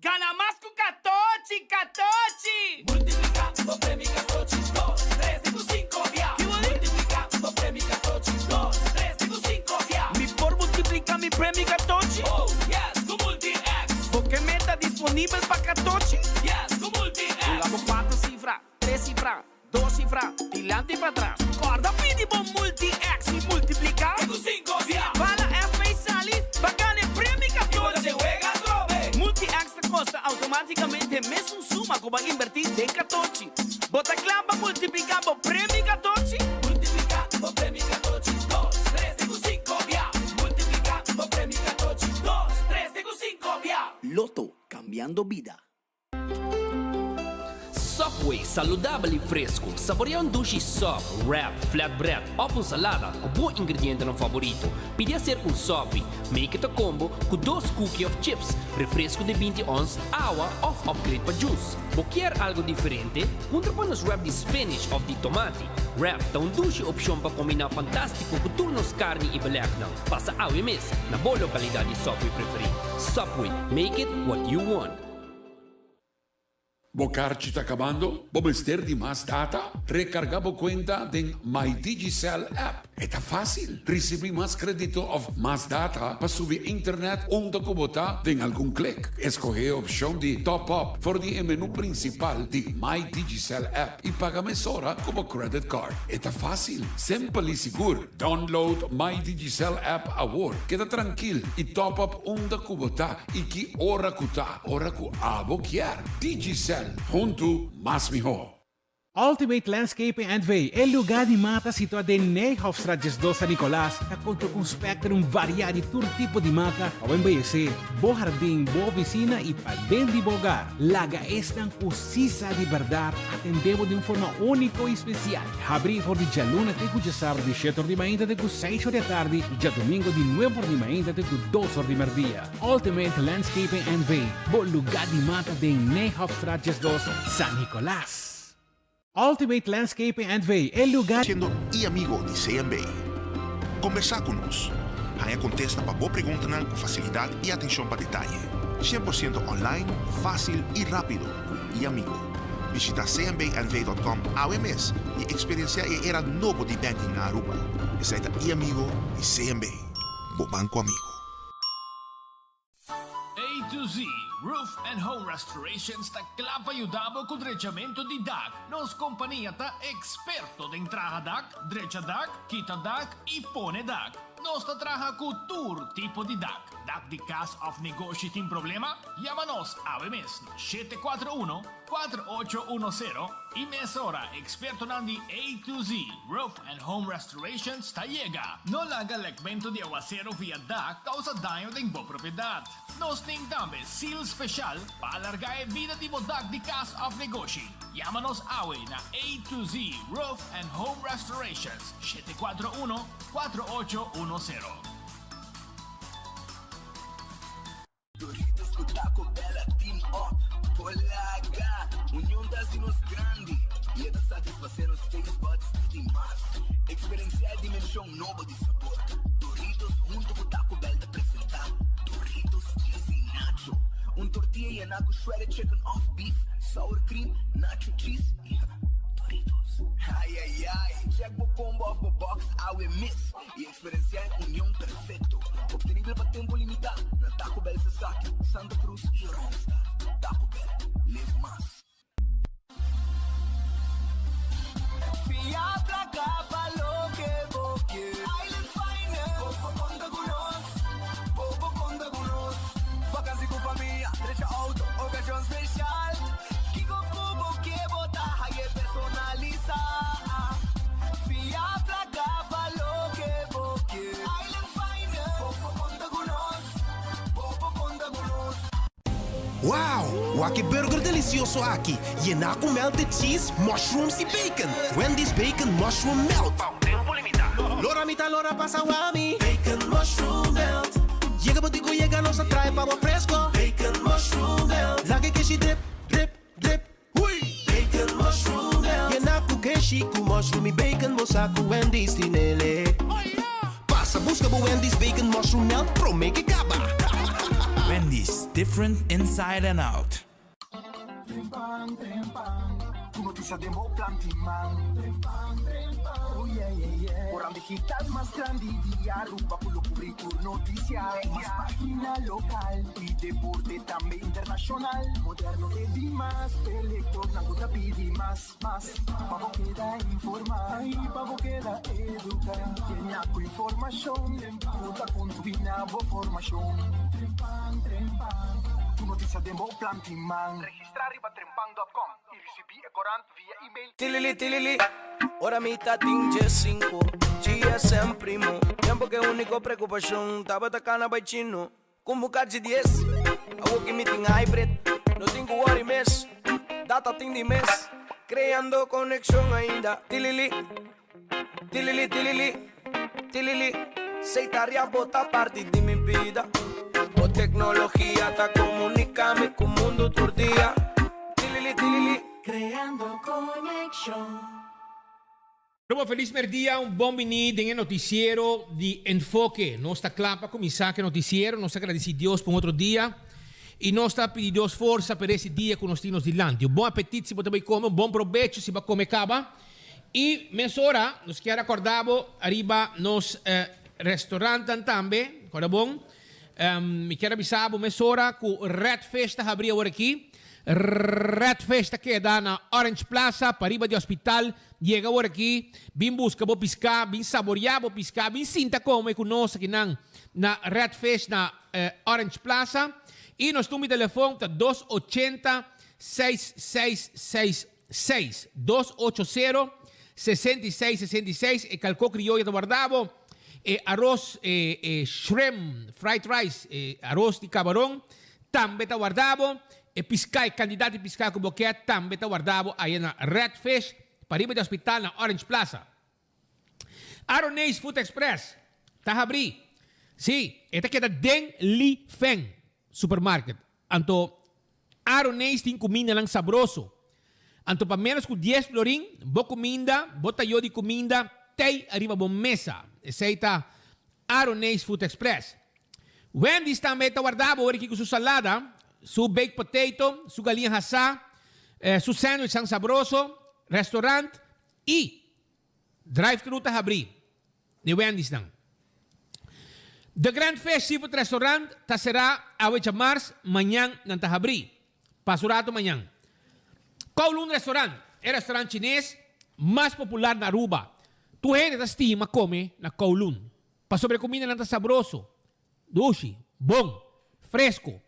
Gana mas ku katochi, katochi! Multipliká bo premi katochi dos, tres te ku sinku bia. Multipliká bo premi katochi dos, tres te ku sinku bia. Mi por multipliká mi premi katochi? Oh yes, ku Multi-X! Bo ke meta disponibel pa katochi? Yes, ku Multi-X! Hunga bo kuater sifra, tres sifra, dos sifra, dilanti i patras. Kòrda pidi bo Multi-X i multipliká. Te ku sinku bia. Bala FB sali pa gana e premi I bo ta katochi. den wega atrobe. Multi-X ta kosta outomátikamente mesun suma ku bo a inbertí den katochi. Bo ta kla pa multipliká bo premi katochi? Multipliká bo premi katochi dos, tres te ku sinku bia. Multipliká bo premi katochi dos, tres te ku sinku bia. Lotto, kambiando bida. Subway, saludabel y fresco. Saborea un dushi sub, wrap, flatbread of un salada cu bo ingredientenan favorito. Pidi hacer un Subway. Make it a combo cu dos cookie of chips, refresco di binti ons, awa of upgrade pa juice. Bo kier algo diferente? Puntra pa nos wrap di spinach of di tomati. Wrap ta un dushi opcion pa combina fantastico cu tur nos carni y belegnan. Pasa awe mes na bo localidad di Subway preferi. Subway, make it what you want. Bo karchi ta kabando? Bo mester di mas data? Rekargá bo kuenta den My Digicel app. E ta fásil! Risibí mas kredito òf mas data pa subi internet unda ku bo ta den algun klik. Eskohé e opshon di Top Up for di e menú prinsipal di My Digicel app i paga mesora ku bo credit card. E ta fásil, simpel i sigur! Download My Digicel app awor. Keda trankil i top up unda ku bo ta i ki ora ku ta, ora ku abo kier. Digicel, huntu mas mihó. Ultimate Landscaping NV, e lugá di mata situá den Nijhofstraat 12 San Nicolas, ta konta ku un spectrum variá di tur tipo di mata pa bo embeyesé bo hardin, bo ofisina i paden di bo hogar. Laga esnan ku sí sa di bèrdat atendé bo di un forma úniko i spesial. Habrí for di djaluna te ku djasabra di shete or di mainta te ku seis or di atardi i djadumingo di nuebe or di mainta te ku dos or di merdia. Ultimate Landscaping NV, bo lugá di mata den Nijhofstraat 12, San Nicolas. Ultimate Landscaping NV, e lugá. Siendo e-amigo di CMB. Kombersá ku nos. Haña kontesta pa bo preguntanan ku fasilidat i atenshon pa detaye. 100% online, fásil i rápido ku e-amigo. Bishita cmbnv.com awe mes y experiencia e era nobo di banking na Aruba. Esai ta e-amigo di CMB, bo banco amigo. A to Z Roof and Home Restorations ta kla pa yuda bo ku drechamentu di dak. Nos kompania ta eksperto den traha dak, drecha dak, kita dak i pone dak. Nos ta traha ku tur tipo di dak. Dak di kas òf negoshi tin problema? Yama nos awe mes na 741 4810 i mesora ekspertonan di A to Z Roof and Home Restorations ta yega. No laga lekmentu di awasero via dak kousa daño den bo propiedat. Nos tin tambe seal speshal pa alargá e bida di bo dak di kas òf negoshi. Yama nos awe na A to Z Roof and Home Restorations, 741 4810. Doritos ku Taco Bell a team up. Por laga! Union ta hasi nos grandi i e ta satisfasé nos taste buds di mas. Eksperensiá e dimenshon nobo di sabor. Doritos huntu ku Taco Bell ta presentá Doritos Cheesy Nacho, un tortilla yená ku shredded chicken òf beef, sour cream, nacho cheese i Doritos. Ai ai ai! Check bo combo òf bo box awe mes i Experiencia e union perfecto, obtenibel pa tempo limita na Taco Bell Sasaki, Santa Cruz y Oranjestad. Taco Bell, live mas. Fia placa pa loke bo kier. Island Finance. Bo por conta cu nos. Bo por conta cu nos. Vakantie cu famia, drecha auto, ocasion special. Kico cu bo kier bo ta haye personalisa. Fia placa pa loke bo kier. Island Finance. Bo por conta cu nos. Bo por conta cu nos. Wow! Wak e burger delicioso aki, yená cu melted cheese, mushrooms y bacon! Wendy's Bacon Mushroom Melt! Pa un tempo limita. Lora mi ta lora pasa wami. Bacon Mushroom Melt. Yega bo tin cu yega nos a trae pa bo fresco. Bacon Mushroom Melt. Laga e keshi drip, drip, drip. Hui! Bacon Mushroom Melt. Yena cu keshi cu mushroom y bacon bo sa cu Wendy's tin ele. Pasa busca bo Wendy's Bacon Mushroom Melt prome ke caba. Wendy's. Different inside and out. Trempan, trempan, Tur noticia den bo plan tin man. Trempan, trempan, oh yeah, yeah, yeah. Corant digital mas grandi di Aruba cu lo cubri tur noticia. Mas pagina local y deporte tambe internacional. Moderno te dimas, p'e lectornan cu ta pidi mas, mas. Pa bo keda informa y pa bo keda educa. Yena cu informacion cu ta contribui na bo formacion. Trempan, trempan, Tur noticia den bo plan tin man. Registra riba trempan dot com y ricibi e corant via email. Tilili tilili, ora mi ta tin diescinco, GSM primo, tempo cu e unico preocupacion tabata cana bay chino. Con bo cachi dies, awo ki mi tin hybrid, no tin cu worry mes, data tin di mes, creando conexion ainda, tilili, tilili tilili, tilili, sey ta ria bo ta parti di mi bida, bo tecnologia ta comunica mi cu mundo tur dia, tilili tilili. Creando conexion. Robo felis merdia, un bon bini den e noticiero di Enfoke. Nos ta kla pa kuminsá ku e noticiero. Nos ta gradisí Dios pa un otro dia i nos ta pidi Dios forsa pa resi dia ku nos tin nos dilanti. Un bon apetit si bo ta bai kome, un bon probecho si bo a kome kaba. I mesora nos kier a kòrda bo ariba nos restaurantnan tambe. Kòrda bon. Mi kier a bisa bo mesora ku Red Fish ta habrí awor aki. Red Fish ta keda na Orange Plaza, pariba di hospital. Yega awor aki, bin buska bo piská, bin saboriá bo piská, bin sinta kome ku nos akinan na Red Fish na Orange Plaza. I nos number di telefon ta dos ochenta seis seis seis seis, dos ocho sero, 66 66, e kalkó krioyo ta warda bo, e aros, e e shrimp fried rice, e aros di kabaron tambe ta warda bo, e piská, e kantidat di piská ku bo ke tambe ta warda bo aya na Red Fish, pariba di hospital na Orange Plaza. Aroneis Food Express ta habrí, sí, e ta keda den Li Feng Supermarket. Anto Aroneis tin kumindanan sabroso. Anto pa ménos ku dies florin, bo kuminda, bo tayo di kuminda tei ariba bo mesa. Esei ta Aroneis Food Express. Wendy's tambe ta warda bo ora ki ku su salada, su baked potato, su galiña hasá, su sandwichnan sabroso, restaurant i drive-thru ta habrí. Di Wendy's-nan. The Grand Fish Seafood Restaurant ta será awe djamars, mañan nan ta habrí. Pasa un rato mañan. Kowloon Restaurant, e restaurant chines mas popular na Aruba. Tur hende ta stima come na Kowloon, pasobra e cumindanan ta sabroso, dushi, bon, fresco.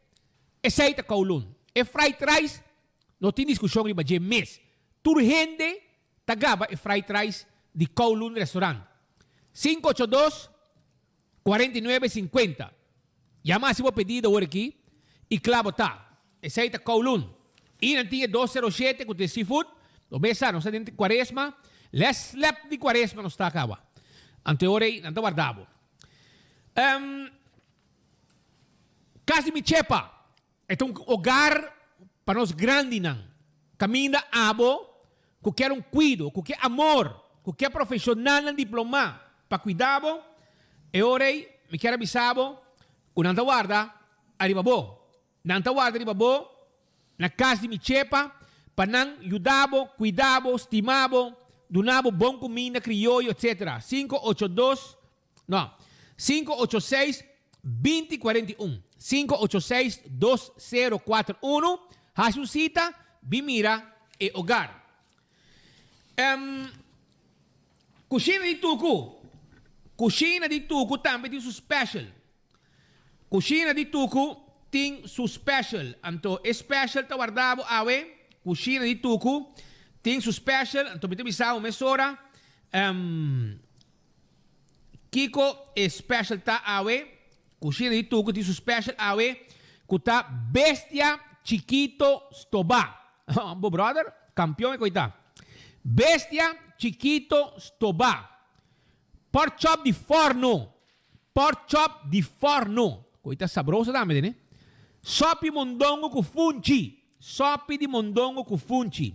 Esey ta Kowloon. E fried rice no tin discusion riba dje mes. Tur hende Ta gaba e fried rice di Kowloon Restaurant. Sinku ocho dos, kuarenta i nuebe, sinkuenta. Yama hasi bo pedido awor aki i kla bo ta. Esei ta Kowloon. I nan tin e dos sero shete ku tin seafood. Bo mes sa, nos ta den kuaresma. Lès slèp di kuaresma nos ta kaba. Anto e ora ei nan ta warda bo. Kas di mi chepa. E ta un hogar pa nos grandinan, kaminda abo ku kier un kuido, ku ke amor, ku ke profeshonalnan diplomá pa kuida bo, e ora ei mi kier a bisa bo ku nan ta warda ariba bo. Nan ta warda riba bo na kas di mi chepa pa nan yuda bo, kuida bo, stima bo, duna bo bon kuminda krioyo, etsetera. Sinku ocho dos No. Sinku ocho seis, binti kuarenta i un. Sinku ocho seis, dos sero kuater unu. Hasi un sita, bin mira e hogar. Em, Kushina di Tuku. Kushina di Tuku tambe tin su special. Kushina di Tuku tin su special. Anto e special ta warda bo awe. Kushina di Tuku tin su special. Anto mi ta bisa bo mesora. Em. Kiko e special ta awe? Cushina di Tucu tin su special awe cu ta bestia chikito stoba. Bo brother, campeon e coi ta. Bestia chikito stoba. Pork chop di forno. Pork chop di forno. Coi ta sabroso tambe tene. Sopi mondongo cu funchi. Sopi di mondongo cu funchi.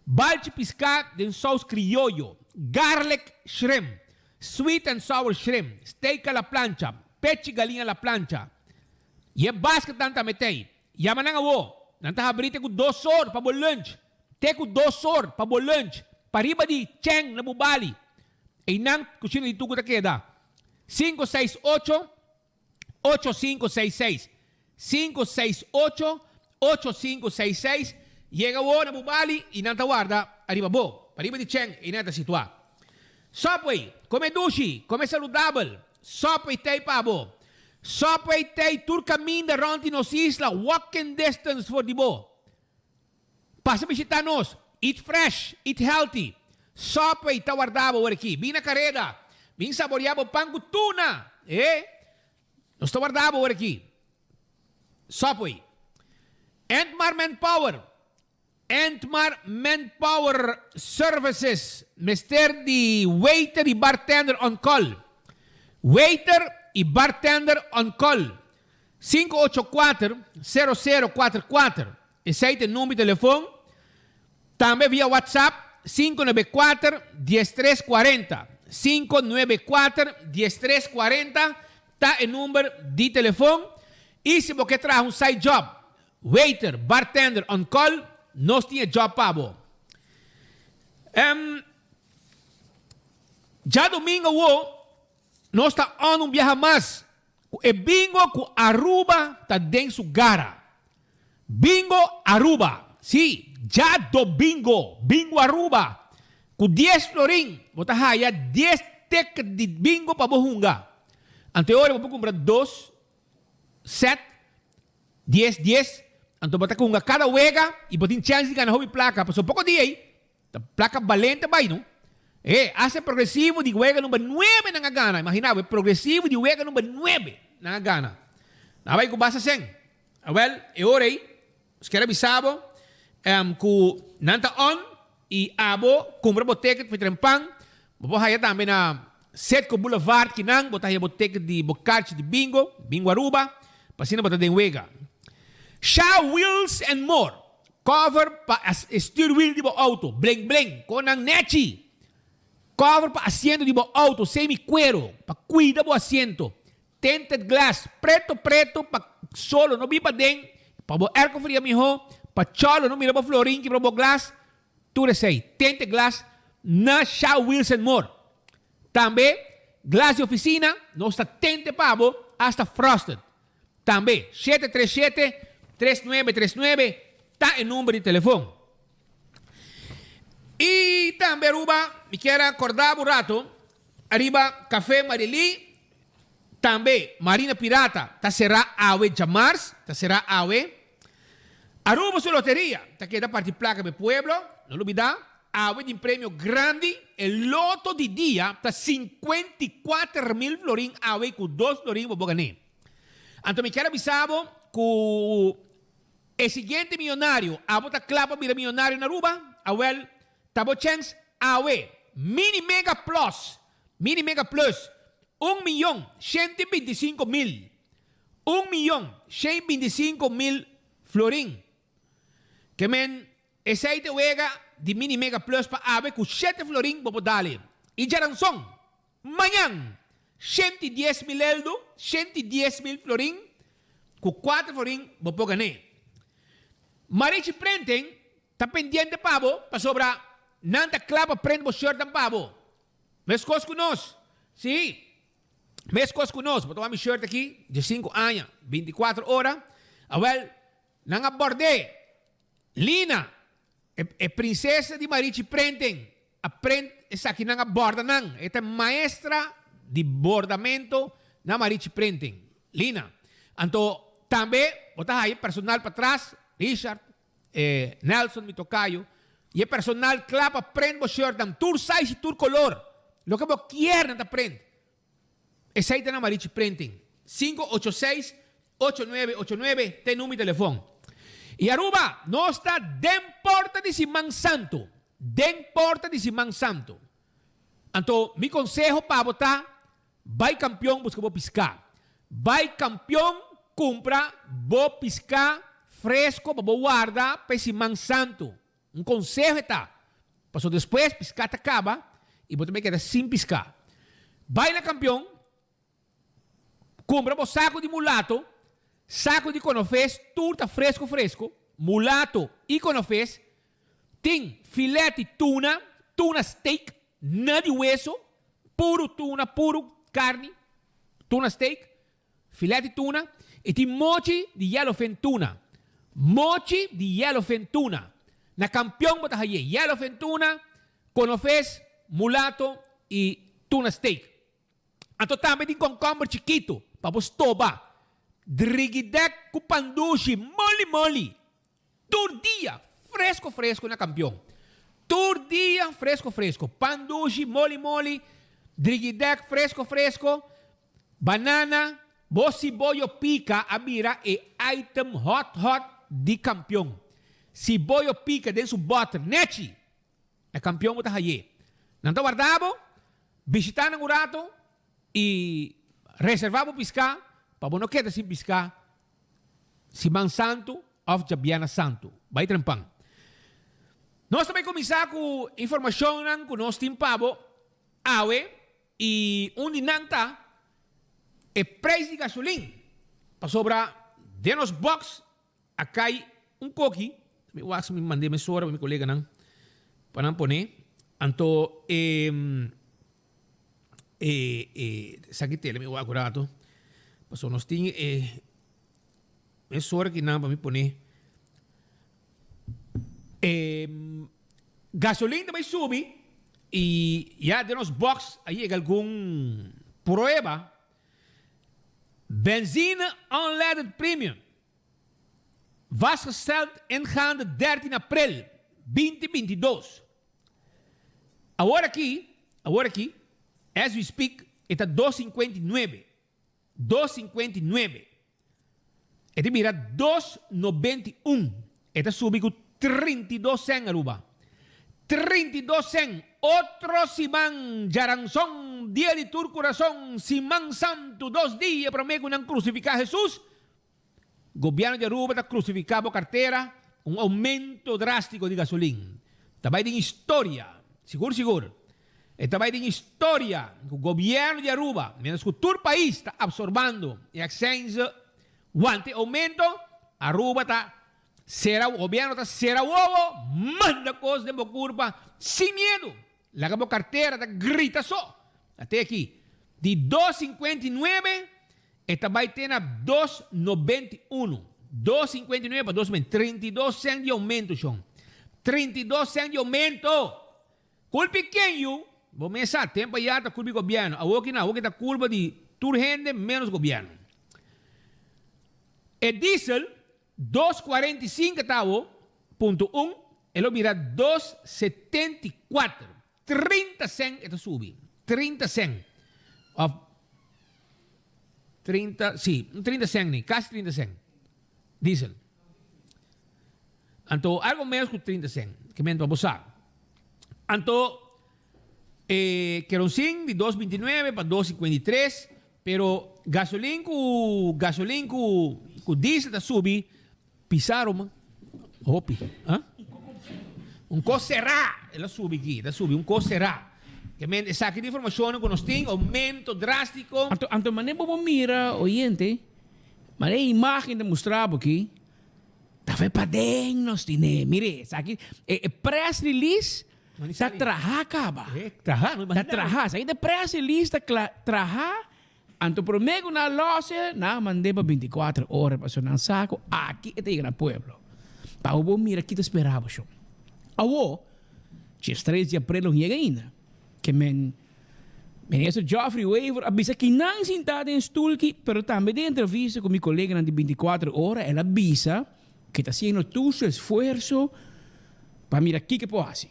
Balchi pisca den saus crioyo. Garlic shrimp. Sweet and sour shrimp. Steak a la plancha. Pechi galiña a la plancha. Y e basketnan tambe t'ey. Yama nan awo. Nan ta habrí te ku dos or pa bo lunch. Te ku 2 or pa bo lunch. Pariba di Cheng na Bubali. Einan Kushina di Tugu ta keda. 568 8566. 568 8566. Yega awo na Bubali i nan ta warda ariba bo. Pariba di Cheng einan e ta situá. Subway, kome dushi, kome saludabel. Subway t'ei pa bo. Subway t'ei tur kaminda rònt di nos isla, walking distance for di bo. Pasa bishitá nos. Eat fresh, eat healthy. Subway ta warda bo awor aki. Bin na kareda. Bin saboriá bo pan ku tuna. E! Nos ta warda bo awor aki. Subway. Entmar Manpower. Entmar Manpower Services mester di waiter y bartender on call. Waiter y bartender on call. 584 0044 Esey ta e number di telefon. Tambe via WhatsApp 594 1340. 594 1340 ta e number di telefon. Y si bo ke traha un side job, Waiter, bartender on call, nos tin e job pa bo. Em, djadomingo awo nos ta on un biaha mas ku e bingo ku Aruba ta den su gara. Bingo Aruba, si, djadomingo, bingo Aruba, ku dies florin bo ta haya dies ticket di bingo pa bo hunga. Anto e ora bo por kumpra dos set Dies dies, anto bo ta hunga kada wega i bo tin chèns di gana hopi plaka, pasobra poko dia ei ta plaka balente bai no. E, hasta e progresivo di wega number nuebe nan a gana, imagina bo, e progresivo di wega number nuebe nan a gana. Nan a bai ku basta sèn. Awèl, e ora ei, nos kier a bisa bo ku nan ta on I abo kumpra bo ticket pa tren pan, bo por haya tambe na Citgo Boulevard kinan bo ta haya bo ticket di bo karchi di bingo, Bingo Aruba, pa asina bo ta den wega. Sha Wheels and More, cover pa e stuurwiel di bo auto, bling bling, kon nan nechi! Cover pa asiento di bo auto, semi cuero, pa cuida bo asiento, Tinted glass, preto preto pa solo no bin paden, pa bo airco fria miho, pa cholo no mira bo florin kibra bo glass, tur esey. Tinted glass na Shaw Wheels and More. Tambe glass di oficina nos ta tinte pa bo hasta frosted. Tambe 737 3939 ta e number di telefon. Y tambe Aruba mi kier a corda bo un rato ariba Cafe Marily. Tambe Marina Pirata ta será awe djamars, ta será awe. Aruba su loteria ta keda parti plaka pa e pueblo, no lubidá, awe tin premio grandi, e loto di dia ta 54 mil florin awe ku dos florin bo por gané. Anto mi kier a bisa bo ku e siguiente miyonario, abo ta kla pa bira miyonario na Aruba? Awel, ta bo chèns awe. Mini Mega Plus Mini Mega Plus, un miyon 125 mil. 1 125 000 florin. Ke men, esei ta e wega di Mini Mega Plus pa awe ku shete florin bo por dal e. I djaranson, mañan, 110 mil eldo, 110 mil florin, ku kuater florin bo por gan'é. Marichi Printing ta pendiente pa bo pasobra nan ta kla pa print bo shirtnan pa bo. Meskos ku nos. Sí, meskos ku nos. Bo ta wak mi shirt aki, 15 aña, 24 ora. Awel, nan a bord'é. Lina, e, e prinsesa di Marichi Printing, a print esaki nan a borda nan. E ta maestra di bordamento na Marichi Printing. Lina. Anto, tambe, bo ta haya personal patras, Richard, eh, Nelson, mi tocayo, y e personal kla pa print bo shirt nan tur size y tur color. Loke bo kier nan ta print. Esei ta na Marichi Printing. 586 8989 ta e number di telefon. Y Aruba, nos ta den porta di Siman Santo. Den porta di Siman Santo. Anto, mi conseho pa bo ta, bai Kampeon busca bo pisca. Bai Kampeon cumpra bo pisca fresco pa bo warda pa e Siman Santo. Un conseho ta, paso despues pisca ta caba y bo ta bay keda sin pisca. Bai na Kampeon, cumpra bo saco di mulato. Saco di konofes tur ta fresco fresco, mulato y konofes. Tin filet di tuna, tuna steak, na di weso, puru tuna, puru carni, tuna steak, filet di tuna. Y tin mochi di yellowfin tuna, mochi di yellowfin tuna. Na Kampion bo ta haye yellowfin tuna, konofes, mulato y tuna steak. Anto tambe tin konkomber chikitu pa bo stoba. Drigidek ku pandushi moli moli. Tur dia fresco fresco na Kampion. Tur dia fresco fresco. Pandushi moli moli, drigidek fresco fresco, banana, bo siboyo pika a bira e item hot hot di Kampion. Siboyo pika den su boter nechi. E kampion bo ta hay'é. Nan ta warda bo, bishitá nan un rato i reservá bo piská pa bo no keda sin piská Siman Santu òf Djabièrnè Santu. Bai trempan. Nos ta bai kuminsá ku informashonnan ku nos tin pa bo awe i un di nan ta e preis di gasolin pasobra den nos bòks A kai un koki, mi wak si mi mand'é mesora pa mi koleganan pa nan pon'é. Anto e e e esaki tele mi wak un rato, pasobra nos tin e mesora kinan pa mi pon'é. E gasolin ta bai subi i ya den nos box a yega algun prueba. Benzine unleaded premium vastgesteld ingaande 13 april 2022. Awor aki, awor aki, as we speak, e ta dos sinkuenta i nuebe, dos sinkuenta i nuebe. E ta bira dos nobenta i un. E ta subi ku 32 sèn Aruba. 32 sèn! Otro siman djaranson, dia di tur kurason, siman santu, dos dia promé ku nan krusifiká Hesus, gobièrnu di Aruba ta krusifiká bo kartera ku un oumento drástiko di gasolin. Ta bai den historia, sigur sigur, e ta bai den historia ku gobièrnu di Aruba, miéntras ku tur pais ta apsorbando e aksense wante oumento, Aruba ta Sera gobierno ta sera wowo, manda cos den bo curpa sin miedo. Laga bo cartera ta grita so. Ate aki, di dos cincuenta i nuebe e ta bay te na dos noventa i uno. Dos cincuenta i nuebe pa dos noventa, 32 cent di aumento, shon. 32 cent di aumento! Culpi ken yu? Bo mes sa, tempo aya ta culpi gobierno. Awoki no, awoki ta culpa di tur hende menos gobierno. E diesel Dos cuarenta i cinco ta awo, punto un, e lo bira dos setenta i cuater. 30 cent e ta subi. 30 cent. Of 30, si, un 30 cent ni, casi 30 cent. Diesel. Anto, algo menos cu 30 cent, ke men pa bo sa. Anto, E kerosin di dos binti nuebe pa dos sinkuenta i tres, pero gasolin ku gasolin ku ku diesel ta subi pisa Roma hopi ah un kos será el a subi aki ta subi un kos será ke men esaki ta informashonnan ku nos tin oumento drastiko. Anto anto manera bo por mira oyente manera e imagen ta mustra bo aki ta fe paden nos tine mire esaki e press release Ta traha kaba. Ta traha. Esaki ta press release ta kla traha. Anto prome ku nan lose, nan a mand'é pa 24 ora pasobra nan sa ku aki e ta yega na pueblo. Pa bo por mira ki ta spera bo shon. Awo, djes tres di aprel no yega ainda. Ke men Minister Geoffrey Wever a bisa kinan sintá den stul ki, pero tambe den entrevista ku mi koleganan di 24 ora el a bisa Ke ta haciendo tur su esfuerzo pa mira kiko e por haci.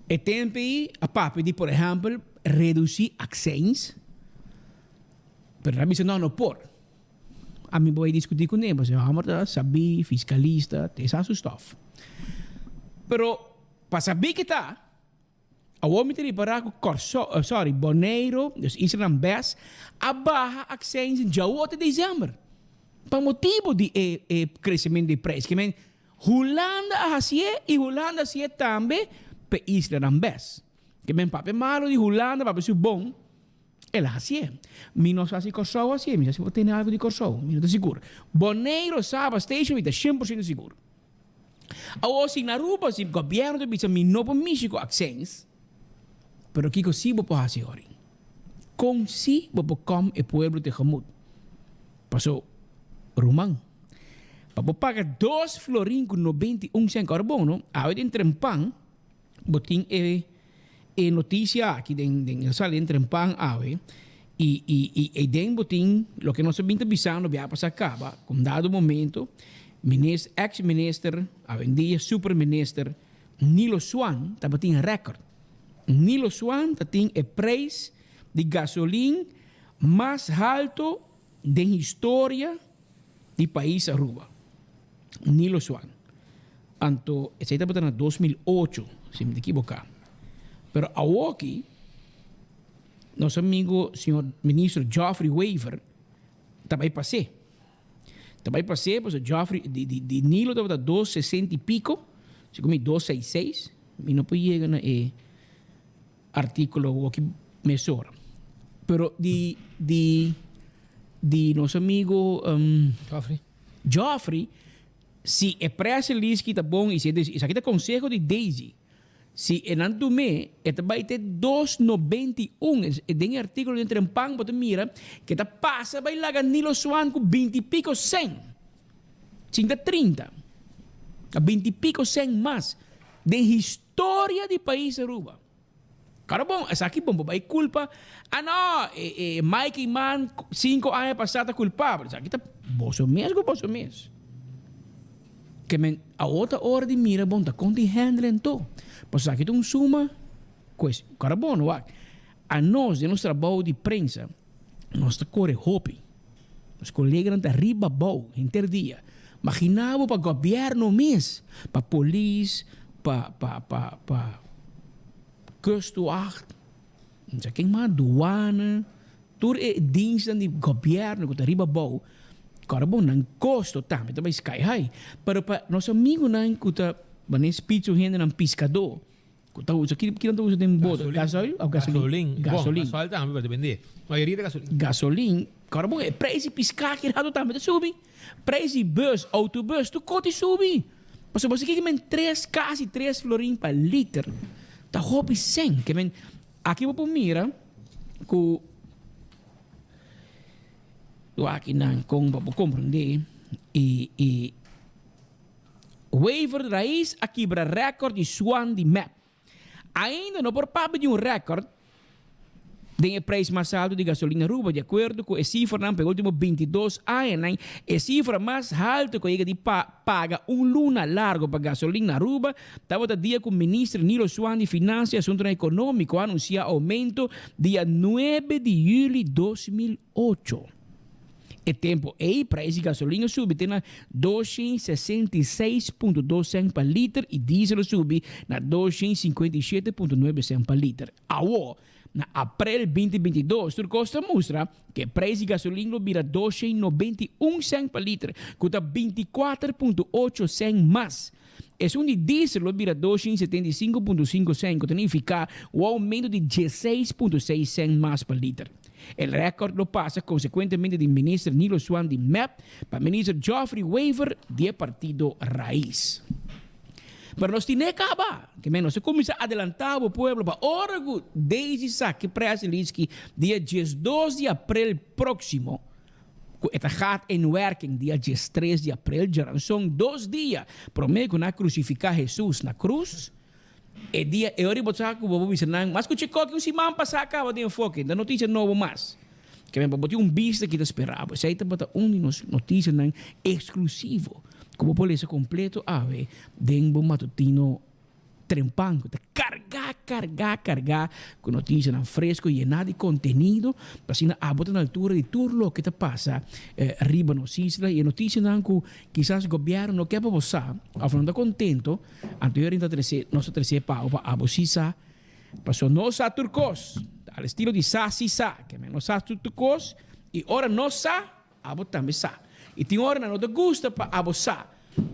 E tempo ei a papia di por ehempel reduci accijns, pero nan a bisa no, no por. Ami bo a discuti cune, pasobra e homber ta sabi, fiscalista, ta esa su stof. Pero pa sabi ke ta, awor mi ta ripara cu Corsou, sorry, Boneiro, dus islanan bes, a baha accijns djawo te december. Pa motibo di e e crecemento di prijs. Ke men Hulanda a hacié y Hulanda a hacié tambe p'e islanan bes. Ke men papia malo di Hulanda, papia su bon. El a hasié. Mi no sa si Kòrsou a hasié, mi sa si bo tene algu di Kòrsou, mi no ta sigur. Boneiru, Saba Station mi ta 100% sigur. Awor si na Aruba si gobièrnu ta bisa mi no por mishi ku aksens, pero kiko si bo por hasi hori? Kon si bo por kòm e pueblo tegemoet? Paso, ruman, pa bo paga dos florin ku 91 sènt, kòrda bon no, awe den trempan Bo tin e e noticia aki den den el sali den trempan awe y y y eyden bo tin loke nos a bin ta bisando bia pasa caba cu un dado momento minister ex minister awendia super minister Nilo Swan tabatin record Nilo Swan ta tin e prijs di gasolin mas halto den historia di pais Aruba. Nilo Swan. Anto esei tabata na 2008, si mi ta ekiboká. Pero awoki nos amigo señor ministro Geoffrey Wever ta bai pas'é. Ta bai pas'é pasobra Geoffrey di di di Nilo tabata dos sesenta i piko, segun mi dos seis seis, mi no por yega na e artíkulo awoki mesora. Pero di di di nos amigo Geoffrey. Geoffrey, si e press release ki ta bon y si e esaki ta conseho di Daisy, si e nan tum'é e ta bai te dos 91, den e artíkulo den Trempan bo ta mira ke ta pasa bai laga Nilo Swan ku binti piko sen, sinta 30, a binti piko sen mas den historia di pais Aruba. Karo bon, esaki bon bo bai kulpa, ah no, e e Mike Eman sinku aña pasá ta kulpabel. Esaki ta boso mes ku boso mes. Ke men awor ta ora di mira bon ta kon tin handle anto. Pasobra esaki ta un suma kues. Karo bon wak, anos den nos trabou di prensa nos ta kore hopi. Nos koleganan ta riba abou henter dia. Magina bo pa gobièrnu mes, pa polis, pa pa pa pa Kustwacht, no sa ken mas, douane, tur e dienstnan di gobièrnu ku ta riba abou, kòrda bon nan kosto tambe ta bai sky high. Pero pa nos amigunan ku ta manera spitsu hendenan piskadó ku ta usa, ki nan ta usa den boto? Gasoil òf gasolin? Gasolin. Bon, gasoil tambe pero depende. Mayoria ta gasolin. Gasolin, kòrda bon e preis di piská ki rato tambe ta subi. Prijs di bus, autobus, tur kos di subi. Pasobra bo sa kiko men tres, kasi tres florin pa liter ta hopi sen. Ke men aki bo por mira ku wak nan kon pa bo komprende i i Wever Raiz a kibra rekord di Swan di mep. Ainda no por papia di un rèkòrt den e preis mas altu di gasolina na Aruba, di akuerdo ku e sifranan pa e ultimo 22 añanan. E sifra mas haltu ku a yega di paga un luna largu pa gasolina na Aruba tabata dia ku Minister Nilo Swan di Finansa i Asuntunan Ekonómiko a anunsiá oumento dia nuebe di yüli 2008. E tempo ei prijs di gasolin a subi te na 266.2 cent pa liter y diesel a subi na 257.9 cent pa liter. Awo, na aprel 2022, tur cos ta mustra cu e prijs di gasolin lo bira 291 cent pa liter, cu ta 24.8 cent mas. Esun di diesel lo bira 275.5 cent, cu ta nifica un aumento di 16.6 cent mas pa liter. E rèkòrt lo pasa konsekuentemente di Minister Nilo Swan di mep pa Minister Geoffrey Wever di e partido Raiz. Pero nos tine kaba, ke men nos a kuminsá adelantá bo pueblo pa ora ku Daisy saki press release ki dia 12 di aprel próksimo, ku e ta gaat in werking dia 13 di aprel, djaranson dos dia promé ku nan a krusifiká Hesus na krus. E dia e ora bo sa ku bo por bisa nan, Mas ku chikoki un siman pasá kaba den enfoke, ta notisia nobo mas. Ke men pa bo tin un bista ki ta spera bo. Esei tabata un di nos notisianan eksklusivo ku bo por lesa kompleto awe den bo matutino trempan ku ta kargá, kargá, kargá ku notisianan fresko yená di kontenido pa asina abo ta na altura di tur loke ta pasa riba nos isla i e notisianan ku kisas gobièrnu no ke pa bo sa òf no ta kontento. Anto yo ta trese, nos ta trese pa abo pa abo si sa, paso nos sa tur kos, al estilo di sa si sa, ke men nos sa tur tur kos, i ora nos sa, abo tambe sa. I tin ora nan no ta gusta pa abo sa,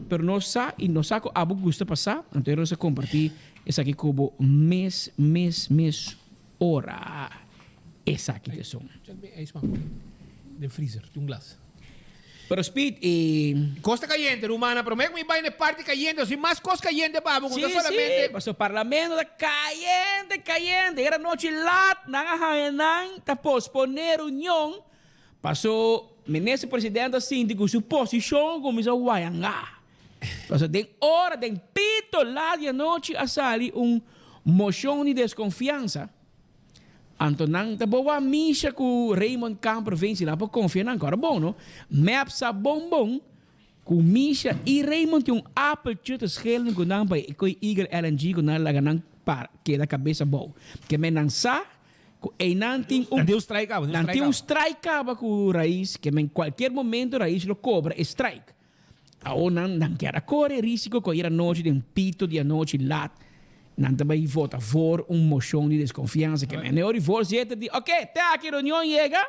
pero nos sa i nos sa ku abo gusta pa sa, anto nos ta kompartí esaki ku bo mes mes mes ora. Esaki ta esun. Den freezer, tin un glas. Pero Speed e. Kos ta kayente, rumannan, promé ku mi bai na e parti kayente, nos tin mas kos kayente pa bo ku no Sí, solamente. sí, pasobra parlamento ta kayente, kayente. Era nochi lat nan a haña nan ta posponé reunion paso minister presidente a sinti ku su posishon kuminsá wayangá. Pasobra den ora, den pito lat di anochi a sali un moshon di deskonfiansa. Anto nan ta boa misha ku Raymond Kamper vensi nan por konfia nan kòrda bon no. Mep sa bon bon ku Misha i Raymond tin un apeltje te schelen ku nan pa e koe Eagle LNG ku nan laga nan par keda kabes abou. Ke men nan sa ku einan tin un Nan tin un strike kaba, nan tin un strike kaba ku Raiz ke men kualkier momento Raiz lo kobra e strike. Awor nan nan kier a kore risiko ku ayer anochi den pito di anochi lat nan ta bai vota voor un moshon di deskonfiansa ke men e ora di voorzitter di oke te aki reunion yega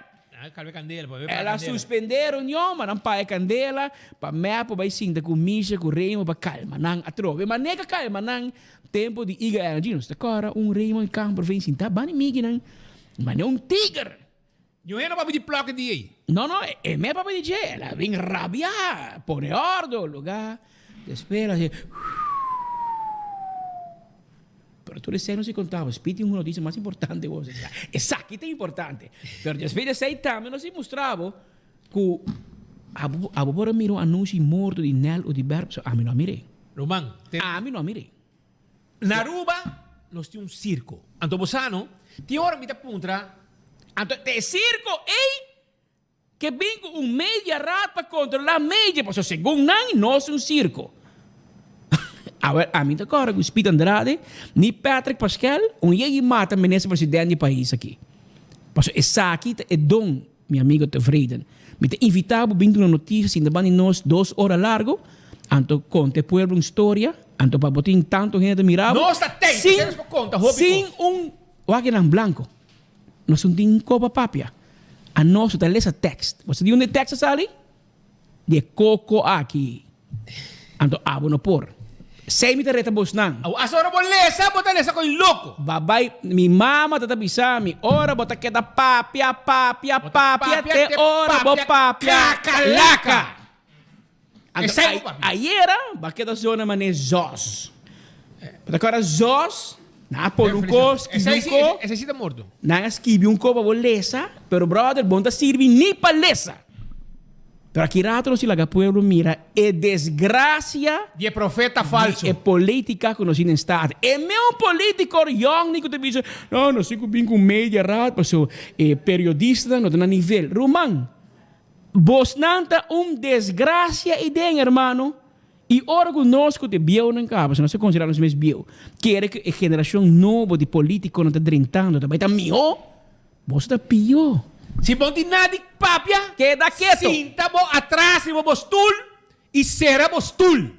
el a suspende e reunion ma nan paga e kandela pa mep por bai sinta ku Misha ku Raymond pa kalma nan atrobe ma neka kalma nan tempo di Eagle Energy nos ta kòrda un Raymond Kamper ven sinta bani miginan mane un tiger. Yo hende no papia di plòk di ei. No, no, e me papia di dje. El a bin rabiá, pone òrdu, lugá. Despues el a hasi Pero tur esei no si kontaba. Speed tin un notisia mas importante ku esei. Esaki ta importante. Pero despues di esei tambe nos si mustra bo ku abo abo por a mira un anunsio di morto di Nel Oduber, pasobra ami no a mir'é. Ruman, te. Ami no a mir'é. Na Aruba nos tin un circo. Anto bo sa no? Tin ora mi ta puntra. Anto ta e circo ey ke bin cu un media raad pa controla media pasobra segun nan nos un circo. Awel ami ta corda cu Speed Andrade ni Patrick Pascal un yegi mata minister president di pais aki. Pasobra esaki ta e don Mi amigo tevreden. Mi ta invita bo bin duna noticia sinta banda di nos dos ora largo, anto conta e pueblo un storia, anto pa bo tin tanto hende ta mira bo, Nos ta tei, sin, nos por conta hopi sin cos. un wakinan blanco. Nos no tin copa papia. Anos no ta lesa tekst. Bo sa di unda e tekst a sali? Di e koko aki. Anto abo no por. Esei mi ta reta bosnan. Awo asa ora bo lesa, bo ta lesa koe loko. Babay, mi mama ta ta bisa mi, ora bo ta keda papia, papia, papia, te ora bo papia kakalaka. Anto ayera bo a keda zona mane zòs. Bo ta kòrda zòs? Nan a pone un kos, skibi un ko. Esei si ta morto. Nan a skibi un ko pa bo lesa, pero brother, bo no ta sirbi ni pa lesa. Pero aki rato nos tin laga pueblo mira e desgracia Di e profeta falso. di e politica cu nos tin den staat. E meun politico yong ni cu ta bisa, no, nos tin cu bin cu media raad paso e periodistanan no ta na nivel. Ruman, bosnan ta un desgracia ey den, hermano. Y ora cu nos cu ta e bieunan caba, si nos ta considera nos mes bieu, kere cu e generacion nobo di politiconan ta drentando ta bay ta miho, boso ta pio. Si bo no tin nada di papia, Keda keto. sinta bo atras riba bo stul y cera bo stul.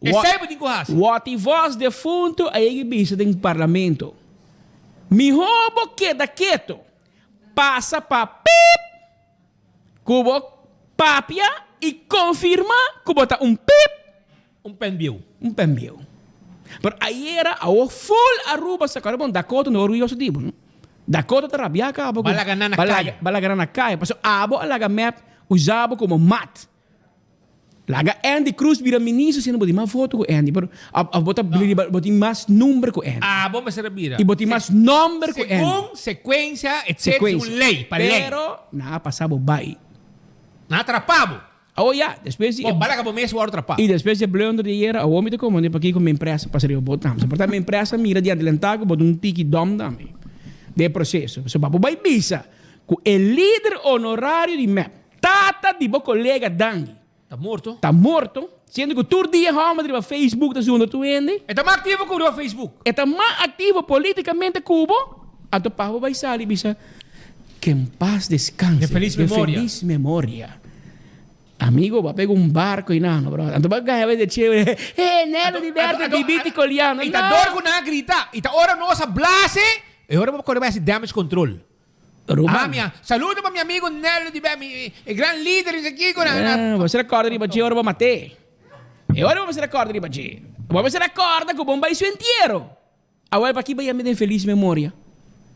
Esey bo tin cu haci. Wot y vos defunto a yega y bisa den parlamento, Miho bo keda keto, pasa pa pip! Ku bo papia i konfirmá ku bo ta un pip. Un pen bieu. Un pen bieu. Pero ayera awo full Aruba sa kòrda bon Dakota no orguyoso di bo no. Dakota ta rabiá kaba ku. Ba laga nan na kaya. Ba laga nan na kaya. Pasobra abo a laga mep usa bo komo mat. Laga Andy Cruz bira ministro siendo bo tin mas voto ku Andy pero of bo ta bo tin mas number ku Andy. Ah bo mester a bira. Y bo tin mas nomber ku Andy. Segun secuencia etc segun ley pa ley. Pero nan a pasa bo bay. Nan a trapa bo. Awo ya despues di e. Bo laga bo mes wòrdu trapa. Y despues di e blunder di ayera awo mi ta komende pakiko mi empresa pasa riba bo tambe. Por ta mi empresa mira di adelanta ku bo ta un tiki dòm tambe den e proceso. Pasobra bo bay bisa ku e lider honorario di mep. Tata di bo kolega Dangui. Ta morto. Ta morto, siendo ku tur dia hòmber riba Facebook ta zunda tur hende. E ta mas aktivo ku riba Facebook. E ta mas aktivo politikamente ku bo, anto pa bo bai sali bisa, Que en paz descanse. De feliz memoria. De feliz memoria. Amigo, bo a pega un barco ei nan, brother. Anto bo a gaya de chévere, Hey, Nelo di Berto, bibiti coliano. I ta dor ku nan a grita. I ta ora nos a blase, e ora bo kore bai hasi damage control. Ruman. Ah, mi a saludo pa mi amigo Nello di mi e gran lider di aki na na. Bo mester a corda riba dje ora bo mat'é. E ora bo mester a corda riba dje. Bo mester a corda cu bo bai su entiero. Awel paki bai yam'é den feliz memoria?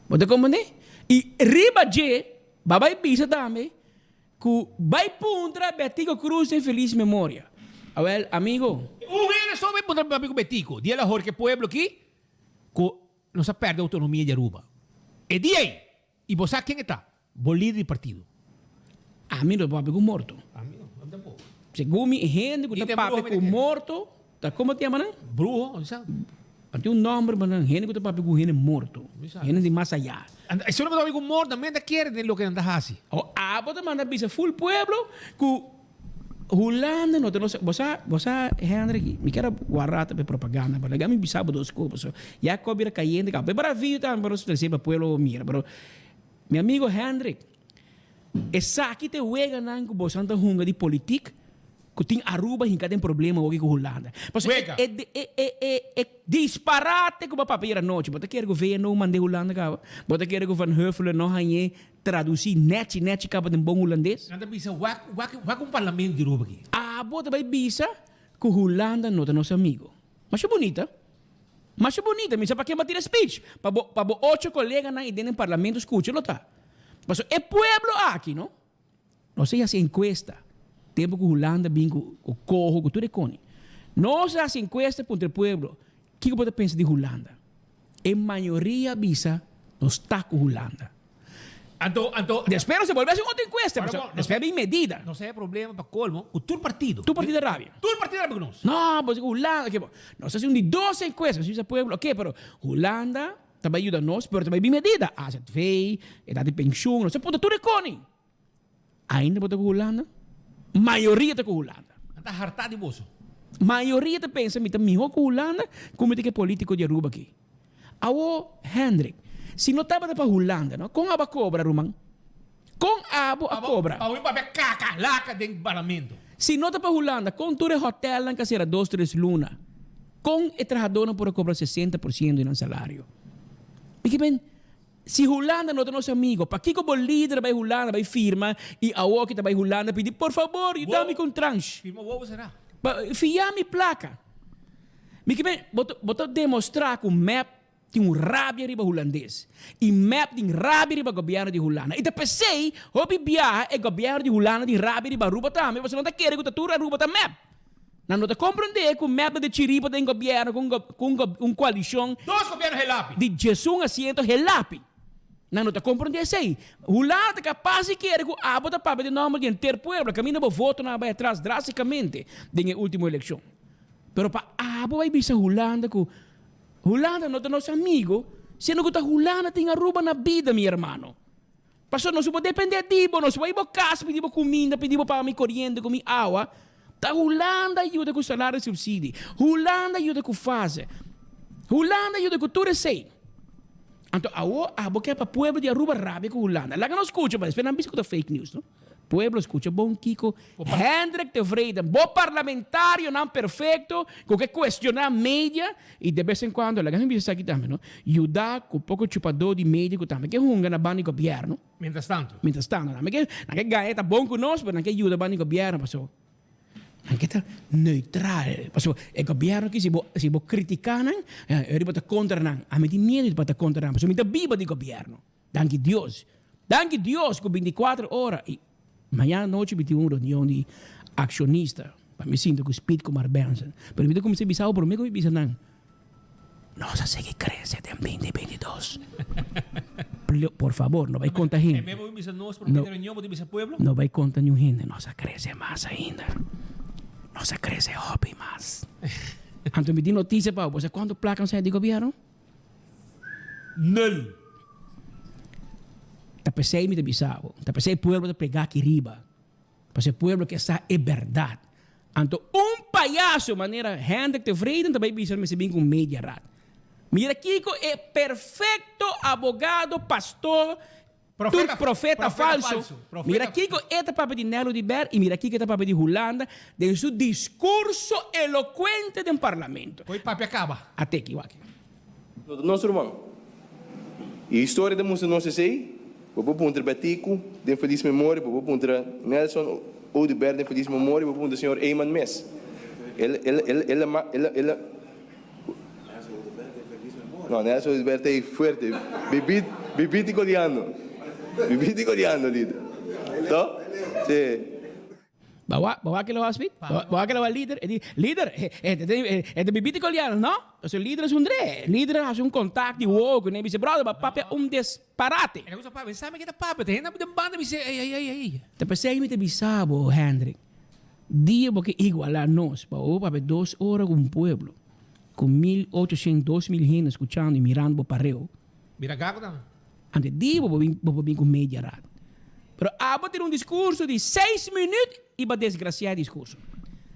Bo ta comprende? I riba dje, bo a bai bisa tambe ku bai puntra Betico Croes den felis memoria. Awel, amigo. Un hende so bai puntra amigo Betico, di el a hor ke pueblo aki ku nos a perde autonomia di Aruba. E dia ei, i bo sa ken e ta? Bo lider di partido. Ami no ta papia ku morto. Ami no, ami tampoco. Segun mi, e hende ku ta papia ku morto, ta komo ta yama nan? Bruho, mi sa. A tin un nomber pa nan, hende ku ta papia ku hende morto, hende di mas ayá. Esun ku ta papia ku morto, nan ta kere den loke nan ta hasi. O abo ta manda bisa ful pueblo ku Hulanda no ta nos, bo sa, bo sa Hendrik, mi kier a warda ta pa e propaganda, pero laga mi bisa bo dos kos, pasobra ya ku a bira kayente kaba. Prepara video tambe pa nos trese pa pueblo mira, pero Mi amigo Hendrik, esaki ta e weganan ku bosan ta hunga di politik ku tin Aruba hinka den problema hopi ku Hulanda. Pasobra e e e e e e disparate ku bo a papia ayer anochi, bo ta kere ku VNO mand'é Hulanda kaba? Bo ta kere ku Van Huffelen no hañ'é tradusí nèchi nèchi kaba den bon hulandes? Nan ta bisa wak wak wak un parlamento di Aruba aki. Abo ta bai bisa ku Hulanda no ta nos amigo. Masha bunita. Masha bunita, mi sa pa ken bo a tira speech, pa bo pa bo ocho coleganan y den den parlamento scucha lo ta. Pasobra e pueblo aki no, nos a haci encuesta tempo cu Hulanda bin cu cu coho cu tur e coni. Nos a haci encuesta puntra e pueblo kico bo ta pensa di Hulanda. E mayoria a bisa nos ta cu Hulanda. Anto, anto. Despues nos a bolbe haci un otro encuesta, pasobra despues a bin medida. Nos a haya problema pa colmo cu tur partido. Tur partido a rabia. Tur partido a rabia cu nos. No, pasobra cu Hulanda, oke, nos a haci un di dos encuesta, nos a bisa pueblo, oke, pero Hulanda ta bay yuda nos, pero ta bay bin medida, AZV, edad di pensioen, nos a punta tur e coni. Ainda bo ta cu Hulanda? Mayoria ta cu Hulanda. Nan ta harta di boso. Mayoria ta pensa mi ta miho cu Hulanda cu mi ta cu e politico di Aruba aki. Awo Hendrik, si no tabata pa Hulanda no, con abo a cobra ruman? Con abo a cobra? Pa bo papia caca laca den parlamento. Si no ta pa Hulanda, con tur e hotelnan ca cera dos tres luna, con e trahadornan por a cobra 60% di nan salario? Mi ke men, Si Hulanda no ta nos amigo, pakiko bo lider a bai Hulanda bai firma y awoki ta bai Hulanda pidi por favor yuda mi cu un tranche. Firma wowo será. Pa fia mi placa. Mi ke men, bo ta bo ta demostra cu mep tin un rabia riba Hulandes y mep tin rabia riba gobierno di Hulanda y ta pesey hopi biaha e gobierno di Hulanda tin rabia riba Aruba tambe pasobra nan ta kere cu ta tur Aruba ta mep. Nan no ta komprondé ku mep ta chiripa den gobièrnu ku un ku un koalishon Dos gobièrnu helapi. di diesun asiento helapi. Nan no ta komprondé esei. Hulanda ta kapas di kere ku abo ta papia den nòmber di henter pueblo, kaminda bo votonan a bai atras drástikamente den e último elekshon. Pero pa abo bai bisa Hulanda ku Hulanda no ta nos amigo, siendo ku ta Hulanda tin Aruba na bida, mi hermano. Pasobra nos no por dependé di bo, nos por bai bo kas pidi bo kuminda, pidi bo paga mi koriente ku mi awa. Ta Hulanda yuda ku salario subsidi, Hulanda yuda ku fase, Hulanda yuda ku tur esei. Anto awo abo ke pa pueblo di Aruba rabia ku Hulanda. Laga nos skucha pa despues nan bisa ku ta fake news no. Pueblo skucha bon kiko Hendrik Tevreden, bo parlamentarionan perfecto ku ke kuestioná media i de bes en kuando, laga mi bisa esaki tambe no, yuda ku poko chupadó di media ku tambe ke hunga na banda di gobièrnu. Mientras tanto. Mientras tanto, nan ke nan ke gaya ta bon ku nos, pero nan ke yuda banda di gobièrnu pasobra nan ke ta neutral. Pasobra e gobièrnu aki si bo si bo kritiká nan, e riba ta kontra nan. Ami tin miedu di pa ta kontra nan pasobra mi ta biba di gobièrnu. Danki Dios. Danki Dios ku binticuatro ora y mañana nochi mi tin un reunion di accionista pa mi sinta ku Speed ku Mark Benson. Pero mi ta cuminsa bisa awo prome ku mi bisa nan, nos a sigui crece den 2022. Por favor, no bay conta hende. No bay conta niun hende, nos a crece mas ainda. Nos a crece hopi mas. Anto mi tin noticia pa bo, bo sa cuanto placa nos a haya di gobierno? Nul. Ta p'esei mi ta bisa bo, ta p'esei e pueblo ta pega aki riba, pasobra e pueblo ke sa e bèrdat. Anto un payaso manera Hendrik Tevreden ta bai bisa mester bin ku un mediaraad. Mira kiko e perfekto abogado, pastor, Tur profeta falso, mira kiko e ta papia di Nelo di Ber i mira kiko e ta papia di Hulanda den su diskurso elokuente den parlamento. Koe papia kaba. Ate ki wak. No ta nos ruman. E historia ta mustra nos esei. Bo por puntra Betico den felis memoria, bo por puntra Nelson Oduber den felis memoria, bo por puntra señor Eman mes. El, el, el, el a, el a, el a. No, Nelson Oduber ta ei fuerte. Bibit. Bibiti kodiando. Bibiti kodiando, lider. To? Si. Bawa, bawa ke lo was bit? Bawa ke lo lider? E di, lider, e ta bibiti kodiando, no? Pasobra lider es un dre. Lider a hasi un contact di wowo ku ne bisa, brother, bo papia un disparate. E ta gusta papia, sa mi ke ta papia, ta hende den banda bisa, ey, ey, ey, ey. Ta pesey mi ta bisa bo, Hendrik, dia bo ke iguala nos, pa bo papia dos ora ku un pueblo, ku 1800, 2000 hende skuchando i mirando bo pareu. Mira gago tambe. Ante di bo por bin ku media raad. Pero abo tin un diskurso di seis minüt i bo a desgrasiá e diskurso.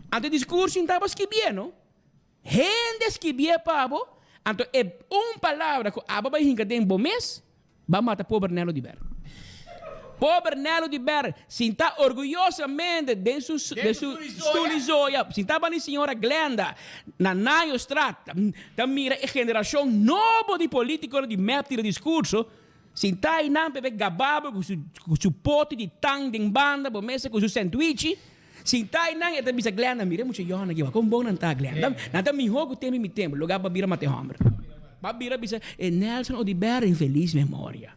Anto e diskurso in tabata skibié no. Hende skibié pa bo, anto e un palabra ku abo bai hinka den bo mes, bo a mata pober Nelo di Ber. Pober Nelo di Ber sinta orguyosamente den su den su stul di zoya, sinta banda di señora Glenda na Nayostraat, ta mira e generashon nobo di politikonan di mep tira diskurso, sinta einan p'e gababo ku su ku su poti di tan den banda, bo mesa ku su sandwichi, sinta einan e ta bisa Glenda, mira e mucha yònan aki, wak kon bon nan ta Glenda, nan ta mihó ku tempu mi tempu, loga bo a bira mata e hòmber. Bo a bira bisa e Nelson Oduber en felis memoria.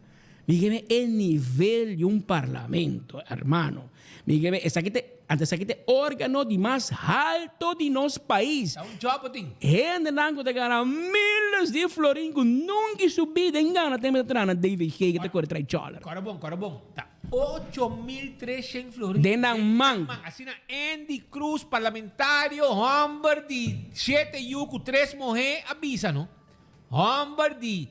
Mi ke men e nivel di un parlamento, hermano. Mi ke men esaki ta, anto esaki ta e organo di mas halto di nos pais. Ta un job bo tin. Hendenan ku ta gana miles di florin ku nunka su bida en gana tempo ta traha na DVG ku ta kore trai choler. Kòrda bon, kòrda bon. Ta 8300 florin Den nan man. Asina Endy Croes, parlamentario, hòmber di shete yu ku tres muhé a bisa no. Hòmber di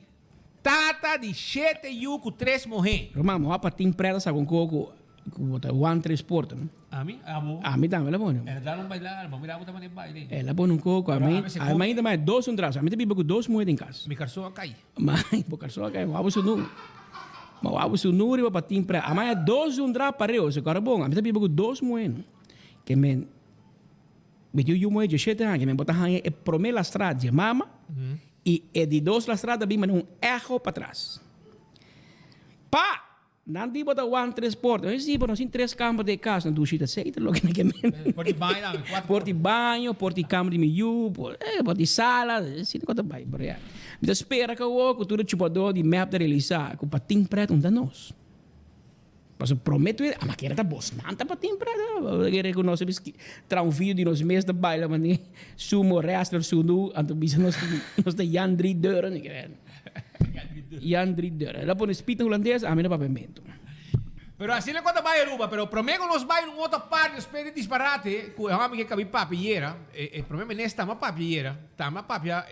Tata di shete yu ku tres muhé. Ruman, mi wak tin preta sa kon koko ku bo ta wan tres porta, no? Ami? Abo? Ami tambe la pone. El a dal un baila, bo mira abo ta manda e baile. El a pone un koko, ami, ami ainda mas dos un tras. Ami ta biba ku dos muhé den kas. Mi karson a kai. Ma, bo karson a kai, bo abo sunu. Ma bo abo sunu riba pa tin preta. Ami a dos un dra pareu, so kòrda bon, ami ta biba ku dos muhé, no? Ke men, mi tin un yu muhé djeshete aña, ke men bo ta haña e promé lastra dje mama, I e di dos lastra ta bin manera un echo patras. Pa! Nan di bo ta wan tres porta. Nos di bo nos tin tres kamber den e kas. Nan dushi ta sei ta loke nan ke men. Por di baño tambe, kuater porta. Por di baño, por di kamber di mi yu, por por di sala, asina ku ta bai. Pero ya, mi ta spera ku awor ku tur e chupadó di mep ta realisá ku pa tin pret un ta nos. Pasobra prome tu a makera ta bosnan ta patin prada. Kere ku nos a traha un video di nos mes ta baila mane sumo wrestler sunu anto bisa nos nos ta Jan Drie Deuren. Jan Drie Deuren. El a pone speed na hulandes ami na papiamento. Pero asina ku ta bai Aruba pero prome ku nos bai un otro parti despues di disparate ku e homi ke kabi papia yera e prome minister tamba papia yera tamba papia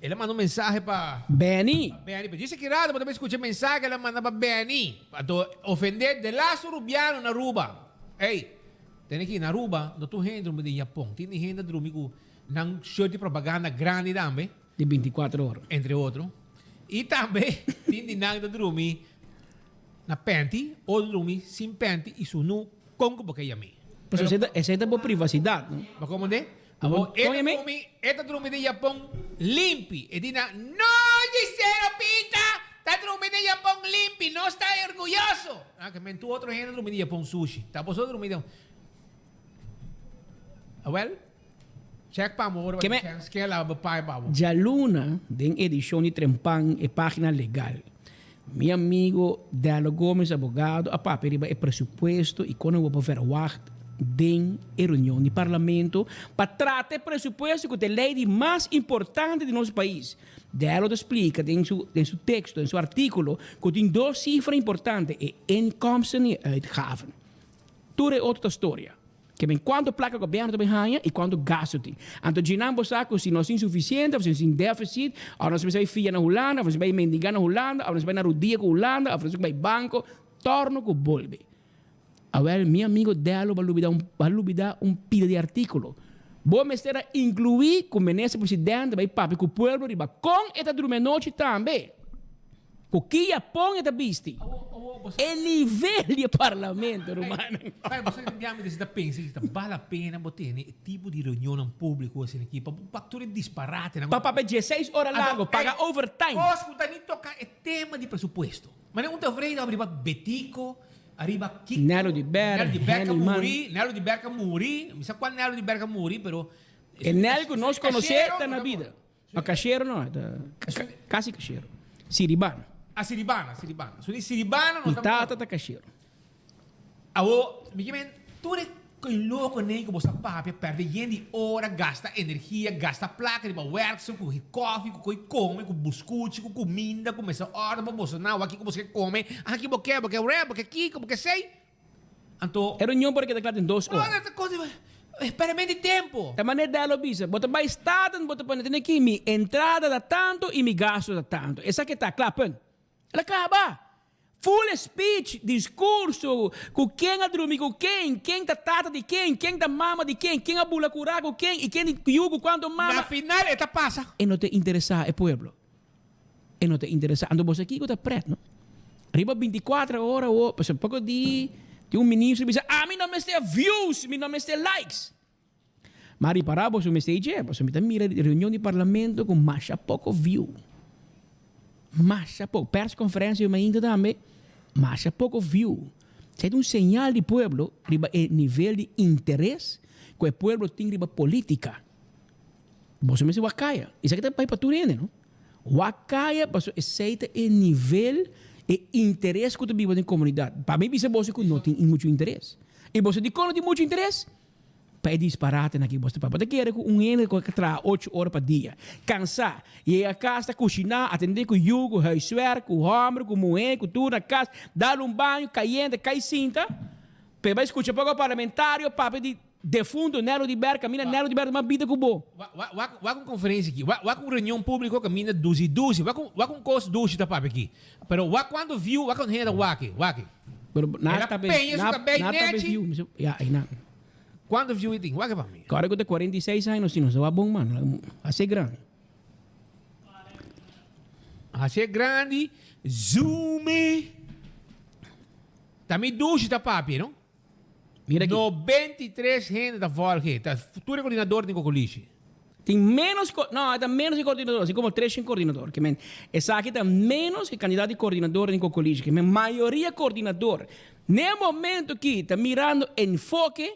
El a manda un mensahe pa. Benny. Pa Benny. Pero djis aki rato bo ta bay scucha e mensahe el a manda pa Benny. Anto ofende de laatste Rubiano na Aruba. Ey, tene aki na Aruba no tur hende drumi den Japon. Tin di hende a drumi cu nan shirt di propaganda grandi tambe. Di binticuatro ora. Entre otro. Y tambe tin di nan ta drumi na panty, otro drumi sin panty y sunu con cu bo ke yami. Pero esey ta bo privacidad, no? Bo comprende? Abo e ta drumi, e ta drumi den Japon limpi. E di nan, No, Giselo Pita ta drumi den Japon limpi, nos ta orguyoso. Ah, ke men tur otro hende drumi den Japon sushi. Ta boso drumi den. Awel, check pa mi ora Ke me- chens ke la bo pai pa bo. Djaluna, den edishon di Trempan e página legal, mi amigo Dello Gomez, abogado, a papia riba e presupuesto i kon bo por verwagt den e reunion di Parlamento pa trata e presupuesto ku ta e lei di mas importante di nos pais. Dello ta splika den su den su teksto, den su artíkulo, ku tin dos sifra importante, e inkomsten i e uitgaven. Tur e otro ta storia. Ke men kuantu plaka gobièrnu ta bin haña i kuantu gastu tin. Anto djinan bo sa ku si nos tin sufisiente òf si nos tin defisit, òf nos mester bai fia na Hulanda, òf nos bai mendigá na Hulanda, òf nos bai na rudia ku Hulanda, òf nos bai banko, tòrno ku bolbe. Awèl, mi amigo Dello bo a lubidá un bo a lubidá un pida di artíkulo. Bo mester a inkluí ku Minister Presidente bai papia ku pueblo riba kon e ta drumi anochi tambe. Ku ki yapon e ta bisti? E nivel di e parlamento, rumannan. Pai, bo sa ki biaha mi ta pensa si ta bal la pena bo tene e tipo di reunionnan públiko asina aki pa bo pak tur e disparatenan. Pa papia dieseis ora largo, paga overtime. Kos ku ta ni toka e tema di presupuesto. Manera un tevreden ariba Betico, ariba Kiko. Nelo di Ber, Nelo di Berg a Henny Man. muri, Nelo di Berg a muri. Mi sa cual Nelo di Berg a muri, pero. E Nel ku nos konosé ta na bida. Ma kashero no, ta kasi kashero. Siribano. A Siribana, Siribana. So di Siribana nos ta. Mi tata ta cashero. Awo, mi ke men tur e koi loko nei ku bo sa papia, perde yen di ora, gasta energia, gasta plaka riba werkso, ku kofi, ku koi kome, ku buskuchi, ku kuminda, ku mester order pa boso na wak kiko boso ke kome, ah ki bo ke, bo ke wrap, bo ke kiko, bo ke sei. Anto. E reunion por a keda kla den dos ora. No, no, no, perde di tempo. Ta manera Dalo bisa, bo ta bai Staten, bo ta pone tene aki, mi entrada ta tanto i mi gasto ta tanto. Esaki ta kla, punt. El a kaba. Full speech, discurso, cu ken a drumi cu ken, ken ta tata di ken, ken ta mama di ken, ken a bula cura cu ken y ken di yu cu cuanto mama. Na final e ta pasa. E no ta interesa e pueblo. E no ta interesa. Anto bo sa kico ta pret, no? Riba binticuatro ora awo, pasobra poco di tin un ministro bisa, ami no mester views, mi no mester likes. Ma ripará boso mester i dje, pasobra mi ta mira reunion di parlamento ku masha poko view. Masha poko. Persconferencia yu mainta tambe, masha poko view. Esei ta un señal di pueblo riba e nivel di interes ku e pueblo tin riba politica. Boso mester wak kaya. Esaki ta bai pa tur hende, no? Wak kaya pasobra esei ta e nivel, e interes ku ta biba den komunidat. Pa mi bisa boso ku no tin muchu interes. I boso dikon no tin muchu interes? Pa e disparatenan ki bos ta papia. Bo ta kere ku un hende ku a traha ocho ora pa dia, kansá, yega kas ta kushiná, atendé ku yu, ku huiswerk, ku hòmber, ku muhé, ku tur na kas, dal un baño kayente, kai sinta, pa e bai skucha poko parlamentario papia di defunto Nelo di Ber, kaminda Nelo di Ber ta mas bida ku bo. Wak wak un konferensia aki, wak wak un reunion públiko kaminda dusi dusi, wak un wak un kos dushi ta papia aki. Pero wak kuantu view, wak kuantu hende ta wak e, wak e. Pero na El a tabe peña su na cabey na tabe nechi. view mi ya einan. Cuanto view e tin? Wak pa mi. Kòrda ku ta 46 aña nos tin nos ta bon man. Hasi grandi. Hasi grandi. Zoom e. Ta mi dushi ta papia no. Mira aki. 93 hende ta volg e. Ta tur e coordinador tin cocolishi. Tin menos co no ta menos ke coordinador así como tres shin coordinador ke men esaki ta menos ke cantidad di coordinador den cocolishi ke men mayoria coordinador ne momento ki ta mirando enfoke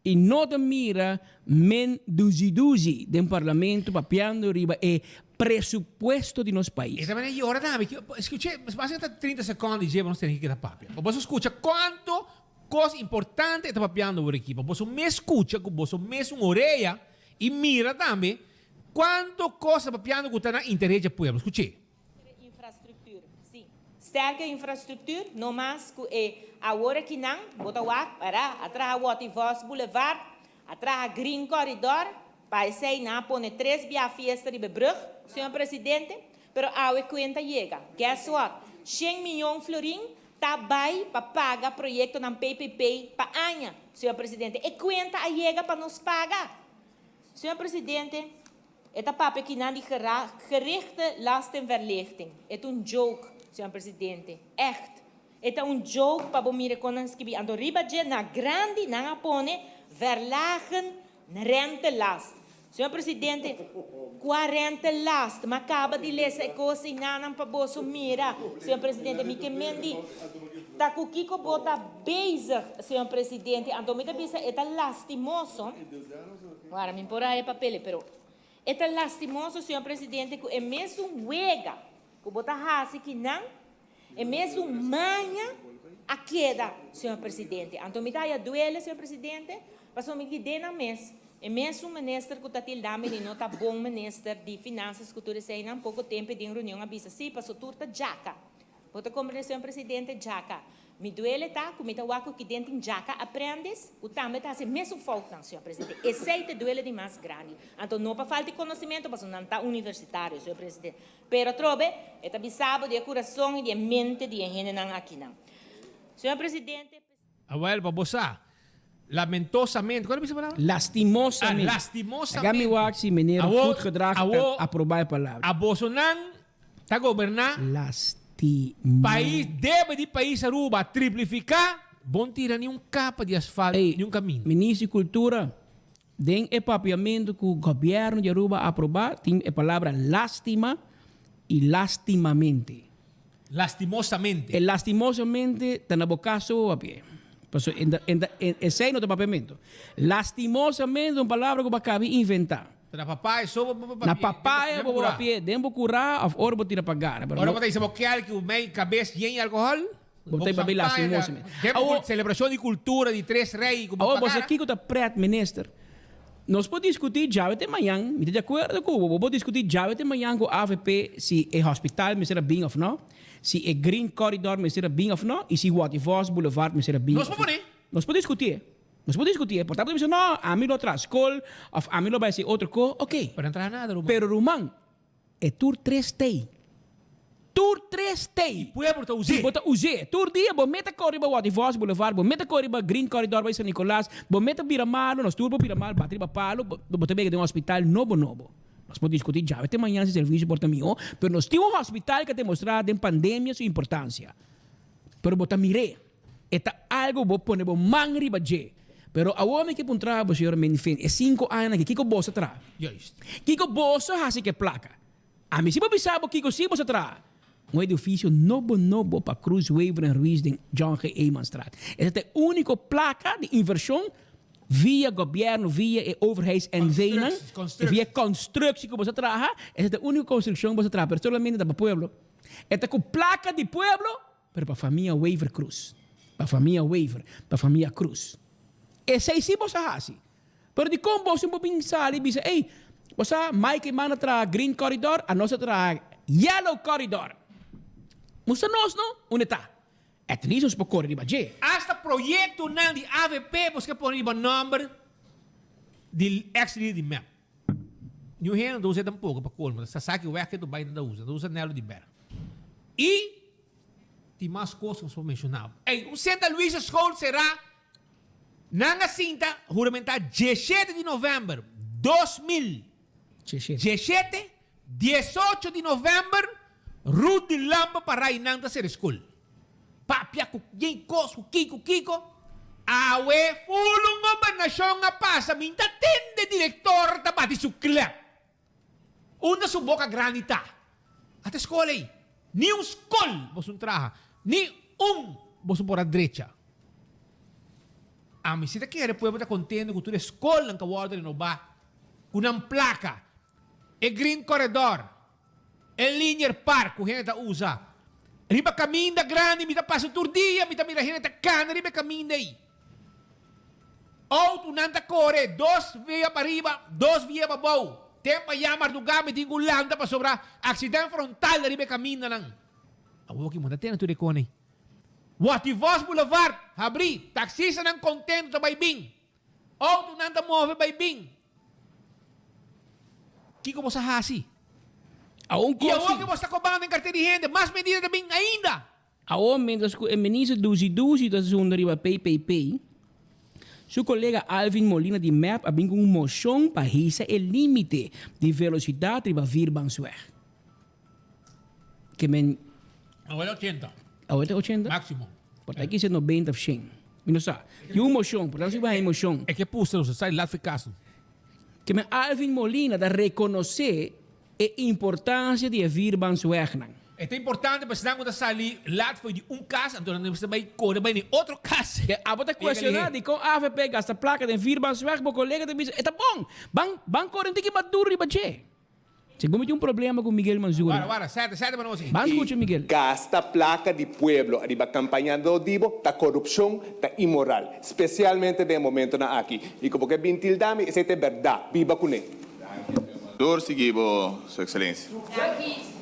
y no ta mira men duzi duzi den parlamento papiando riba e presupuesto di nos pais. E ta mene yora tambe escuche basta ta 30 secondo di dje bo nos tene ki keda papia pa boso scucha cuanto Kos importante e ta papiando awor aki pa boso mes skucha ku boso mes un orea i mira tambe kuantu kos ta papiando ku ta na interes dje pueblo. Skuch'é. Infrastructuur, sí. Sterke infrastructuur, no mas cu e awor akinan, bo ta wak, para, a traha Watty Vos Boulevard, a traha Green Corridor, pa esey nan a pone tres bia fiesta riba e brug, señor Presidente, pero awe cuenta yega. Guess what? Shen miyon florin Ta bay pa paga proyectonan PPP pa aña, señor Presidente. E cuenta a yega pa nos paga. Señor Presidente, e ta papia kinan di gerichte lastenverlichting. E ta un joke, señor Presidente. Echt. E ta un joke pa bo mira con nan skibi. Anto riba dje na grandi nan a pone verlagen rentelast. Señor Presidente, cua rentelast? M'a caba di lesa e cos y nanan pa boso mira. Señor Presidente, mi ke men di ta cu kico bo ta bezig, Señor Presidente. Anto mi ta bisa e ta lastimoso. Wara, mi por haya papel, pero e ta lastimoso, Señor Presidente, cu e mesun wega cu bo ta haci kinan, E mesun maña a keda, señor Presidente. Anto mi ta haya duele, señor Presidente, pasobra mi di den nan mes, e mesun minister cu ta tilda mi di no ta bon minister di Finanzas cu tur eseinan, poco tempo den reunion a bisa si, pasobra tur ta djaca. Bo ta comprende, señor Presidente? Djaca. Mi duele ta cu mi ta wak cu kiden tin djaca aprendiz cu tambe ta haci e mesun foutnan, señor Presidente. Esey ta duele di mas grandi. Anto no pa falta di conocimento, pasobra nan ta universitario, señor Presidente. Pero atrobe, e ta bisa bo di e kurason i di e mente di e hendenan akinan. Señor Presidente. Awel, pa bo sa, lamentosamente, cual a bisa palabra? Lastimosamente. Ah, lastimosamente. Laga mi wak si meneer Awo, Goedgedrag ta awo, aproba e palabra. A bosonan ta goberna Lastimo. pais, debe di pais Aruba triplifica, bon tira ni un capa di asfalt, Ey, ni un caminda. Minister di Cultura, Den e papiamentu ku gobièrnu di Aruba a aprobá tin e palabra lástima i lástimamente. Lastimosamente. E lastimosamente ta na bo kaso bo papia. Pasobra e ta e esei no ta papiamentu. Lastimosamente ta un palabra ku bo a kabi inventá. Na papaya so bo bo Na papaya bo bo papia den bo curá of ora bo tira pa gara. Pero Ora bo ta bisa bo kelki cu mei cabes yen di alcohol. Bo ta papia lastimosamente. Awor celebracion di cultura di Tres Rey cu bo Awor bo pa sa gara. kico ta pret minister. Nos por discuti djawe te mañan, mi ta di acuerdo cu bo, bo por discuti djawe te mañan cu avp si e hospital mester a bin of no, si e green corridor mester a bin of no y si Watty Vos Boulevard mester a bin Nos of por no. pone. Nos por discutié. Nos por discutié. Por ta bo ta bisa, no, ami lo traha skol, of ami lo bai hasi otro ko. Ok. Pero no traha nada, ruman. Pero ruman, e tur tres t'ei. Tur tres t'ei. I pueblo ta us'é. I bo ta us'é. Tur dia bo meta kore riba Watty Vos Boulevard, bo meta kore riba Green Corridor bai San Nicolas, bo meta bira malo, nos tur por bira malo, bati riba palo, bo bo ta bega den un hospital nobo nobo. Nos por discutí djawe te mañana si servicio por ta mihó, pero nos tin un hospital ke a demostrá den pandemia su importancia. Pero bo ta mir'é. E ta algo bo pone bo man riba dje. Pero awor mi ke puntra bo, señor Menfin, e cinco añanan aki, kiko boso a traha? Juist. Kiko boso a hasi ku e plaka? Ami si por bisa bo kiko si boso a traha. Un edificio nobo nobo pa Cruz Wever en Ruiz den John G. Emanstraat. Esei ta e unico plaka di inversion via gobierno, via e overheids NV-nan, via constructie ku boso a traha. Esei ta e unico construccion ku boso a traha, pero solamente ta pa pueblo. E ta ku plaka di pueblo. Pero pa famia Wever Croes. Pa famia Wever, pa famia Croes. Esei si boso a hasi. Pero dikon boso no por bin sali i bisa, ey, bo sa Mike i Mano a traha Green Corridor, anos a traha Yellow Corridor. Mustra nos no unda ta. At least nos por kore riba dje. Hasta proyectonan di avp boso ke pone riba nomber di ex lider di mep. Niun hende no ta usa e tampoco pa colmo. Ta sa ki weg ke ta bay nan ta usa. Nan ta usa Nelo di Berg. I tin mas kos ku nos por menshoná. Ey, un Senta Luisa School será nan a sinta huramentá dieshete di novèmber 2017, diesocho di novèmber Ruth di Lampe pa rai nan ta sera e skol. Papia ku yen kos ku kiko kiko. Awe ful un gobernashon a pasa mi ta tende direktor ta bati su klep. Unda su boca grandi ta? Ata e scol ey. Ni un scol boso no traha. Ni un boso por a drecha. Ami si ta kere pueblo ta contento cu tur e scolnan cu a wordo renoba cu nan placa. E Green Corredor, e Linear Park cu hende ta usa. Riba caminda grandi mi ta pasa tur dia mi ta mira hende ta cana riba e caminda ey. Outonan ta kore dos via pa riba, dos via pa bou. Tempu a yama ardugá mi tin ku lanta pasobra aksident frontal riba e kamindanan. Awor ki bo ta tene tur e kone. Watty Vos Boulevard habrí, taksistanan kontentu ta bai bin. Outonan ta move bai bin. Kiko bo sa hasi? Awor I awor ki bo sta kobando den karter di hende, mas medida ta bin ainda. Awor mientras cu e minister Dusi Dusi ta zunda riba PPP, su colega Alvin Molina di mep a bin cu un mocion pa hisa e limite di velocidad riba Vierbansweg. Ke men. Awor ta ochenta. Awor ta ochenta? Maximo. Por ta kisa nobenta of shen. Mi no sa. Tin un mocion, por tanto si baha e mocion. E ke pusta nos sa di laat fikaso. Ke men Alvin Molina ta reconoce E importancia di e vierbanswegnan. E ta importante pa esnan ku ta sali lat for di un kas, anto nan mester bai kore bai na e otro kas. Ke abo ta cuestiona dikon avp gasta placa den vierbansweg, bo colega ta bisa e ta bon, ban ban kore un tiki mas duro riba dje. Segun mi tin un problema ku Miguel Manzuri. Wara wara, sete sete pa nos. Ban scucha Miguel. Gasta placa di pueblo riba campañador di bo ta corupcion, ta inmoral, specialmente den e momentonan aki. Y cu bo ke bin tilda mi, esey ta e berdad. Biba cune. Door sigui bo, Su Excelencia.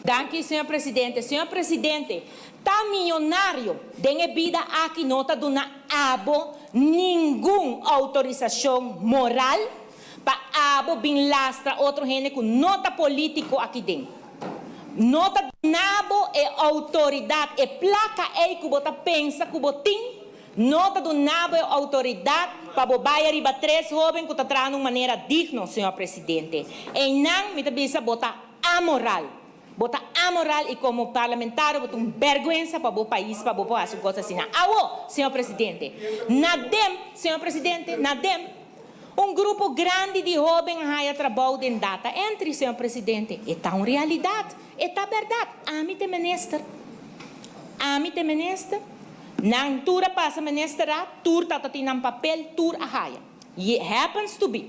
Danki, señor presidente. Señor presidente, ta miyonario den e bida aki no ta duna abo ningun autorisacion moral pa abo bin lastra otro hende cu no ta politico aki den. No ta duna bo e autoridad, e placa ey cu bo ta pensa cu bo tin, No ta duna bo e outoridat pa bo bai ariba tres hoben ku ta traha na un manera digno, señor presidente. Einan mi ta bisa bo ta amoral. Bo ta amoral i komo parlamentario bo ta un bèrgwensa pa bo pais pa bo por hasi un kos asina. Awo, señor presidente, na dem, señor presidente, na dem, un grupo grandi di hoben a haya trabou den data entry, señor presidente. E ta un realidat. E ta bèrdat. Ami ta e minister. Ami ta e minister. Nan tur a pasa ministerat, tur tata tin nan papel, tur a haya. Y happens to be.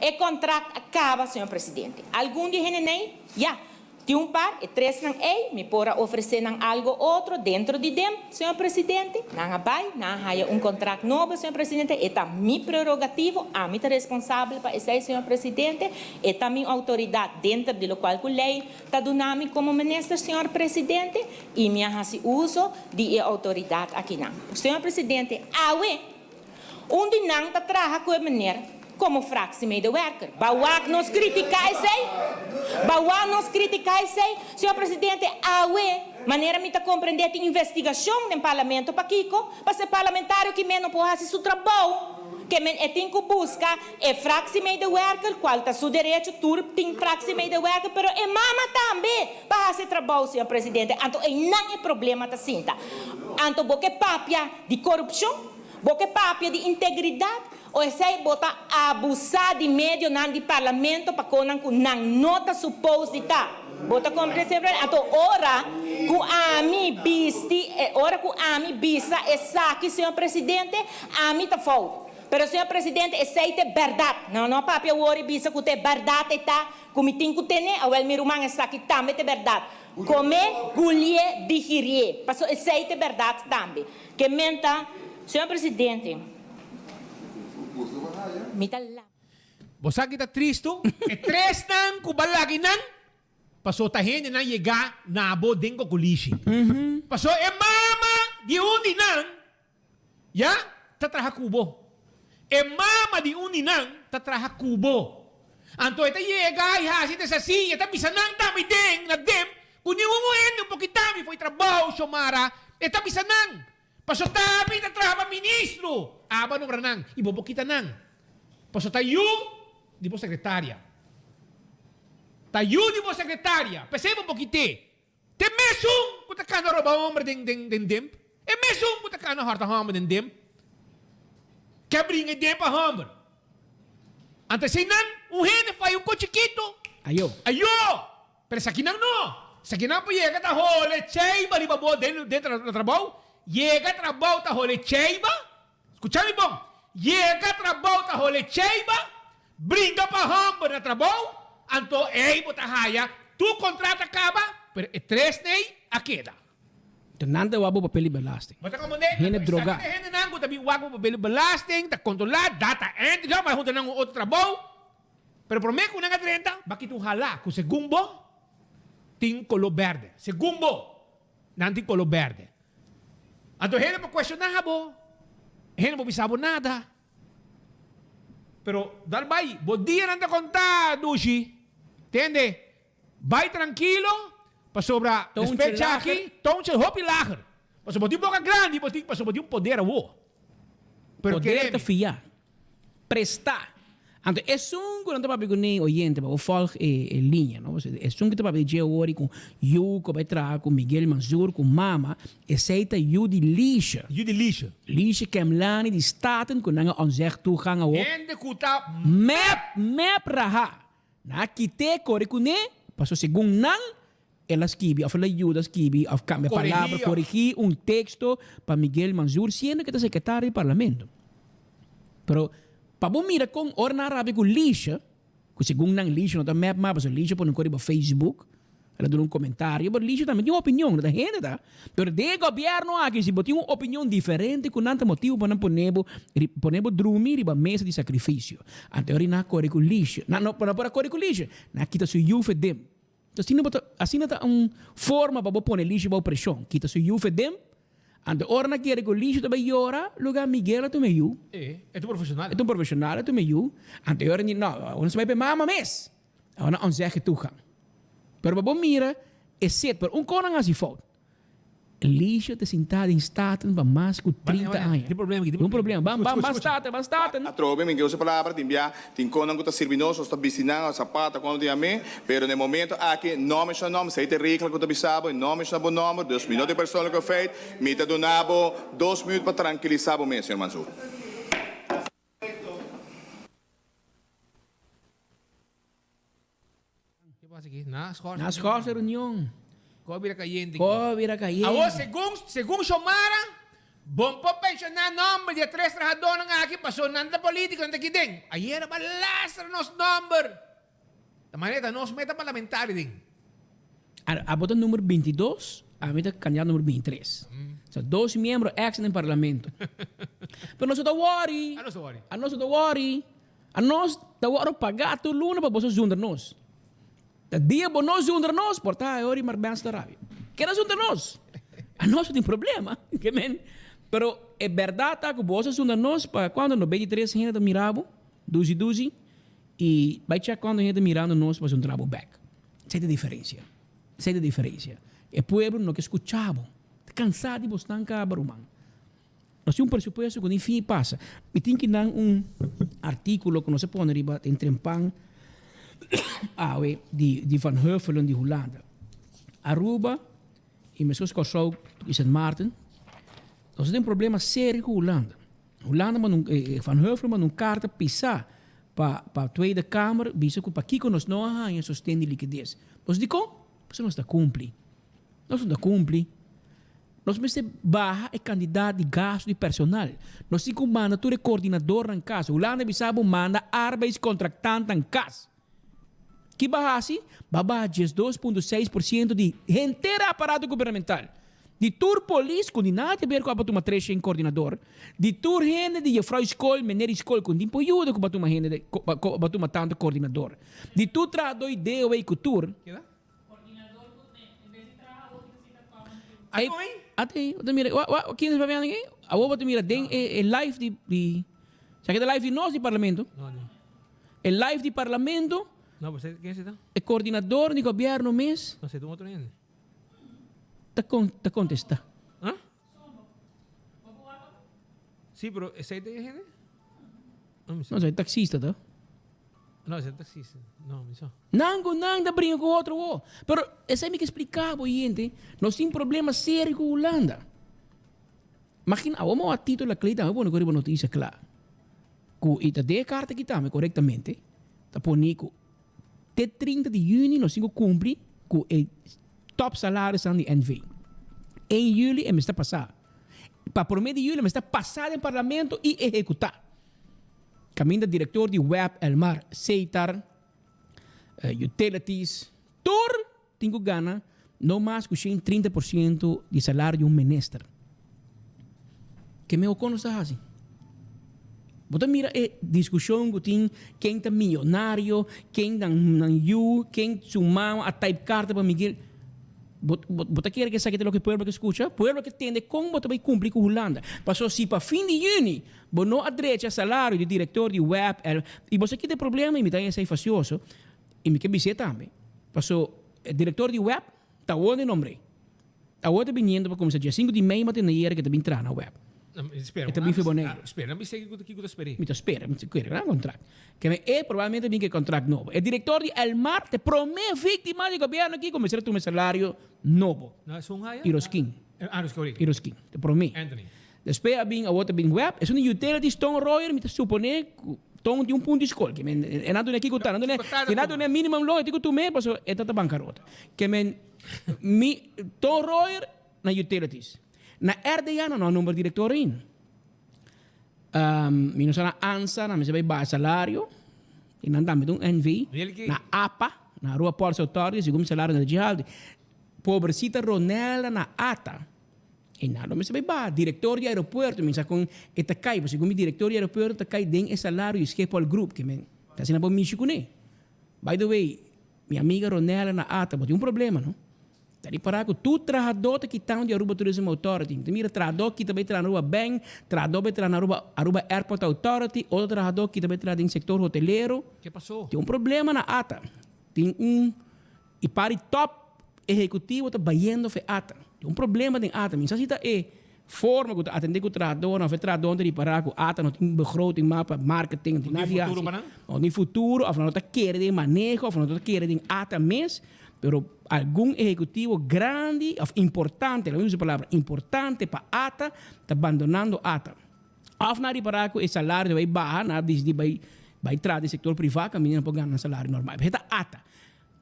E kontrakt a kaba, señor presidente. Algun di hende nei? Ya. Tin un par, e tresnan ei, mi por a ofresé nan algo otro dentro di dem, señor presidente. Nan a bai, nan a haya un kontrakt nobo, señor presidente. E ta mi prerogativo, ami ta responsabel pa esei, señor presidente. E ta mi outoridat denter di lokual ku lei ta duna mi komo minister, señor presidente, i mi a hasi uso di e outoridat akinan. Señor presidente, awe Un di nan ta traha ku e meneer komo fractiemedewerker. Ba wak nos kritiká esei? Ba wak nos kritiká esei? Señor Presidente, awe, manera mi ta komprendé tin investigashon den Parlamento. Pakiko? Pasobra e parlamentario ki men no por hasi su trabou. Ke men e tin ku buska e fractiemedewerker, kual ta su derecho, tur tin fractiemedewerker, pero e mama tambe pa hasi e trabou, señor Presidente. Anto einan e problema ta sinta. Anto bo ke papia di korupshon? Bo ke papia di integridat o esei bo ta abusá di medionan di parlamento pa konan ku nan no ta supos di ta? Bo ta komprendé señor presidente? Anto ora ku ami bisti e ora ku ami bisa esaki señor presidente ami ta fout. Pero señor presidente esei ta e bèrdat. Nan no a papia awor i bisa ku ta e bèrdat e ta ku mi tin ku tene? Awèl mi ruman esaki tambe ta e bèrdat. Komé, gulié, digirié. Pasobra esei ta e bèrdat tambe. Ke menta, señor presidente, mi ta la. Bo sa ki ta tristu? E tresnan ku ba lagi nan, paso ta hendenan yega na bo den kokolishi. Paso e mama di un di nan, ya, ta traha ku bo. E mama di un di nan ta traha ku bo. Anto e ta yega i hasi desasi i e ta bisa nan tambe den na dem Ku ningun hende un poki tambe fo'i trabou, Xiomara, e ta bisa nan, paso tambe ta traha pa ministro, aba nombra nan i bo por kita nan, paso ta yu di bo sekretaria. Ta yu di bo sekretaria, p'esei bo por kit'é. T'e mesun ku ta kana roba homber den den den demp, e mesun ku ta kana hòrta homber den demp, ke a bringa e demp a homber. Anto esei nan, un hende faya un kos chikito, Ayo. Ayo! Pero esakinan no. Esakinan por yega ta hole cheiba riba bo den den na trabou. Yega trabou ta hole cheiba. Skucha mi bon. Yega trabou ta hole cheiba, bringa pa homber na trabou, anto ey bo ta haya tur contrato a caba, pero e tresnan ey a keda. Enton nan ta wak bo papel di belasting. Bo ta comprende? Hende droga. Esaki ta hendenan ku ta bin wak bo papel di belasting, ta controla, data entry, bai hunta nan un otro trabou. Pero promé ku nan a drenta, bo a kita un halá ku segun bo tin koló bèrdè. Segun bo, nan tin koló bèrdè. Anto hende por kuestioná bo, hende por bisa bo nada. Pero dal bai, bo dianan ta kontá, dushi. Tende? Bai trankilo, pasobra Toontje despues djaki, lager. toontje hopi lager. Pasobra bo tin boka grandi, bo tin, pasobra bo tin un poder awor. Pero Poder kere ta mi. fiá. Prestá. Anto esun ku nan ta papia kuné oyente pa bo fòlg e e liña no. Esun ku ta papia di dje awor i ku yu ku a bai traha ku Miguel Mansur ku mama, esei ta yu di Lisha. Yu di Lisha. Lisha Kemlani di Staten ku nan a onzeg toegang awor. Hende ku ta mep. Mep raha. Nan a kit'é kore kuné pasobra segun nan el a skibi òf el a yuda skibi òf kambia palabra, korigí un teksto pa Miguel Mansur siendo ku e ta sekretario di parlamento. Pero pa bo mira kon ora nan a rabia ku Lisha, ku segun nan Lisha no ta mep mas pasobra Lisha pone un kos riba Facebook, el a duna un komentario, pero Lisha tambe tin un opinion, no ta hende ta. Pero den e gobièrnu aki si bo tin un opinion diferente ku nan ta motibu pa nan pone bo pone bo drumi riba mesa di sakrifisio. Anto e ora nan a kore ku Lisha, nan no por a kore ku Lisha, nan a kita su yu fe dem. Asina bo ta, asina ta un forma pa bo pone Lisha bou preshon. Kita su yu fe dem. Anto ora nan kere ku Lisha ta bai yora, luga Miguel a tuma e yu. E, e ta un profeshonal. E ta un profeshonal, a tuma e yu. Anto e ora di, no, awor nos ta bai pa e mama mes. Awor nan onzeg e toegang. Pero pa bo mira e set, pero un kon nan hasi fout. Lisha ta sintá den Staten pa mas ku 30 aña. Tin problema aki, tin problema. Ban, ban, ban Staten, ban Staten. Atrobe mi ke usa palabra tin bia tin konan ku ta sirbi nos, nos ta bisti nan sapata kono tin amé, pero na e momento aki no menshoná nòmber, esei ta e regla ku ta bisa bo, no menshoná bo nòmber, dus mi no tin persoonlijke feit, mi ta duna bo dos minüt pa trankilisá bo mes, señor Mansur. Ke pasa aki? Na schors. Na schors e reunion. Ko a bira cayente aki. Ko a bira cayente. Awor segun segun Xiomara. Bon por penshoná nòmber di e tres trahadónan aki pasobra nan ta polítiko, nan ta aki den. Ayera bo a lastra nos nòmber. Ta manera ta nos meta parlamentario den. Abo ta number 22, ami ta kandidato number 23. So dos miembro extra den parlamento. Pero nos no ta worry. A nos ta worry. A nos no ta worry. A nos ta wòrdu pagá tur luna pa boso zundra nos. Ta dia bo no zundra nos, por ta e ora i Marbenz ta rabia. Keda zundra nos. A nos no tin problema. Ke men? Pero e bèrdat ta ku boso zundra nos pa kuantu 93 hende ta mira bo, duzi duzi, i bai chèk kuantu hende ta mirando nos pa zundra bo bèk. Esei ta e diferensia. Esei ta e diferensia. E pueblo no ke skucha bo. Ta kansá di bosnan kaba, ruman. Nos tin un presupuesto ku ni fin pasa. Mi tin ki nan un artíkulo ku nos a pone riba den Trempan awe di di Van Huffelen di Hulanda. Aruba i meskos Kòrsou i Sint Maarten nos tin un problema serio ku Hulanda. Hulanda manda un Van Huffelen manda un karta pisá pa pa Tweede Kamer bisa ku pakiko nos no a haña sosten di likides. Nos dikon? Pasobra nos ta kumpli. Nos no ta kumpli. Nos mester baha e kantidat di gastu di personal. Nos tin ku manda tur e koordinadornan kas. Hulanda bisa bo manda arbeidscontractantnan kas. Ki bo a hasi? Bo a baha 12.6 por siento di henter e aparato gubernamental. Di tur polis ku ni nada te ber ku a tuma tres shen koordinador. Di tur hende di jefrou skol, mener di skol ku tin por yuda ku bo a tuma hende bo a tuma tantu koordinador. Di tur trahadó di DOW ku tur. Ay, ate, bo ta mira, wa, wa, ken ta papiando aki? Awor bo ta mira den e, e live di, di, sa ke ta live di nos di parlamento? No, no. E live di parlamento. No, pues, ken ta? E coordinador di gobierno mes. No, se ta un otro hende. Ta con, ta contesta. Ah? Sí, pero esey ta e hende? No, mi sa. No, taxista ta. No, esey taxista. No, mi sa. Nan ku nan ta bringa ku otro wo. Pero esei mi ke splika bo yente, nos tin problema serio ku Hulanda. Magina, awor mi a wak Tito Laclay tambe pone ku riba notisia kla. Ku i ta den e karta aki tambe korektamente, ta pone ku te 30 di yüni nos tin ku kumpli ku e top salarisnan di NV. En yüli e mester pasa. Pa prome di yüli e mester pasa den parlamento i ehekutá. Kaminda direktor di web Elmar Seitar, Utilities, tur tin ku gana no mas ku 130% di salario di un minister. Ke mehor kon nos ta hasi? Bo ta mira e diskushon ku tin ken ta miyonario, ken nan nan yu, ken su mama a type karta pa Miguel. Bo bo ta kere ku esaki ta loke pueblo ke skucha? Pueblo ke tende kon bo ta bai kumpli ku Hulanda. Pasobra si pa fin di yüni Bo no a drecha salario di director di web el y bo sa kita e problema y mi ta esey facioso y mi ke bis'é tambe paso e director di web ta awor di nombr'é awor ta biniendo pa cuminsa dia sinku di mei mate na yera ke ta bin traha na web Spera e ta bin fi Boneiru. Spera mi bis'é kiko ta sper'é. Mi ta spera mi ta kere gran contract ke mi e probablemente bin ke contract nobo e director di Elmar ta e prome victima di gobierno aki cuminsa ta tuma e salario nobo No esun haya? Iroskin Ah Iroskin Iroskin ta prome. Anthony. Despues a bin awor ta bin web, esun di utilities Ton Royer mi ta supone ku Ton tin un punto di skol ke men e nan duna kiko ta nan duna si nan duna minimum loon e tin ku tum'e pasobra e ta ta bankarota ke men mi Ton Royer na utilities na RDA nan no a nombra direktor ainda mi no sa na ansa nan mester bai baha salario i nan tambe ta un NV na apa na Aruba Ports Authority segun mi salario nan ta djihaldi pobrecita Ronella na ata. E nan lo mester bai baha. Director di aeropuerto, mi sa con e ta cay, pasobra segun mi director di aeropuerto ta cay den e salario di Schiphol Group, ke men ta asina bo mishi cune. By the way, mi amiga Ronella na ata, bo tin un problema no. Ta ripara cu tur trahador ta kitando di Aruba Tourism Authority. Mi ta mira trahador kita bai traha na Aruba Bank, trahador bai traha na Aruba Aruba Airport Authority, otro trahador kita bai traha den sector hotelero. Ke paso? Tin un problema na ata. Tin un E par di top ehecutivo ta bayendo fe ata. Tin un problema den ata. Mi sa si ta e forma cu ta atende cu trahadornan of e trahadornan ta ripara cu ata no tin begroting mas pa marketing, no tin nada di haci. No tin futuro of nan no ta kere den maneho of nan no ta kere den ata mes. Pero algun ehecutivo grandi of importante, laga mi usa e palabra importante pa ata, ta bandonando ata. Of nan a ripara cu e salario ta bay baha, nan a dicidi bay bay traha den sector priva caminda nan por gana nan salario normal. Esey ta ata.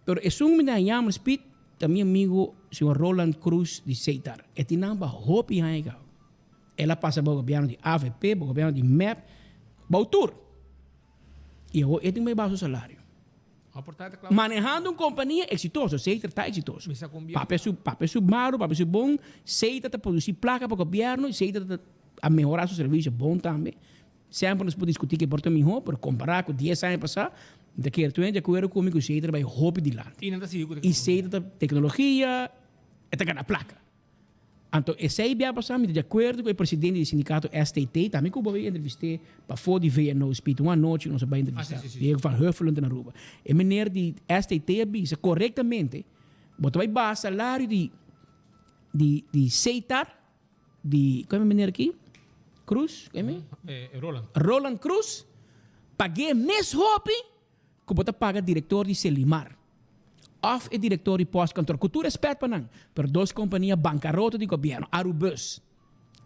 Pero esun mi ta yama Speed ta mi amigo señor Roland Cruz di Seitar. E tin nan pa hopi haña kaba. El a pasa bou gobierno di avp, bou gobierno di mep, bou tur. Y awor e tin bay baha su salario. Manehando un compania exitoso, Seiter ta exitoso. Papia su, papia su malo, papia su bon, Seiter ta produci placa pa gobierno y Seiter ta a mehora su servicio bon tambe. Semper nos por discuti ke por ta miho, pero compara cu dies aña pasa, mi ta kere tur hende di acuerdo cu mi cu Seiter a bay hopi dilanti. Y Seiter ta tecnologia, e ta gana placa. Anto esei bia pasá mi ta di akuerdo ku e presidente di sindikato STT, tambe ku bo a bai entrevist'é pafó di VNO Speed, un anochi nos a bai entrevistá Diego van Huffelen ta na Aruba. E meneer di STT a bisa korektamente, bo ta bai baha salario di di di Seitar, di, kon e meneer aki? Cruz, kon e? Roland. Roland Cruz, pag'é mes hopi ku bo ta paga direktor di Selimar òf e direktor di pòstkantor, ku tur rèspèt pa nan, pero dos kompania bankaroto di gobièrnu, Arubus,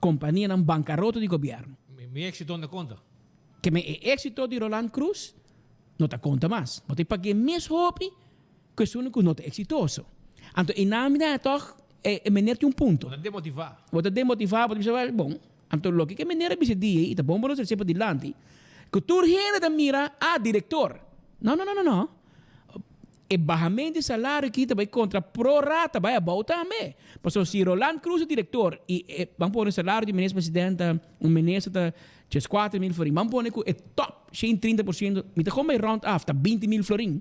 kompanianan bankaroto di gobièrnu. Mi éksito no ta konta. Ke men e éksito di Roland Cruz no ta konta mas. Bo ta pag'é mes hopi ku esun ku no ta eksitoso. Anto e nan mi ta tòg e meneer tin un punto. Bo ta demotivá. Bo ta demotivá, bo ta bisa, wèl, bon, Anto loke ke meneer a bisa di ei, i ta bon pa nos rece padilanti, ku tur hende ta mira, ah, direktor. No, no, no, no, no. E bahamento di salario aki ta bai kontra pro rata, bai abou tambe. Pasobra si Roland Croes ta direktor i e, ban pone salario di minister president ta, un minister ta 14000 florin, ban pone ku e top 130%, mi ta kon bai round af, ta 20000 florin.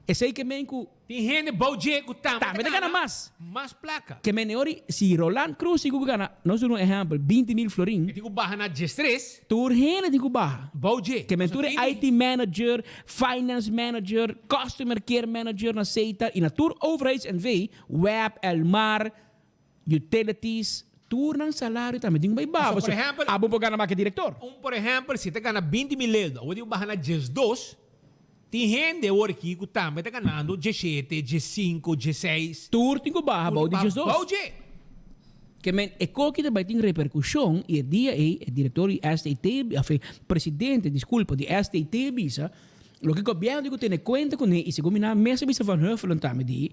Esei ke men ku. Tin hende bou dje ku tambe ta gana mas. Mas plaka. Ke men ori si Roland Croes tin ku gana, nos duna un ehèmpel, 20 mil florin. E tin ku baha na 13. Tur hende tin ku baha. Bou dje. Ke men tur e IT manager, finance manager, customer care manager na Setar i na tur overheids NV, web, Elmar, Utilities, tur nan salario tambe tin ku bai baha. Pasobra, por ehèmpel, Abo por gana mas ke direktor. Un por ehèmpel, si ta gana 20 mil euro, awor tin ku baha na 12, tin hende awor aki ku tambe ta ganando 17, 15, 16. Tur tin ku baha bou di 12. Bou dje. Ke men e koki ta bai tin reperkushon i e dia ei e direktor di STT, òf e presidente, diskulpa, di STT bisa loke gobièrnu tin ku tene kuenta kuné i segun mi nan mes a bisa Van Huffelen tambe di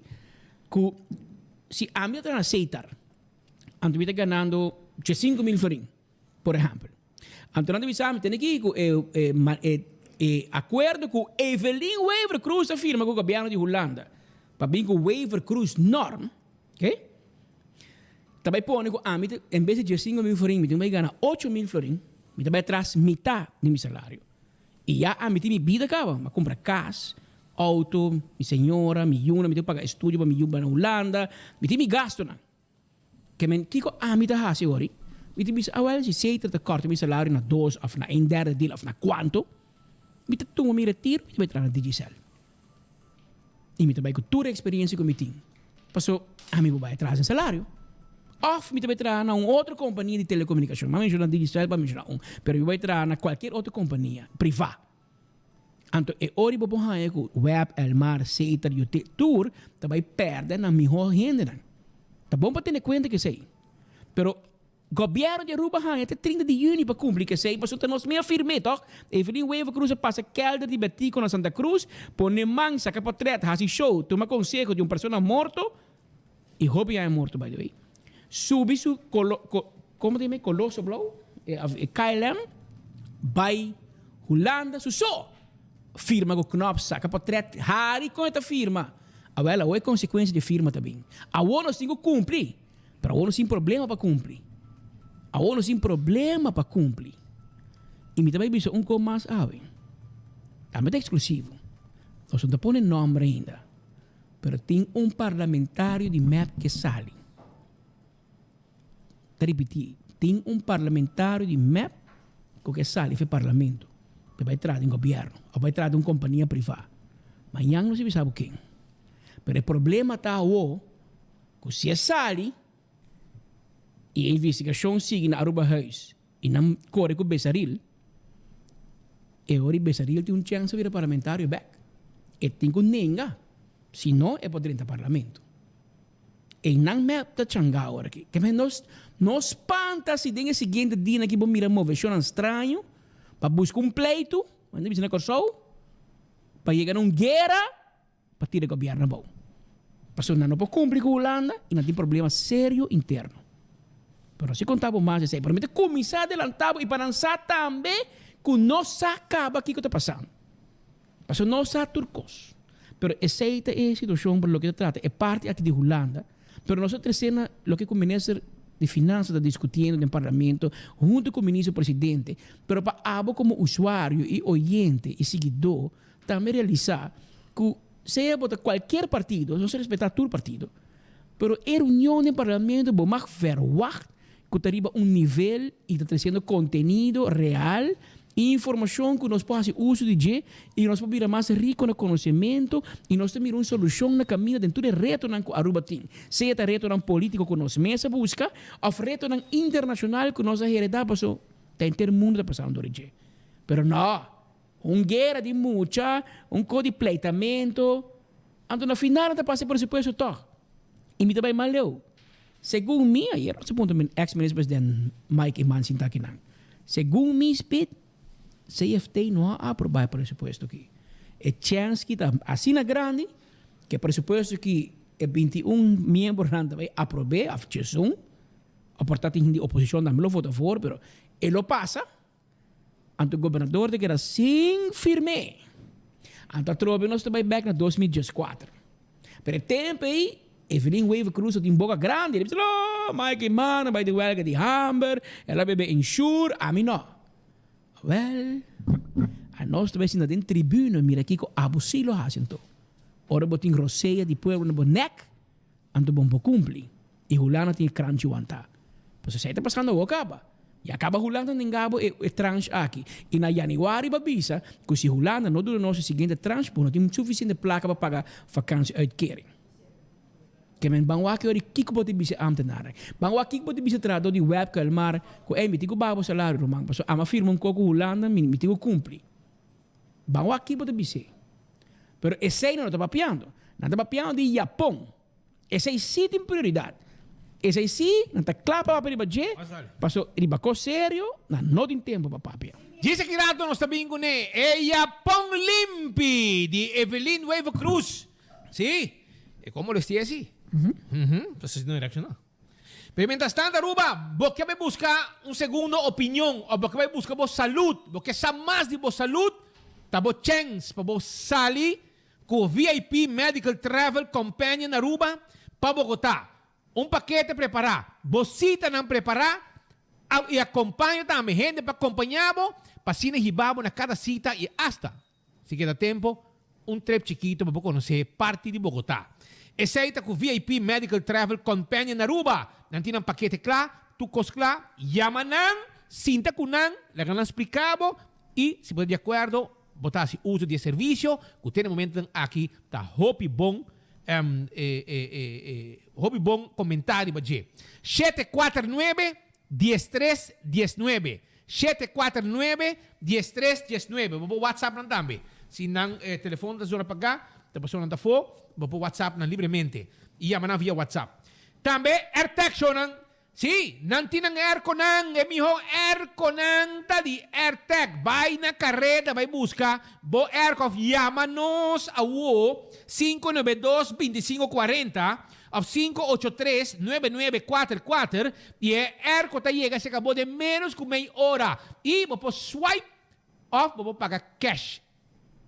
ku Si ami ta traha na Setar, anto mi ta ganando 5 mil florin, por ehempel. Anto nan ta bisa mi, tene ki ku e e e akuerdo ku Evelyn Wever Croes a firma ku gobièrnu di Hulanda pa bin ku Wever Croes norm, oke, ta bai pone ku ami ta en bes di 5 mil florin mi tin bai gana 8 mil florin, mi ta bai atras mitá di mi salario. I ya ami tin mi bida kaba, mi a kumpra kas, auto, mi señora, mi yunan, mi tin ku paga estudio pa mi yu bai na Hulanda, mi tin mi gastunan. Ke men kiko ami ta hasi ori? Mi ta bisa, awel si Seiter ta kòrta mi salario na dos òf na een derde deel òf na kuantu, mi ta tuma mi retiro, mi ta bai traha na Digicel. I mi ta bai ku tur e eksperensia ku mi tin. Paso ami por bai traha sin salario. Òf mi ta bai traha na un otro kompania di telekomunikashon. Mi a menshona Digicel pa menshona un. Pero mi bai traha na kualkier otro kompania privá. Anto e ora bo por haña ku Web, Elmar, Setar, UT, tur ta bai pèrdè nan mihó hendenan. Ta bon pa tene kuenta ku esei. Pero Gobierno di Aruba haña te 30 di juni pa cumpli cu esey pasobra ta nos mi a firm'é toch? Evelyn Wever Croes a pasa kelder di Betico na Santa Cruz, pone man, saca potret, haci show, tuma conseho di un persona morto, y hopi aña morto by the way, subi su colo, co, como ta yama e coloso blauw? E KLM bay Hulanda su so! Firma cu knop, saca potret, hari con e ta firma! Awel awo e consecuencia di e firma ta bin. Awo nos tin cu cumpli! Pero awor nos tin problema pa cumpli. Awor nos tin problema pa cumpli. Y mi ta bay bisa un cos mas awe. Tambe ta exclusivo. Nos no ta pone nomber ainda. Pero tin un parlamentario di mep ke sali. Ta ripiti, tin un parlamentario di mep cu ke sali for parlamento. Pe bay traha den gobierno of bay traha den un compania priva. Mañan nos ta bisa bo ken. Pero e problema ta awor. Ku si e sali i e investigashon sigui na Arubahuis i nan kore ku Besaril, e ora i Besaril tin un chèns pa bira parlamentario bèk. E tin ku nenga, si no e por drenta parlamento. Einan mep ta changá ora aki. Ke men nos no spanta si den e siguiente dianan aki bo mira moveshonnan straño pa buska un pleitu, nan ta bisa na Kòrsou, pa yega na un guera. pa tira e gobierno abou. Pasobra nan no por cumpli cu Hulanda y nan tin problema serio interno. Pero si konta bo mas esei. Pero mi ta kuminsá adelantá bo i pa nan sa tambe ku no sa kaba kiko ta pasando. Pasobra no sa tur kos. Pero esei ta e situashon pa loke ta trata e parti aki di Hulanda. Pero nos ta trese na loke ku minister di Finansa ta diskutiendo den parlamento huntu ku minister presidente. Pero pa abo komo usuario i oyente i siguidó tambe realisá ku sea bo ta kualkier partido, nos ta respetá tur partido, pero e reunion den parlamento bo mag verwagt ku ta riba un nivel i ta tresiendo kontenido real i informashon ku nos por hasi uso di dje i nos por bira mas riko na konosementu i nos ta mira un solushon na kaminda den tur e retonan ku Aruba tin, sea ta retonan politiko ku nos mes a buska òf retonan internashonal ku nos a heredá paso ta henter mundu ta pasando dor di dje. Pero no! Un guera di mucha, un ko di pleitamento, anto na final nan ta pasa e presupuesto tòg. I mi ta bai mal leu. Segun mi, ayer nos a puntra mi ex minister president Mike Eman sinta akinan. Segun mi spit, CFT no a aproba e presupuesto aki. E chèns ki ta asina grandi ku e presupuesto ki e 21 miembronan ta bai aprob'é, òf djesun, òf por ta tin hende di oposishon tambe lo vota for, pero e lo pasa. Anto gobernador ta keda sin firm'é. Anto atrobe nos ta bai bek na 2014. Pero e tempu ei, Evelyn Wever Croes a tin boka grandi. El a bisa, Lo, Mike Eman a bai den welga di hamber, el a bebe Ensure, ami no. Awel, anos ta bai sinta den tribuna mira kiko abo si lo hasi anto. Ora bo tin rosea di pueblo na bo nek, Anto bon por cumpli. Y Hulanda tin e kranchi wanta. Pues esey ta pasando awor caba. Ya caba Hulanda nenga bo e tranche aki. Y na januari bo a bisa cu si Hulanda no duna nos e siguiente tranche bo no tin suficiente placa pa paga vakantie uitkering. Ke men ban wak e ora kico bo ta bisa e ambtenaren. Ban wak kico bo ta bisa e trahador di web cu Elmar cu ey mi tin cu baha bo salario ruman pasobra ami a firma un co cu Hulanda mi tin cu cumpli. Ban wak ki bo ta bis'é. Pero esei nan no ta papiando. Nan ta papiando di Japon. Esei sí tin prioridat. Esei sí nan ta kla pa papia riba dje, paso riba kos serio nan no tin tempu pa papia. Djis aki rato nos ta bin kuné e Japon limpi di Evelyn Wever Croes. Sí, e kon molestia esei. Entonces no reaccionó. Pero mientras tanto Aruba, bo ke bai busca un segundo opinion of bo ke bai busca bo salud, bo ke sa mas di bo salud, ta bo chens pa bo sali cu VIP Medical Travel Companion Aruba pa Bogota. Un pakete prepara, bo citanan prepara y acompaño tambe, hende pa acompaña bo pa asina hiba bo na cada cita y hasta Si keda tempo, un trip chikito pa bo konosé parti di Bogotá. Esei ta ku VIP Medical Travel Companion Aruba. Nan tin nan pakete kla, tur kos kla. Yama nan, sinta ku nan, laga nan splika bo i si bo ta di akuerdo, bo ta hasi uso di e servisio ku te na momentonan aki ta hopi bon hopi bon komentá riba dje. 749 13 19 749 13 19 Bo por whatsapp nan tambe. Si nan telefon ta zona pagá, ta pasobra nan ta afó, bo por whatsapp nan libremente i yama nan via whatsapp. Tambe Airtag shownan, sí, nan tin nan airconan, e mihó airconan ta di Airtag. Bai na kareda bai buska bo airco òf yama nos awo 592 25 40 Of sinku ocho tres nuebe nuebe kuater kuater i e airco ta yega serka bo den menos ku mei ora i bo por swipe of bo por paga cash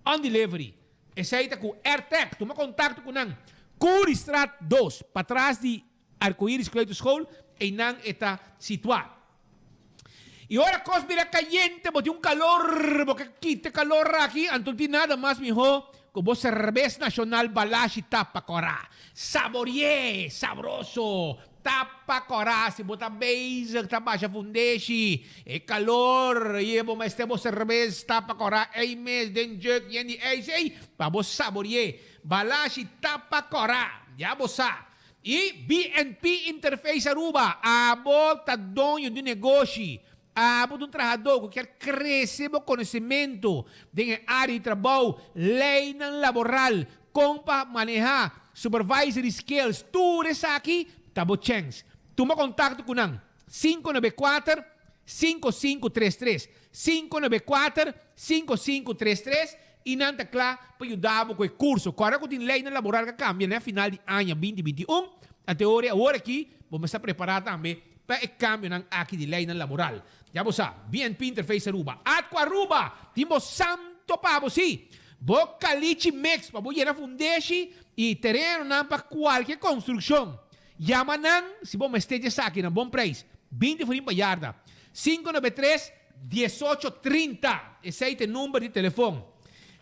on delivery. Esei ta ku Airtec. Tuma kontakto ku nan Curiestraat dos, patras di Arcoiris Kleuterschool, einan e ta situá. I ora kos bira kayente, bo tin un kalor, bo ke kita e kalor aki, anto no tin nada mas mihó ku bo serbes nashonal Balashi Tapa Kòrá. Saborié! Sabroso! Tapa Kòrá! Si bo ta bezig ta basha fundeshi, e kalor, i bo mester bo serbes Tapa Kòrá ei mes den jug yen di ijs ei, pa bo saborié. Balashi Tapa Kòrá! Ya bo sa! I BNP Interface Aruba, abo ta doño di un negoshi, abo ta un trahadó ku kier krese bo konosementu den e área di trabou, leinan laboral, kon pa manehá, supervisory skills, tur esaki ta bo chèns. Tuma kontakto ku nan, 594 5533, 594 5533, I nan ta kla pa yuda bo ku e kurso. Kòrda ku tin leinan laboral ka kambia na e final di aña 2021. Anto e ora awor aki bo mester prepará tambe. pa e kambionan aki di leinan laboral. Ya bo sa, BNP Interface Aruba, Atco Aruba tin bo santo pa bo, sí, bo kalichi mix pa bo yena fundeshi i terenonan pa kualke konstrukshon. Yama nan si bo mester dje esaki na bon preis, 20 florin pa yarda. 593 18 30, esei ta e number di telefon.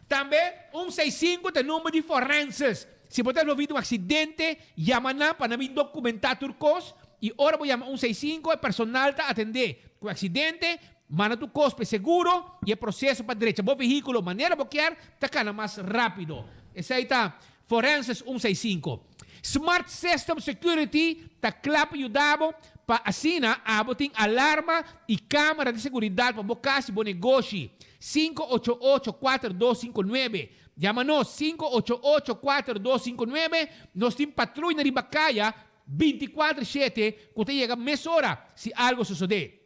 Tambe un seis sinku ta e number di forenses. Si bo ta envolví den un aksidente, yama nan pa nan bin dokumentá tur kos i ora bo yama un seis sinku e personal ta atendé ku e aksidente, manda tur kos pa e seguro i e proseso pa drecha bo vehíkulo manera bo kier ta kana mas rápido. Esei ta Forenses un seis sinku. Smart System Security ta kla pa yuda bo pa asina abo tin alarma i kamera di seguridat pa bo kas i bo negoshi. 588 4259 Yama nos 588 4259 Nos tin patruina riba kaya 24 shete ku ta yega mesora si algo sosodé.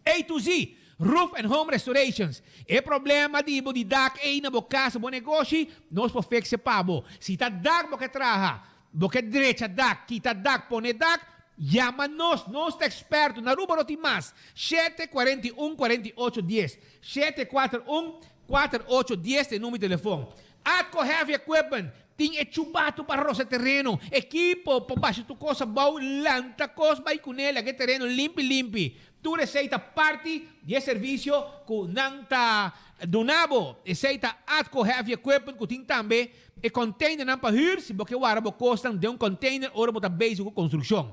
A to Z, Roof and Home Restorations. E problema di bo di dak ei na bo kas o bo negoshi, nos por fix e pa bo. Si ta dak bo ke traha, bo ke drecha dak, kita dak, pone dak, yama nos. Nos ta eksperto. Na Aruba no tin mas. 7 41 48 10. 7 4 1 4 8 10 ta e number di telefon. Atco Heavy Equipment tin e chubato pa rosa tereno, ekipo pa basha tur kos abou, lanta kos bai kuné, laga e tereno limpi limpi. Tur esei ta parti di e servisio ku nan ta duna bo. Esei ta Atco Heavy Equipment ku tin tambe e containernan pa hür si bo ke wara bo kosnan den un container ora bo ta bezig ku konstrukshon.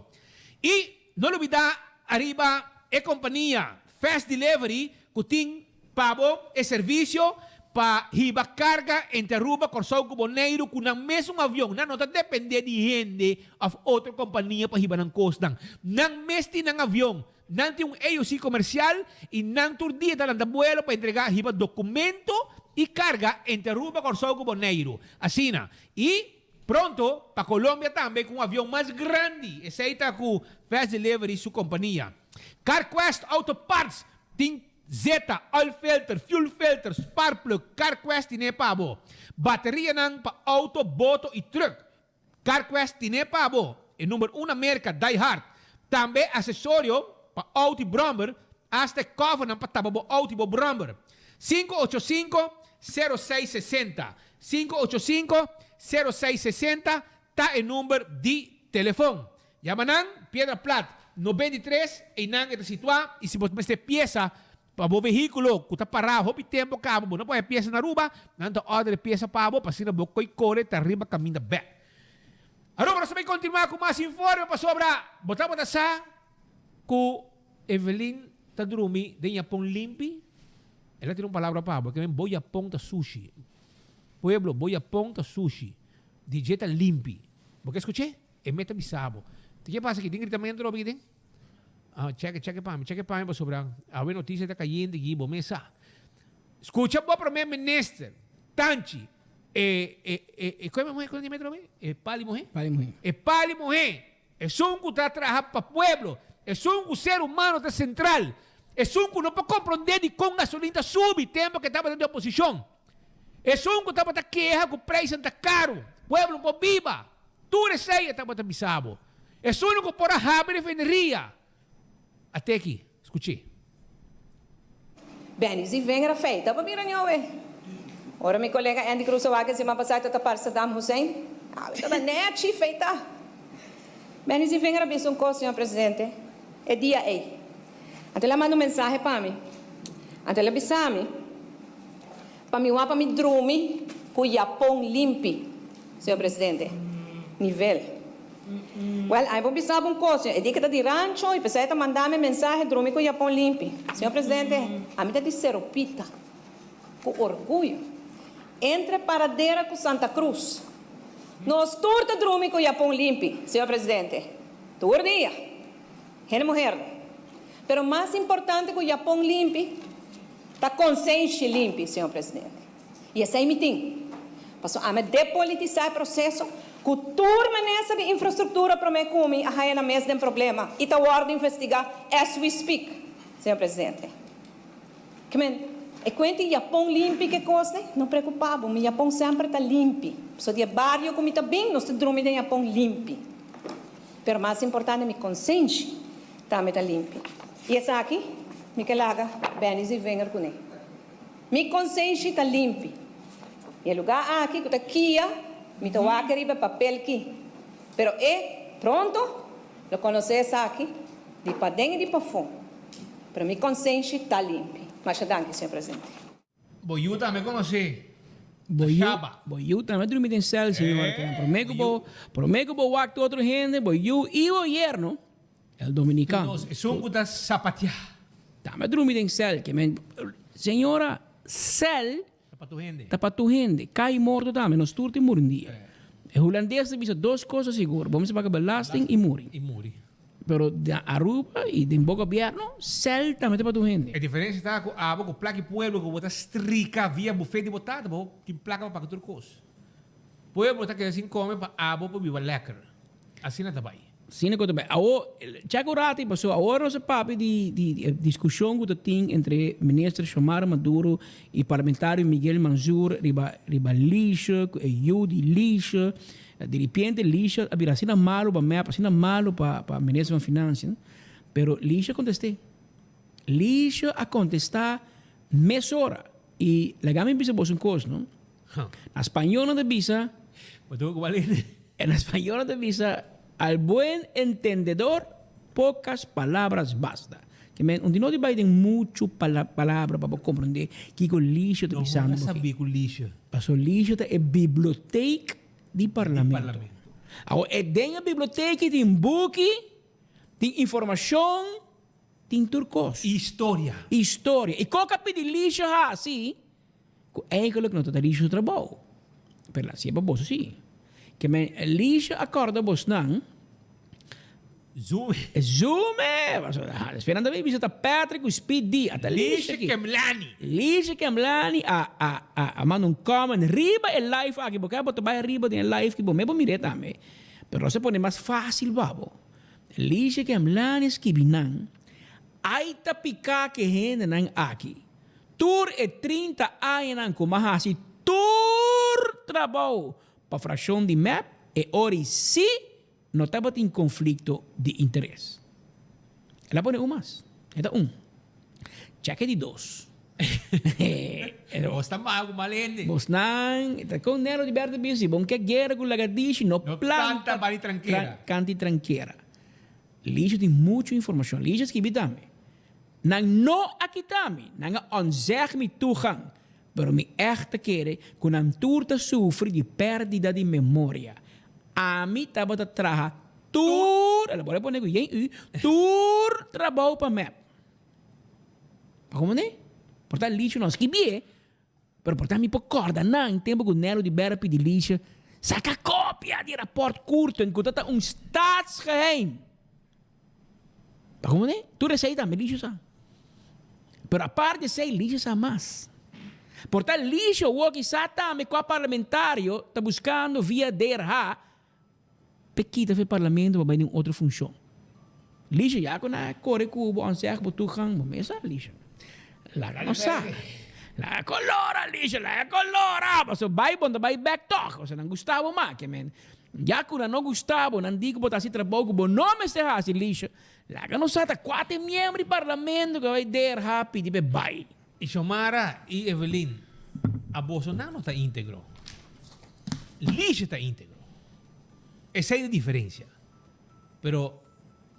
I no lubidá ariba e kompania Fast Delivery ku tin Pa bo e servisio pa hiba karga entre Aruba, Kòrsou ku Boneiru ku nan mesun avion. Nan no ta dependé di hende òf otro kompania pa hiba nan kosnan. Nan mes tin nan avion. Nan tin un AOC komersial i nan tur dia ta lanta buelo pa entregá hiba dokumento i karga entre Aruba, Kòrsou ku Boneiru. Asina. I pronto pa Colombia tambe ku un avion mas grandi. Esei ta ku Fast Delivery su kompania. CarQuest Auto Parts tin Zeta, oil filter, fuel filter, spark plug, CarQuest tine pa bo. Baterianan pa auto, boto y truck. CarQuest tine pa bo. E number un na Merca, Die Hard. Tambe accesorio pa auto y brommer, hasta e covernan pa tapa bo auto y bo brommer. 585 0660 585 0660 ta e number di telefon. Yama nan, Piedra Plat, 93, einan e ta situá i si bo mester piesa pa bo vehíkulo ku ta pará hopi tempu kaba bo no por haña piesa na Aruba, nan ta òrder e piesa pa bo pa asina bo koi kore ta riba kaminda bèk. Aruba nos ta bai kontinuá ku mas informe pasobra bo tabata sa ku Evelyn ta drumi den yapon limpi? El a tira un palabra pa bo, ke men bo yapon ta sushi. Pueblo, bo yapon ta sushi. Di dje ta limpi. Bo ke skuch'é? E meta bisa bo. Ta ke pasa aki? Tin gritamentu lobi aki den? Ah, cheke, cheke pa mi, cheke pa mi pasobra awe notisia ta kayente aki, bo mes sa. Skucha bo prome minister, Tanchi, e, e, e, e, kon e muhé, kon e metro lobi? E pali muhé? Pali muhé. E pali muhé, esun ku ta traha pa pueblo, esun ku ser humano ta sentral, esun ku no por komprondé dikon gasolin ta subi tempu ke tabata den oposishon, esun ku tabata keha ku preisnan ta karu, pueblo no por biba. Tur esei e tabata bisa bo. Esun ku por a habri refineria. Ate aki, skuch'é. Benny si ven era feita pa bira ñoe. Ora mi kolega Andy Cruz a wak e siman pasá e ta tapar Saddam Hussein. Awe tabata nèchi feita. Benny si ven era bisa un kos, señor presidente, e dia ei. Anto el a manda un mensahe pa mi. Anto el a bisa mi. Pa mi wak pa mi drumi ku yapon limpi, señor presidente. Nivel. Wèl, ai bo bisa bo un kos, señor. E di ke ta di rancho i p'esei e ta manda mi mensahe drumi ku yapon limpi. Señor presidente, ami ta di Seropita ku orguyo. Entre Paradera ku Santa Cruz. Nos tur ta drumi ku yapon limpi, señor presidente. Tur dia. Hende muher. Pero mas importante ku yapon limpi ta konsenshi limpi, señor presidente. I esei mi tin. Pasobra ami a depolitisá e proseso ku tur minister di infrastruktura promé ku mi a haña nan mes den problema i ta wòrdu investigá as we speak, señor presidente. Ke men, e kuenta di yapon limpi ke kos ne? No preokupá bo, mi yapon semper ta limpi. Pasobra di e bario ku mi ta bin, nos ta drumi den yapon limpi. Pero mas importante mi konsenshi. tambe ta limpi. I esaki mi ke laga Benny Zievinger kuné. Mi konsenshi ta limpi. I e lugá aki ku ta kia mi ta wak riba e papel ki. Pero e pronto lo konosé esaki di paden i di pafó. Pero mi konsenshi ta limpi. Masha danki, señor presidente. Bo yu tambe konosé Bo yu, bo yu tambe drumi den sèl, señor. Promé ku bo, promé ku bo wak tur otro hende, bo yu i bo yerno, el dominicano. Esun ku ta sapatiá. Tambe drumi den sèl. Ke men, señora, sèl Ta pa tur hende. Ta pa tur hende. Kai morto tambe. Nos tur tin muri un dia. E hulandes ta bisa dos cosa sigur. Bo mester paga belasting i muri. I muri. Pero den Aruba i den bo gobierno, sèl tambe ta pa tur hende. E diferensia ta ku abo ku plaka i pueblo ku bo ta strika via bufet di bo tata, bo tin plaka pa paga tur kos. Pueblo ta keda sin kome pa abo por biba lekker. Asina ta bai. Asina ku ta bai. Awor, chek un rati pasobra awor nos a papia di di e diskushon ku ta tin entre minister Xiomara Maduro i parlamentario Miguel Mansur riba riba Lisha ku e yu di Lisha. Diripiente Lisha a bira asina malu pa mep, asina malu pa pa minister van Financiën. Pero Lisha a kontest'é. Lisha a kontestá mesora. I laga mi bisa boso un kos, no? Na spañol nan ta bisa. Bo tuvo ku balende. Na spañol nan ta bisa, Al buen entendedor, pocas palabras basta. Ke men, un di no di bai den muchu palabra pa bo komprendé kiko Lisio ta bisando bo aki. No sabí ku Lisio. Paso Lisio ta e biblioteek di parlamento. Awor, e den e biblioteek tin buki, tin informashon. Tin tur kos. Historia. Historia. I kok a pidi Lisha hasi ku eigenlijk no ta ta Lisha su trabou. Pero el a hasié pa boso si. Ke men Lisha a kòrda bosnan. Zoom. Zoom e! Despues nan ta bin bisa ta Patrick ku Speed D. Ata Lisha ki. Lisha Kemlani. Lisha Kemlani a a a a manda un comment riba e live aki. Bo ke bo ta bai ariba den e live ki bo mes bo mir'é tambe. Pero nos a pone mas fásil pa bo. Liesje Kemlani skibi nan, Ai ta piká ku e hendenan aki. Tur e 30 añanan ku m'a hasi tur trabou pa frakshon di mep, e ora sí no tabatin konflikto di interes. El a pone un mas. E ta un. Chèk e di dos. Bos ta mal ku mal hende. Bosnan ta kon Nero di Berto bisa, si bon ke guera ku lagadishi no planta bari trankera. Kanti trankera. Lisha tin muchu informashon. Lisha skibi tambe. Nan no a kita mi, nan a ontzeg mi toegang, pero mi ègt ta kere ku nan tur ta sufri di pèrdida di memoria. Ami tabata traha tur, el a bole pone ku yen u, tur trabou pa mep. Pa como ne? Por ta Licia no a skibié, pero por ta mi por corda nan tempo cu Nelo di Berra pidi Licia saca copia di rapport Curten cu ta ta un staatsgeheim. Pa como ne? Tur esey tambe Licia sa. Pero aparte esey Licia sa mas. Por ta Licia awo sa tambe cua parlamentario ta buscando via DRH P'e kita fe parlamento pa bai den otro funcion. Lisha, ya cu nan a core cu bo ontzeg bo toegang, bo mes sa, Lisha. Laga nos sa. Laga colora, Lisha, laga colora. Pasobra bai bo no ta bai bek toch. Pasobra nan gusta bo mas. Ke men, ya cu nan no gusta bo, nan di cu bo ta haci trabou cu bo no mester haci, Lisha. Laga nos sa ta cuate miembro di parlamento cu a bai DRH pidi p'e bai. Y Xiomara y Evelyn, a boso nan no ta integro. Lisha ta integro. Esey ta diferencia. Pero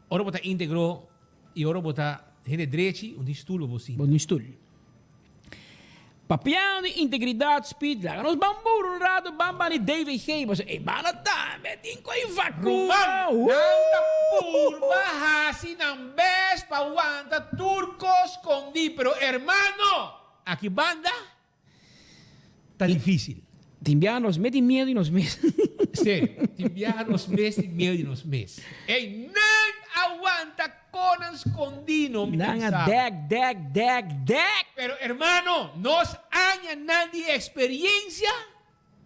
ora bo ta integro y ora bo ta hende drechi, un tin stoel pa bo sinta. Bo tin stoel. Papiando di integridad, Speed, laga nos ban buru un rato, ban ban di DVG, pasobra e banda tambe tin cu e vacuna. Ruman, nan ta purba haci nan best pa wanta tur cos scondi, pero hermano, aki banda ta dificil. Tin biaha nos mes tin miedo di nos mes. Serio, tin biaha nos mes tin miedo di nos mes. Ey, nan a wanta konan skondí no, mi ta Nan a bisa. dek, dek, dek, dek! Pero hermano, nos añanan di experiencia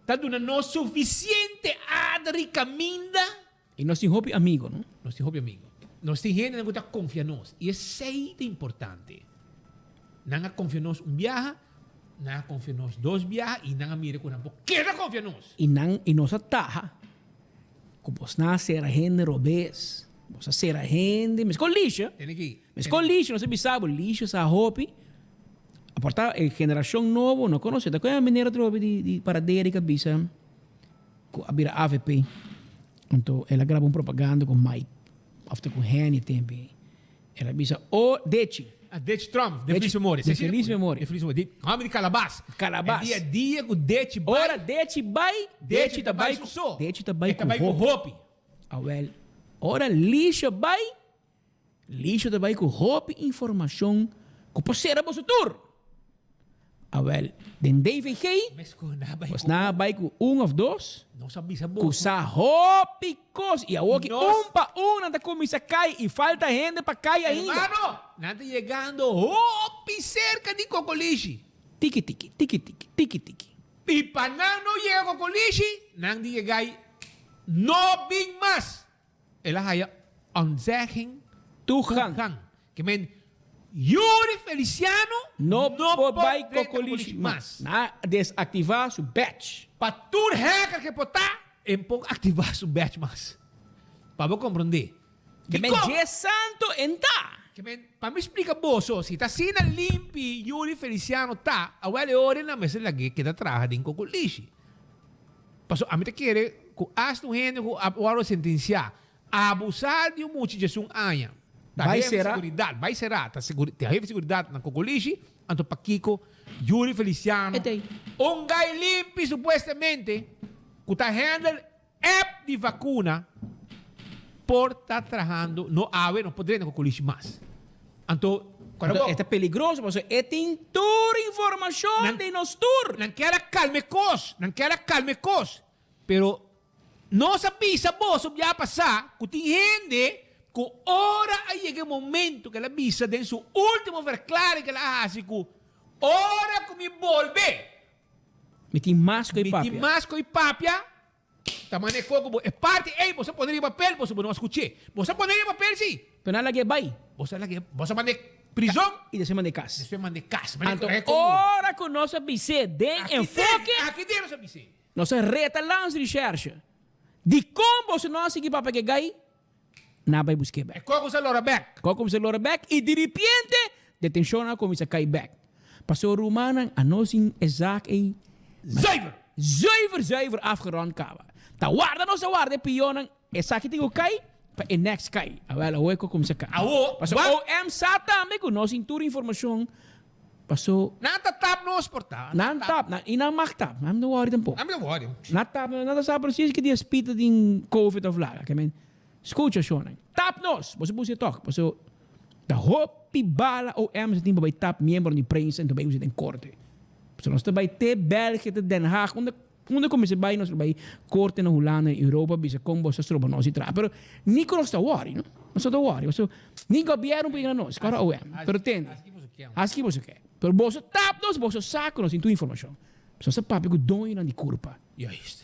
ta duna nos suficiente ader y caminda. Y nos tin hopi amigo, no? Nos tin hopi amigo. Nos tin hendenan cu ta confia nos. Y esey ta importante. Nan a confia nos un biaha, nan a confia nos dos biaha y nan a mira cu nan por keda confia nos. Y nan, y nos a taha cu bos nan a sera hende robes. Bo sa sera hende, meskos Lisha. Meskos Lisha, nos a bisa bo, Lisha sa hopi. Aporta e generashon nobo no konosé. Ta koe meneer atrobe di di Paradera ku a bisa ku a bira avp. Anto el a graba un propaganda ku Mike òf ta ku Henny tempu ei. El a bisa o Dechi. A Dechi Trump, de feliz memoria. De feliz memoria. De feliz memoria. Di hòmber di Kalabas. Kalabas. E dia dia ku Dechi bai. Ora Dechi bai, Dechi ta bai ku so. Dechi ta bai ku hopi. E ta bai ku hopi. Awel, ora Lisha bai, Lisha ta bai ku hopi informashon ku por sera boso tur. Awel, den DVG, bos nan a bai ku un of dos ku sa hopi kos i awor ki un pa un nan ta kuminsá kai i falta hende pa kai ainda. Hermano, nan ta yegando hopi serka di Kokolishi. Tiki tiki, tiki tiki, tiki tiki. I pa nan no yega Kokolishi, nan di yega i no bin mas. El a haya ontzegging toegang. Ke men Yuri Feliciano no por por bai drenta Kokolishi Kokolishi mas. Nan a desaktivá su badge. Pa tur hacker ke por ta, e por aktivá su badge mas. Pa bo komprondé. Ke men Dikon? dje santo en ta. Ke men, pa mi splika boso, si ta asina limpi Yuri Feliciano ta, awel e ora nan mester lag'é keda traha den Kokolishi. Pasobra ami ta kere ku asta un hende ku a wòrdu sentensiá abusá di un mucha djesun aña, ta Bai hefe será. seguridat, bai será, ta ta hefe seguridat na Kokolishi, anto pakiko Yuri Feliciano, un gai limpi supuestamente ku ta handle App di vacuna por ta trahando no awe no por drenta cu colishi mas. Anto cuando bo. E ta peligroso pasobra e tin tur informacion di nos tur. Nan kier a calma e cos, nan kier a calma e cos. Pero nos a bisa boso bia pasa cu tin hende cu ora a yega e momento cu el a bisa den su ultimo verklaring cu el a haci cu ora cu mi bolbe. Mi tin mas ku e papia. Mi tin mas ku e papia. Ta mane koko bo e parti ei boso a pone riba papel boso bo no a skuch'é. Boso a pone riba papel si. Pero nan a lag'é bai. Boso a lag'é, boso a mand'é prizon. I despues mand'é kas. Despues mand'é kas. Anto ora ku nos a bis'é den enfoke. Aki den nos a bis'é. Nos a reta landsrecherche. Dikon boso no a sigui papia ku e gai? Nan a bai busk'é bèk. E koko sa lora bèk. Koko kuminsá lora bèk i diripiente detenshonnan a kuminsá kai bèk. Pasobra rumannan a no sin e zaak ei Zuiver! Zuiver, zuiver afgerond kaba. Ta warda nos a warda e pionnan, esaki tin ku kai pa e next kai. Awel, awor e koko kuminsá kai. Awor, Pasobra OM sa tambe ku nos sin tur informashon paso. Nan ta tap nos por ta. Nan tap, nan, i nan mag tap. Nan no wòri tampoko. Nan no wòri. Nan tap, nan ta sa precies ki dia Spita tin covid of laga. Ke men, skucha shonnan. Tap nos! Boso busi e tòg. Paso ta hopi bala OM sa tin pa bai tap miembronan di prensa en ta bai usa den korte. Paso nos ta bai te België, te Den Haag, unda unda ku mester bai nos ta bai korte na Hulanda, na Europa bisa kon boso a stroba nos di traha. Pero ni ku nos ta wòri, no? Nos no ta wòri. Paso ni gobièrnu por yega na nos, kòrda OM. Pero tende, hasi ki boso ke. Pero boso tap nos, boso sa ku nos tin tur informashon. Paso nos ta papia ku doñonan di kurpa. Juist.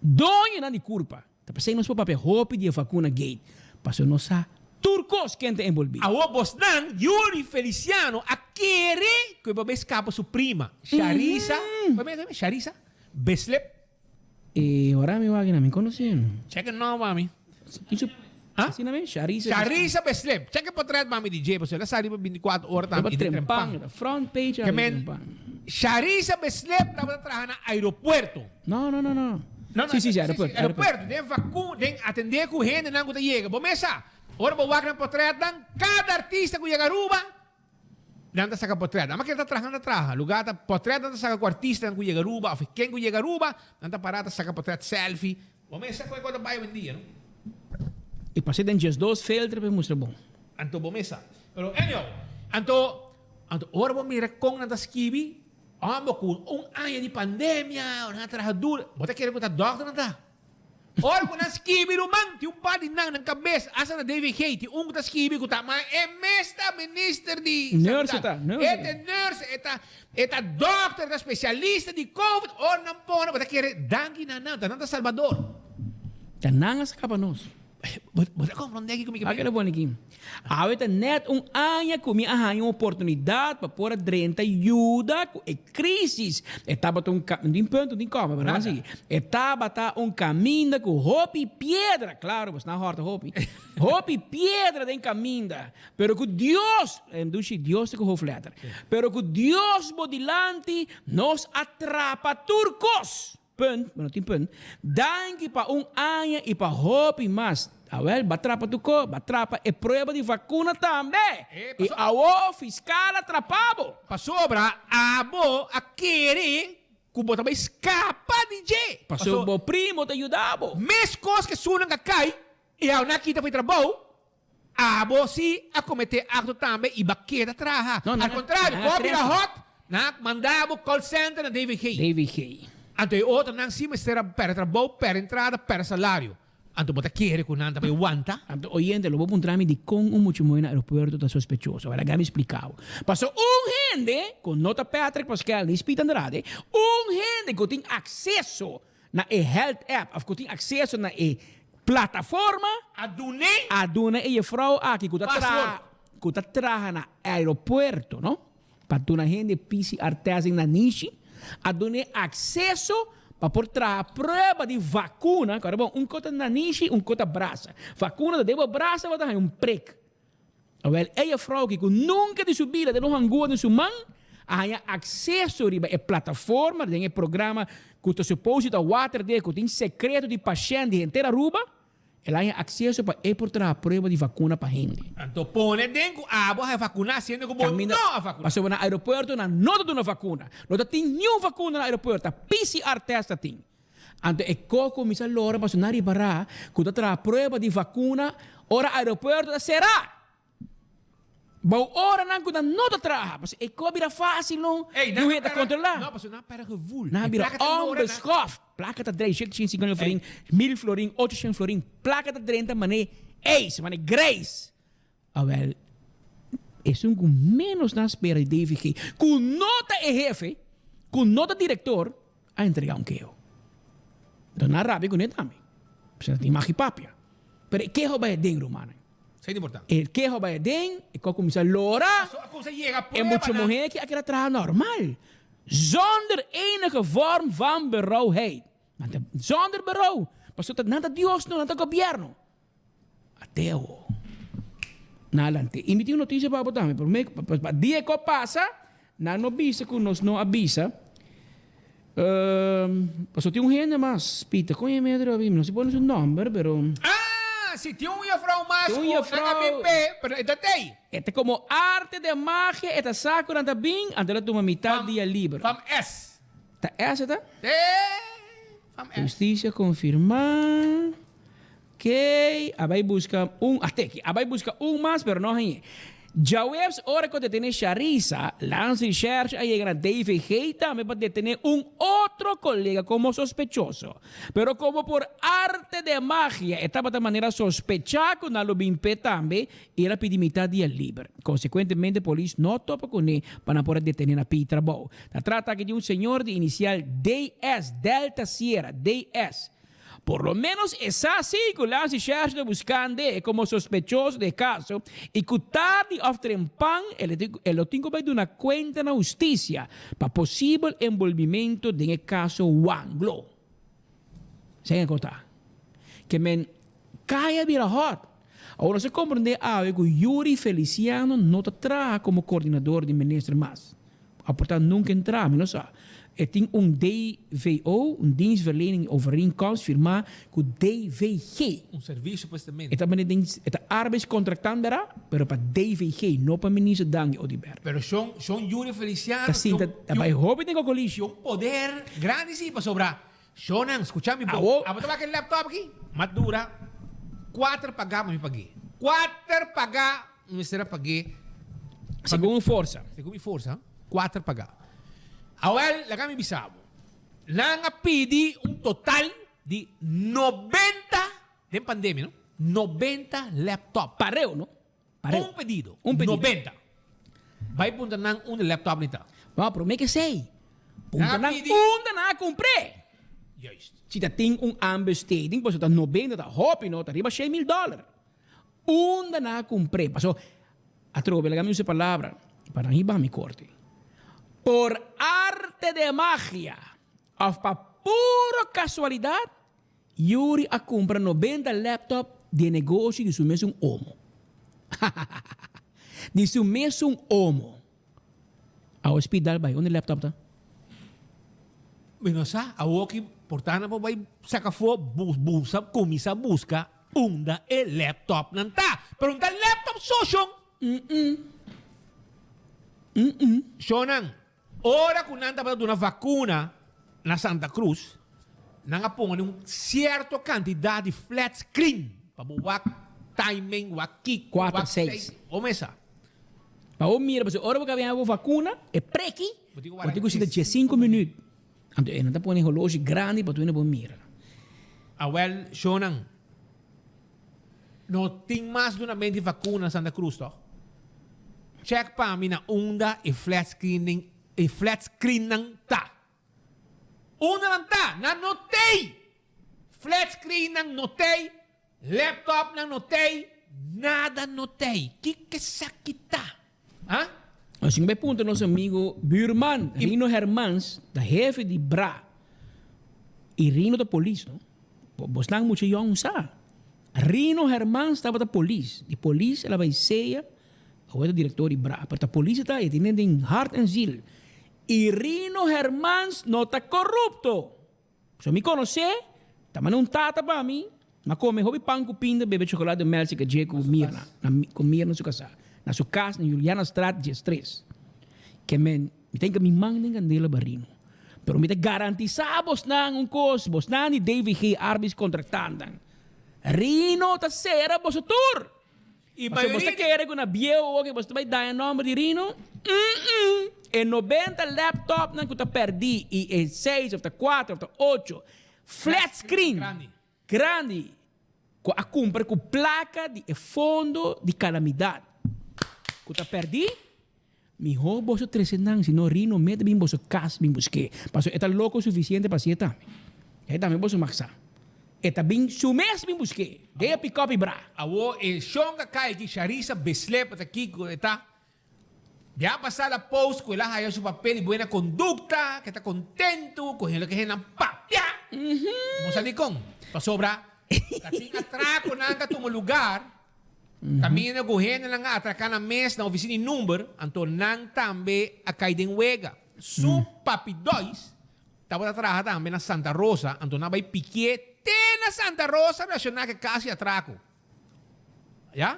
Doñonan di kurpa. Ta p'esei nos por papia hopi di e vacuna gate, pasobra nos sa tur cos ken ta envolvi. Awor bosnan, Yuri Feliciano a kere ku e por bay skapa su prima, Sharisa, Sharisa Beslep. E ora mi wak na mi konosé no. Check e nòmber mami. Ha? Asina mes? Sharisa Beslep. Sharisa Beslep. Check e potret mami di dje, pasobra el a sali pa bintikuater ora tambe i di trempan. Front page Ke men, Sharisa Beslep tabata traha na aeropuerto. No, no, no, no. No, no, Sí, sí, sí, aeropuerto, aeropuerto. Den vacu, den atendé ku hendenan ku ta yega. Bo mes sa, ora bo wak nan potretnan, kada artista ku yega Aruba, nan ta saka potret. Ama ken ta traha, nan ta traha. Lugar ta potret nan ta saka ku artistanan ku yega Aruba, òf ken ku yega Aruba, nan ta para ta saka potret selfie. Bo mes sa ku e kos ta bai awendia, no? I pas'é den 12 filter pa e mustra bon. Anto bo mes sa. Pero anyhow, anto, anto ora bo mira kon nan ta skibi, Homber cu un aña di pandemia, nan a traha duro. Bo ta kere cu ta dokter nan ta? Ora cu nan skibi ruman, tin un par di nan, nan cabes, hasta na DVG, tin un cu ta skibi cu ta, ma e mes ta minister di Nurse ta, sanidad. nurse E ta nurse, e ta, e ta dokter, e ta specialista di covid. Ora nan pone, bo ta kere, danki na nan, ta nan ta salbador. Ta nan a sacaba nos. Bo ta komprondé kiko mi ke Wak e lo pone aki. Awe ta nèt un aña ku mi a haña un oportunidat pa por a drenta yuda ku e krísis. E tabata un ka, no tin punto, no tin kòma, pero nan sigui. E tabata un kaminda ku hopi piedra, klaro, bos nan hòrta hopi, hopi piedra den kaminda, pero ku Dios, dushi Dios ta ku hoofdletter, pero ku Dios bo dilanti nos a trapa tur kos. Punt, bo no tin punt. Danki pa un aña y pa hopi mas. Awel, ba trapa tu ko, ba trapa e prueba di vacuna tambe. Y awo fiscal a trapa bo. Pasobra abo a kere cu bo ta bay scapa di dje. Pasobra bo primo ta yuda bo. Mescos cu esunnan a cay y awo nan a kita for di trabou, abo si a comete acto tambe y ba keda traha. Al contrario, bo a bira hot, nan a manda bo call center na DVG. DVG. Anto e otronan si mester a perde trabou, perde entrada, perde salario. Anto bo ta kere cu nan ta bay wanta? Anto oyente, lo bo puntra mi dicon un mucha muhe na aeropuerto ta sospechoso. Awor laga mi splica bo. Paso un hende cu no ta Patrick Pascal ni Speed Andrade, un hende cu tin acceso na e health app of cu tin acceso na e plataforma, A dun'é. a duna e jefrouw aki cu ta traha, cu ta traha na aeropuerto, no? Pa duna hende PCR testing na Nishi, a dun'é acceso pa por traha prueba di vacuna, cu bon, un co ta na Nishi, un co ta brasa. Vacuna ta den bo brasa, bo ta haña un prik. Awel, e jefrouw aki cu nunca di su bida den un hangua den su man, a haña acceso riba e plataforma den e programa cu ta supose ta water de cu tin secreto di pashent di henter Aruba, el a haña acceso pa e por traha prueba di vacuna pa hende. Anto pone den cu abo a vacuna siendo cu bo Caminda, no a vacuna. Pasobra na aeropuerto nan no ta duna vacuna. No ta tin niun vacuna na aeropuerto, ta PCR test ta tin. Anto e ko kuminsá lora pasobra nan ripará ku ta traha prueba di vakuna ora aeropuerto ta será. Bou oranan ku nan no ta traha, pasobra e ko a bira fásil no, Ey, niun hende ta kontrolá. No, pasobra nan a pèrdè gevoel. Nan a E bira plaka ta lora nan. onbeschoft. Plaka ta drei 750 florin, mil florin, 800 florin. Plaka ta drenta manera ijs, manera grijs. Awel, esun ku ménos nan spera di DVG, ku no ta e hefe, ku no ta direktor, a entregá un keho. Enton nan rabia kuné tambe. Pasobra nan tin magi papia. Pero e keho bai aden, rumannan. Esei ta importante. E keho bai aden, e kos kuminsá lora. Paso a kuminsá yega E mucha pruebanan. muhé aki a keda traha normal, zonder enige vorm van berouwheid. Nan ta zonder berouw. Pasobra nan ta Dios no, nan ta gobièrnu. Ateo. Na alante. I mi tin un notisia pa bo tambe. Prome ku pa dia ku a pasa, nan no bisa ku nos no a bisa. Pasobra tin un hende mas, Pita, kon e medio abi? Mi no si pone su nomber, pero. Ah, si tin un jefrouw mas Tin un ku nan a jefrouw. bin p'e, pero e ta tei. E ta komo arte de magia, e ta sa ku nan ta bin, anto el a tuma mitad dia liber. Fam S. Ta S e ta? Sí, fam S. Hustisia konfirmá. Key, a bai buska un, a teki, a bai buska un mas pero no hañ'é. Djaweps ora ku a detené Sharisa, Landsrecherche a yega na DVG tambe pa detené un otro kolega komo sospechoso. Pero komo por arte de magia e tabata manera sospechá ku nan lo bin p'e tambe i el a pidi mitad dia liber. Konsekuentemente polis no topa kuné pa nan por a detené na pidi trabou. Ta trata aki di un señor di inisial DS, Delta Sierra, DS. Por lo menos e sa si cu Lancy Scherz ta buscand'e como sospechoso di e caso y cu tardi of trempan e lo tin cu bay duna cuenta na husticia pa posibel enbolbimento den e caso Wanglo. Esey a cota. Ke men cay a bira hot. Awor nos a comprende awe cu Yuri Feliciano no ta traha como coordinador di minister mas. Aportá nunka entrá, mi no sa. E tin un DVO, un Dienstverlening Overeenkomst, firmá ku DVG. Un servisio prestamente. E ta mane den, e ta arbeidscontractant bera, pero pa DVG, no pa Minister Dangui Oduber. Pero shon, shon Yuri Feliciano Ta sinta, ta bai hopi den kokolishi. tin un poder grandi si, pasobra shonnan, skucha mi bon. Awo. Abo ta wak e laptop aki? M'a dura kuater pagá pa mi pag'é. Kuater pagá! Mi mester a pag'é. Segun mi forsa. Segun mi forsa, kuater pagá. Awel, laga mi bisa bo. Nan a pidi un total di nobenta, den pandemia no, nobenta laptop. Pareu no? Pareu. Un pedido. Un pedido. Nobenta. Bai puntra nan unda laptop ni ta. No, promé ke esei. Puntra Nan a nan pidi. unda nan a kumpr'é. Juist. Si ta tin un aanbesteding, pasobra ta 90 ta hopi no, ta riba 100 mil dollar. Unda nan a kumpr'é? Paso, atrobe laga mi usa e palabra pa nan hiba mi korte. Por arte de magia òf pa puro kasualidat, Yuri a kumpra 90 laptop di e negoshi di su mesun omo. Di su mesun omo. Awe speed dal bai, unda e laptop ta? Mi no sa, awoki por ta nan por bai saka afó busa kuminsá buska unda e laptopnan ta. Pero no ta laptop so shon. Shonnan, ora ku nan tabata duna vakuna na Santa Cruz, nan a pone un sierto kantidat di flat screen pa bo wak timing, wak kiko, wak seis. Bo mesa. Pa bo mira, pasobra ora bo ka biaha bo vakuna, e preki, bo tin ku sinta diesinku minüt. Anto e nan ta pone holoshi grandi pa tur hende por mira. Awel, shownan, no tin mas dunament di vakuna na Santa Cruz, toch? Check pa mi na unda e flat screening, e flat screennan ta. Unda nan ta? Nan no tei! Flat screennan no tei, Laptopnan no tei, nada no tei. Kiko esaki ta? Ha? Nos tin bai puntra nos amigo buurman Rino Hermans, ta hefe di bra. Y Rino ta polis, no? Bosnan mucha yong sa. Rino Hermans tabata polis. Di polis el a bai sea, awor e ta director di bra. Pero ta polis e ta, e tin den hart en ziel. Y Rino Hermans no ta corupto. So mi konosé, ta manda un tata pa mi, m'a kome hopi pan ku pinda, bebe chocolate di melsi ka dje ku Mirna, na ku Mirna su kasá, na su kas na Julianastraat diestres. Ke men, mi ta hinka mi man den kandela barino. Pero mi ta garantisá bosnan un kos, bosnan di DVG arbeidscontractanten, Rino ta sera boso tur! I Pasobra bos ta mayoria di. kere ku na bieu oke bos ta bai daña nòmber di Rino? Mm-mm! E 90 laptopnan ku ta pèrdí i e seis òf ta kuater òf ta ocho flat screen Grandi. grandi ku a kumpra ku plaka di e fondo di kalamidat ku ta pèrdí, mihó boso trese nan, sino Rino mete bin boso kas bin busk'é. Pasobra e ta loko sufisiente pa hasié tambe. E tambe boso mag sa. E ta bin su mes bin busk'é. Den e pikòp i bra. Awor e shon a kai ki Sharissa Beslep ta kiko e ta. Bia pasa la post ku el a haya su papel di buena kondukta, ke ta kontentu ku hende ke hendenan papia. Bo sa dikon? Pasobra ta tin atrakonan ta tuma lugar kaminda ku hendenan a atraká nan mes na ofisina di number, anto nan tambe a kai den wega. Su papi Dois Tabata traha tambe na Santa Rosa, anto nan a bai pikié te na Santa Rosa relashoná ku e kas di atrako. Ya?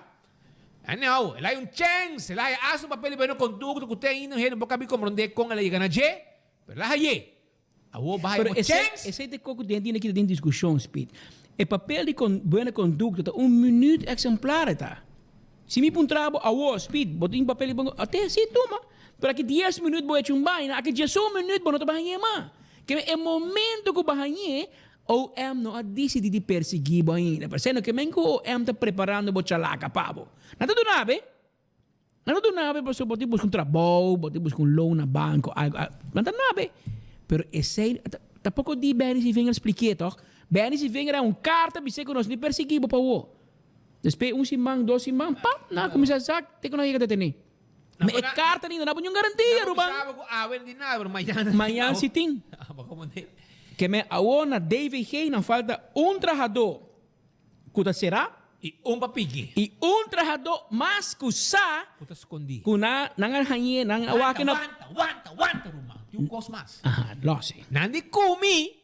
Anyhow, el a hay un chèns, el a haya asta un papel di buena kondukta ku te ainda un hende no por kabi komprondé kon el a yega na dje, pero el a hay'é. Awor bo a haya Pero bo chèns. Esei ta e kos ku den tin aki ta den diskushon, Speed. E papel di buena kondukta ta un minuut eksemplar e ta. Si mi puntra bo awor, Speed, bo tin papel di bon kondukta? Te, si, tuma. Pero aki dies minuut bo hecho un baina, aki diesun minuut bo no ta bahañ'é mas. Keme e momento ku bahañ'é, OM no a disidí di persiguí bo ainda. Pero esei no ke men ku OM ta preparando bo chalaka pa bo. Nan ta duna bo, nan ta duna bo pasobra bo tin buska un trabou, bo tin buska un loan na banko, algo, nan ta duna bo. Pero esei tampoco di Benny Sievinger spliké toch. Benny Sievinger a un karta bis'é ku nos no persiguí bo pa awor. Despues un siman, dos siman, pap, nan a kuminsá sak te ku nan a yega detené. Ma e karta ainda no a pone un garantia, ruman. Mañan si tin. Ke men awor na DVG nan falta un trahadó ku ta será. I un pa piki. I un trahadó mas ku sa. Ku ta skondí. Ku nan a hañ'é, nan a wak na. Wanta, wanta, wanta, ruman. Tin un kos mas. Aha, lòs e. Nan di ku mi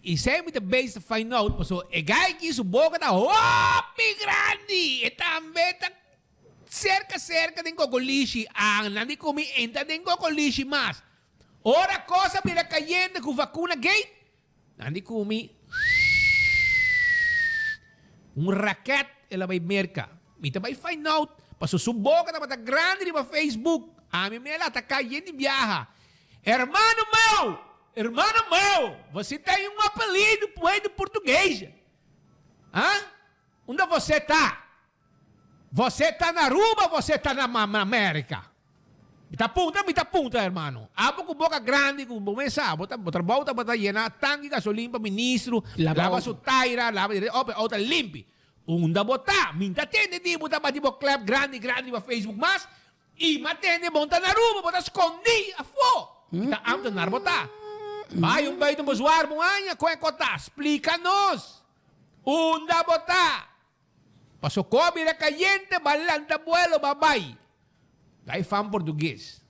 I esei mi ta bezig ta find out pasobra e guy aki su boka ta hopi grandi. E tambe ta serka serka den kokolishi. Ah, nan di ku mi entra den kokolishi mas. Ora kos a bira kayente ku vakuna gate, nan di ku mi un raket el a bai Merka. Mi ta bai find out pasobra su boka tabata grandi riba Facebook. Ami mi a ataka yen di biaha. Hermano meu! Hermano meu! Você tem um apelido puedo português. Hã? Unda você tá? Você tá na Aruba, você tá na, na América? Mi ta puntra, mi ta puntra, hermano. Abo ku boka grandi ku bo mes sa, bo ta, bo trabou tabata yena tanki gasolin pa ministro, Laba laba auto. su taira, laba, oh, auto ta limpi. Unda bo ta? Mi ta tende di bo ta bati bo klep grandi grandi riba Facebook mas y m'a tende bo ta na Aruba, bo ta scondi afo. Mi ta ambtenaar bo ta. Bay un buiten bezwaar bo aña con e cota. Splica nos. Unda bo ta? Paso cu a bira cayente ba lanta buelo ba bay. Gai fan portugues.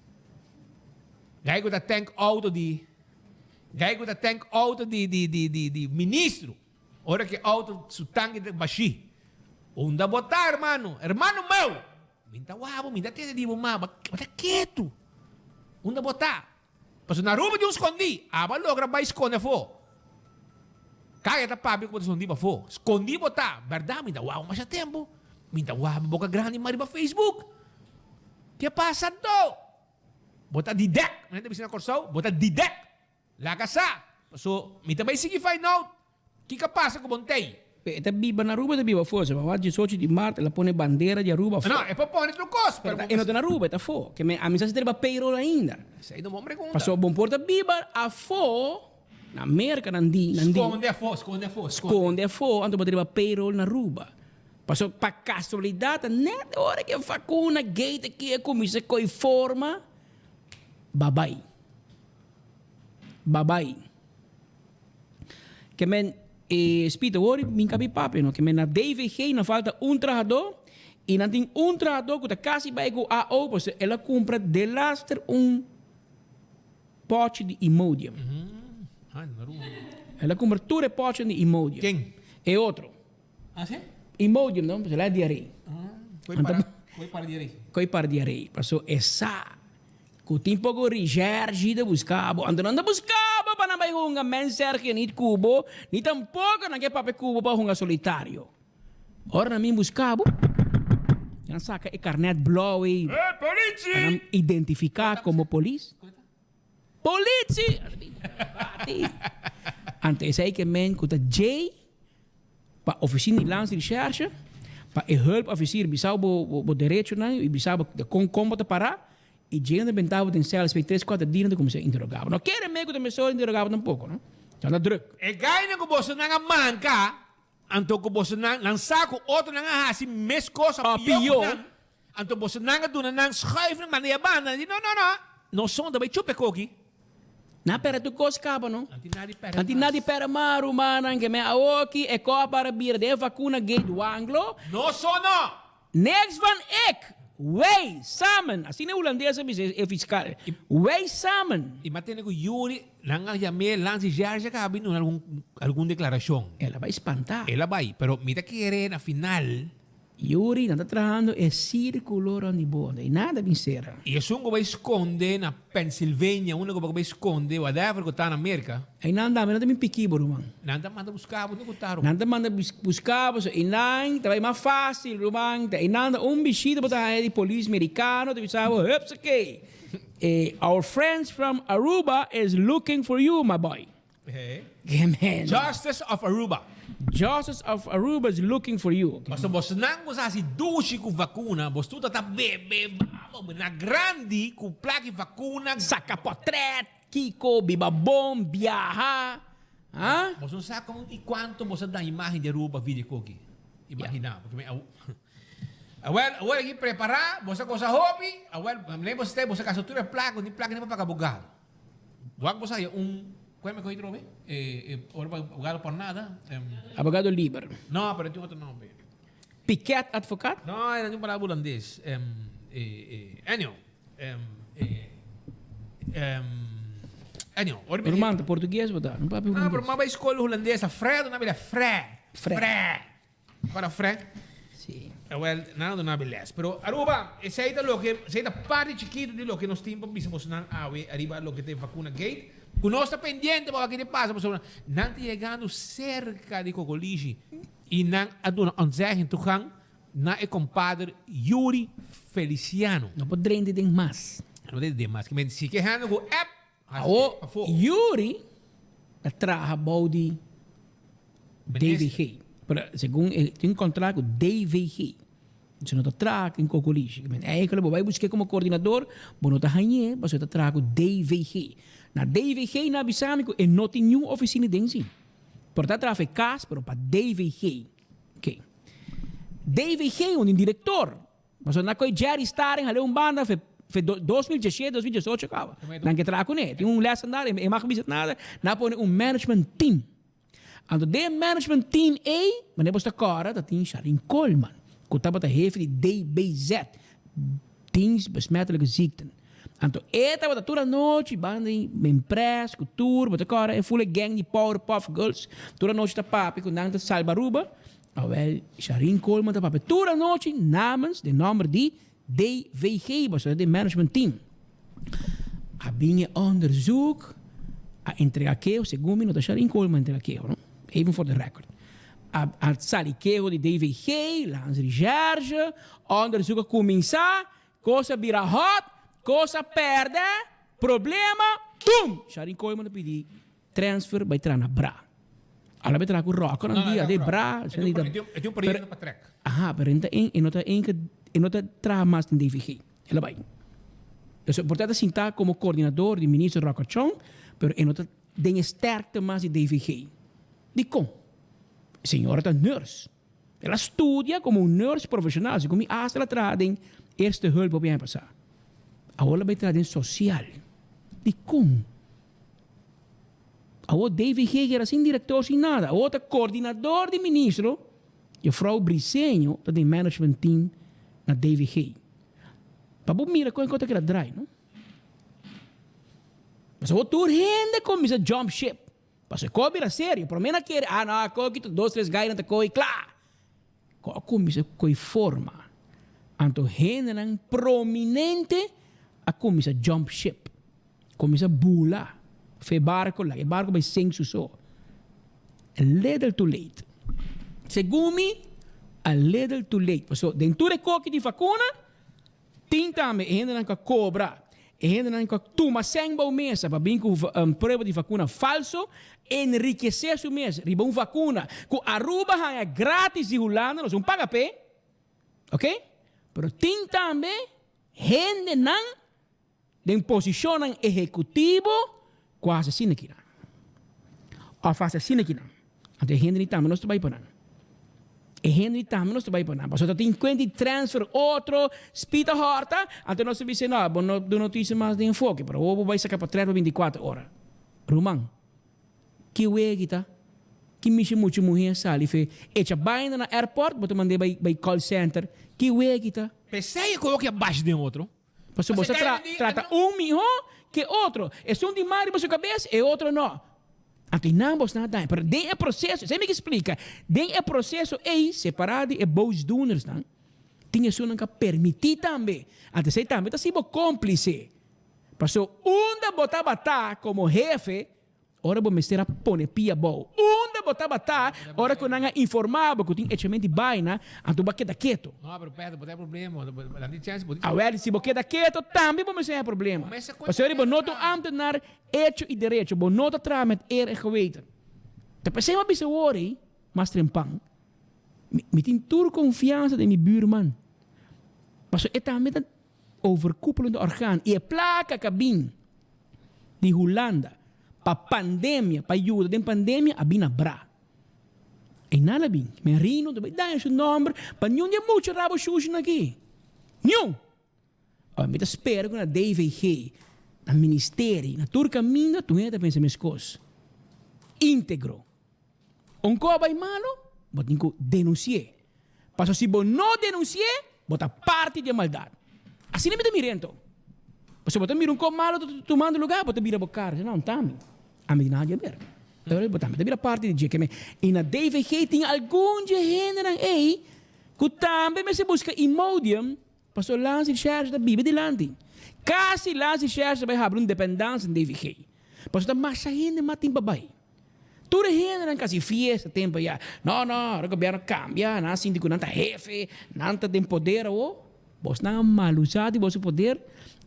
Gai cu ta tank auto di gai cu ta tank auto di di di di di ministro. Ora ki auto su tanki ta bashí. Unda bo ta, hermano? Hermano meu! Mi ta wak bo, mi ta tende di bo ma, bo ta ketu. Unda bo ta? Pasobra na Aruba tin un skondí. Abo a logra bai skonde afó. Kaya ta papia ku bo ta skondí pafó. Skondí bo ta. Bèrdat mi ta wak bo masha tempu. Mi ta wak bo boka grandi mas riba Facebook. Ke pasa anto? Bo ta di dèk. Manera ta bisa na Kòrsou, bo ta di dèk. Laga sa, paso mi ta bai sigui find out kiko a pasa ku Bontei. E ta biba na Aruba e ta biba afó. Se wak diesocho di mart el a pone bandera di Aruba afó. No, e por pone tur kos, pero Pero e no ta na Aruba, e ta afó. Ke men a mi sa si ta riba payroll ainda. Esei no bon pregunta. Paso bon por ta biba afó na Merka nan di, nan di. Skonde afó, skonde afó, skonde. Skonde afó anto bo ta riba payroll na Aruba. Paso pa kasualidat ta net ora ke vakuna gate aki a kuminsa koi forma, babay. Babay. Ke men e spito wori min kabi papia no. Ke men na DVG nan falta un trahadó i nan tin un trahadó ku ta kasi bai ku AO pasobra el a kumpra delaster un pòchi di Imodium. El a kumpra tur e pòchinan di Imodium. Ken? E otro. Ah, sí? Imodium no, pasobra el a diaré. Koi para, koi para diaré. Koi para diaré. Pasobra e sa Ku tin poko recherche ta buska bo. Anto nan ta buska bo pa nan bai hunga men Sergio nit ku bo, ni tampoko nan ke papia ku bo pa hunga solitario. Ora nan bin buska bo, nan saka e karnet blou ei pa nan identifika komo polis. Politie! Anto esei ke men ku ta djei pa ofisina di landsrecherche, pa e hulpofficier bisa bo bo derechonan y bisa bo con con bo ta para y dje nan ta benta bo den cel espe tres cuatro dia nan ta cuminsa interroga bo. No kere me cu ta mesora interroga bo tampoco no. Nan ta druk. E gainan cu bosonan a manca, anto cu bosonan, nan sa cu otronan a haci mes cos of pio cu nan, anto bosonan a duna nan schuifnan manda e banda, nan di no no no, nos son ta bay chupa e koki. Na pera tur kos kaba no. Nan tin nada di pera Nan tin nada di pera mas rumannan ke men awoki e kò para bira den vakuna gate wanglo. No so no. Niks van ik! Wij samen! Asina e hulandes a bisa e fiskal. Wij samen! I m'a tende ku Yuri nan a yam'é Lansi Jerje ka abi duna algun algun deklarashon. El a bai spantá. El a bai, pero mi ta kere na final. Yuri, nan ta trahando e sirkulo rond di bo, anto i nada bin sera. I esun ku bai skonde na Pennsylvania, unda ku bo bai skonde, whatever ku ta na Merka. I nan tambe nan ta bin piki bo, ruman. Nan ta manda buska bo, no ku ta, ruman. Nan ta manda buska bo, so i nan ta bai mas fasil, ruman. Ta i nan ta un bishita bo ta haña di polis merikano, ta bisa bo, hupsakee, our friends from Aruba is looking for you, my boy. Justice of Aruba. Justice of Aruba is looking for you. Pasobra bosnan ku sa hasi dushi ku vakuna, bos tur ta ta bebe baba na grandi ku plaki vakuna. Saka potret, kiko, biba bon, biaha. Ha? Bos no sa kon i kuantu bos a daña imagen di Aruba pa video koki. Imagina bo. Awel, awor aki prepara, bos a gosa hopi, awel, lei bos ta bos a gasta tur e plaka, ni plaka ni pa paga abogado. Wak bo sa un Cuál me coge trobe? Eh, eh, ora pa abogado por nada. Abogado liber. No, pero tin otro nombre. Piket advocaat? No, era un palabra holandés. Um, eh, eh, anyhow. Um, eh, um, anyhow. Ora mi Ruman, ta portugues bo ta? No papia No, holandés. pero maba escola holandesa. Fred, no bira Fre. Fre. Fre. Para Fre. Sí. Wel, nan a duna mi les. Pero Aruba, esei ta loke, esei ta parti chikitu di loke nos tin pa bisa bosonan awe ariba loke ta e vacuna gate. Ku nos ta pendiente pa wak kiko ta pasa pasobra nan ta yegando serka di Cocolishi i nan a duna ontzegging toegang na e kompader Yuri Feliciano. No por drenta den mas. No por drenta den mas. Ke men si ke hende ku app Awo Yuri ta traha bou di DVG. Pero segun e tin un contract cu DVG. Se no ta traha ku Kokolishi. Men eigenlijk bo bai busk'é komo koordinador, bo no ta hañ'é, pasobra e ta traha ku DVG. Na DVG nan a bisa mi ku e no tin niun ofisina den si. Por ta traha pa e kas, pero pa DVG. Oké. DVG un tin direktor. Pasobra nan koe Jerry Staring hal'é un banda fe fe 2017, 2018 kaba. Nan ke traha kuné. Tin un lèsendar, e mag bisa nada. Nan a pone un management team. Anto den e management team ei, manera bo sta kòrda, ta tin Charlene Koolman, ku tabata hefe di DBZ, Dienst Besmettelijke Ziekten. Anto e tabata tur anochi banda di Mempress ku tur, bo ta kòrda e ful e gang di Powerpuff Girls, tur anochi ta papia ku nan ta salba Aruba. Awèl, Charlene Koolman ta papia tur anochi namens den nòmber di DVG, pasobra ta e management team. A bin e onderzoek, a entrega keho, segun mi no ta Sharin Koolman a entrega keho no, even for the record. A a sali keho di DVG, Landsrecherche, onderzoek a cuminsa, cos a bira hot, cos a perde, problema, boom! Sharin Koolman a pidi transfer bai traha na bra. Ala bai traha ku Rocco nan dia de bra. E tin un periodo pa trek. Aha, pero e no ta e no ta traha mas den DVG. El a bai. Dus por ta ta sinta komo koordinador di minister Rocco Chong, pero e no ta den e sterkte mas di DVG. Dikon? E señora ta nurse. El a studia komo un nurse profeshonal, segun mi hasta el a traha den eerste hulp hopi aña pasá. Awor el a bai traha den sosial. Dikon? Awor David Heger a sin director sin nada. Awor ta coordinador di ministro, juffrouw Briceño ta den management team na DVG. Pa bo mira con e cos ta keda draai, no? Pasobra awor tur hende cuminsa jump ship. Pasobra e cos a bira serio. Prome nan kere, ah no, a coki ta dos tres gainan ta coge, kla! Cu a cuminsa coy forma. Anto hendenan prominente a cuminsa jump ship. Cuminsa bula fe barco laga e barco bay sink su so. A little too late. Segun mi, a little too late. Pasobra den tur e koki di vacuna, tin tambe e hendenan cu a cobra, e hendenan cu a tuma sèn bou mesa pa bin cu prueba di vacuna falso, enriquece su mes riba un vacuna cu Aruba haña gratis di Hulanda, nos un paga p'e, ok? Pero tin tambe hendenan Den posishonnan ehekutivo ku a hasi asina kinan òf hasi asina kinan. Anto e hende di tambe nos ta bai pa nan. E hende di tambe nos ta bai pa nan. Pasobra ta tin kuenta di transfer otro, spita hòrta, anto nos ta bisa no, bo no duna notisia mas den enfoke, pero awor bo bai saka pa tres pa bintikuater ora. Ruman, ki wegi ta? Ki mishi mucha muhé a sali fe echa baina na airport, bo ta mand'é bai bai call center. Ki wegi ta? P'esei e koki a bash den otro. Pasobra bo sa trata un mihó ke otro. Esun tin mas riba su kabes, e otro no. Anto i nan bos nan a daña. Pero den e proseso, esei mi ke splika, den e proseso ei, separá di e boosdoenersnan, tin esunnan ku a permití tambe. Anto esei tambe ta si bo kómplise. Pasobra unda bo tabata komo hefe, Ora bo mester a pone pia abou. Unda bo tabata ora ku nan a informá bo ku tin echament di baina, anto bo a keda keto. No, pero Pedro, bo ta e problema. Bo nan tin chèns, bo tin. Awèl, si bo keda keto, tambe bo mester haña problema. Pasobra bo no ta un ámtenar hecho i derecho, bo no ta traha met eer en geweten. Ta p'esei mi a bisa awor ei, mas trempan, mi, mi tin tur konfiansa den mi bürman, pasobra e tambe ta overkoepelende orgaan i e plaka ku a bin di Hulanda pa pandemia, pa yuda den pandemia a bin na bra. Einan a bin. Men Rino ta bai daña su nomber pa niun di e mucha rabo shushinan aki. Niun! Awor mi ta spera ku na DVG, na ministerie, na tur kaminda tur hende ta pensa meskos. Integro. Un ko a bai malo, bo tin ku denunsi'é. Pasobra si bo no denunsi'é, bo ta parti di e maldat. Asina mi ta mira anto. Pasobra bo ta mira un ko malo ta tumando lugá, bo ta bira bo kara, no, ta mi. Ami di nada di aber. Pero bo tambe ta bira parti di dje. Keme, i na DVG tin algun dje hendenan ei ku tambe mester buska Imodium, pasobra Landsrecherche ta biba dilanti. Kasi Landsrecherche ta bai habri un dependans na DVG. Pasobra ta masha hende mas tin pa bai. Tur e hendenan kasi fiesta tempo ya. No, no, ora gobierno cambia, nan a sinti cu nan ta hefe, nan ta den poder awo. Bosnan a malusa di boso poder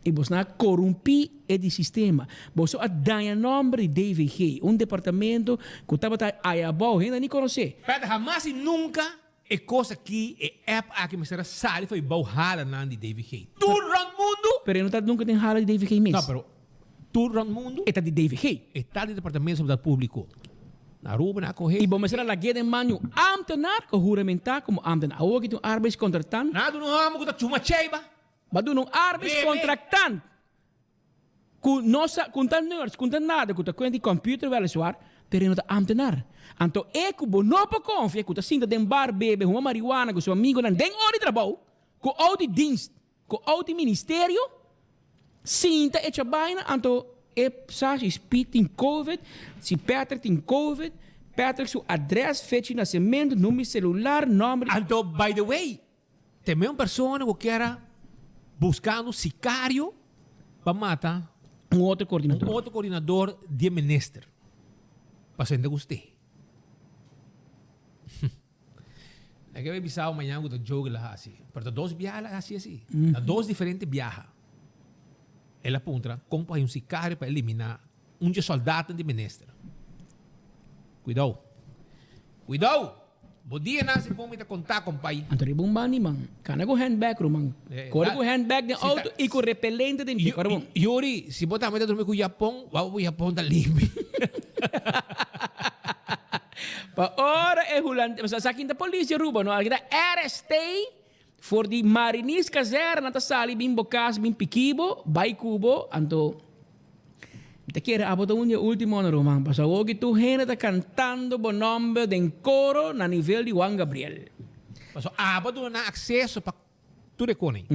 y bosnan a corumpi e di sistema. Boso a daña nomber di DVG, un departamento cu tabata aya abao, hende ni conoce. Pet hamas y nunca. E kos aki, e app aki mester a sali for di bou halanan di DVG. Tur rond mundu! Pero e no ta nunka den hala di DVG mes. No, pero tur rond mundu. E ta di DVG. E ta di Departamento di Salubridad Publico. Na Aruba nan a kohe. I bo mester a lag'é den man di un ambtenaar ku huramentá komo ambtenaar. Awor aki tin un arbeidscontractant. Nan a duna un hòmber ku ta chuma cheiba. Bo a duna un arbeidscontractant ku no sa, ku no ta nurse, ku no ta nada, ku ta kuenta di computer weliswaar, pero e no ta ambtenaar. Anto e ku bo no por konfia, ku ta sinta den bar bebe, huma marihuana ku su amigonan den ora di trabou, ku out di dienst, Ku out di ministerio sinta echa baina anto e sa si Speed tin covid, si Patrick tin covid, Patrick su adres, fecha di nasementu, number di celular, nomber di. Anto by the way, te me un persona ku kier a buskando sikario pa mata Un otro coordinador. un otro coordinador di e minister. Pasobra e ta gust'é. E ke bai bisao mañana ku ta joke el a hasi. Pero ta dos biaha el a hasi asi. Na dos diferente biaha. El a puntra kon por hay un sikario pa eliminá un dje sòldatnan di minister. Kuidou. Kuidou! Bo dianan si bon mi ta kontá kompay. Anto riba un bandi man. Kana ku handbag ruman. Kore ku handbag den auto i ku repelente den dje. Kore bon. Yuri, si bo tambe ta drumi ku Japon, wou bo Japon ta limpi. Pa ora e hulandes, sa kin ta polis di Aruba no, aki ta RST for di Marinierskazerne ta sali bin bo kas bin piki bo, bai ku bo, anto mi ta kere abo ta un di e ultimonan ruman, pasobra awor ki tur hende ta kantando bo nomber den koro na nivel di Juan Gabriel. Pasobra abo a duna nan akseso pa tur e koning.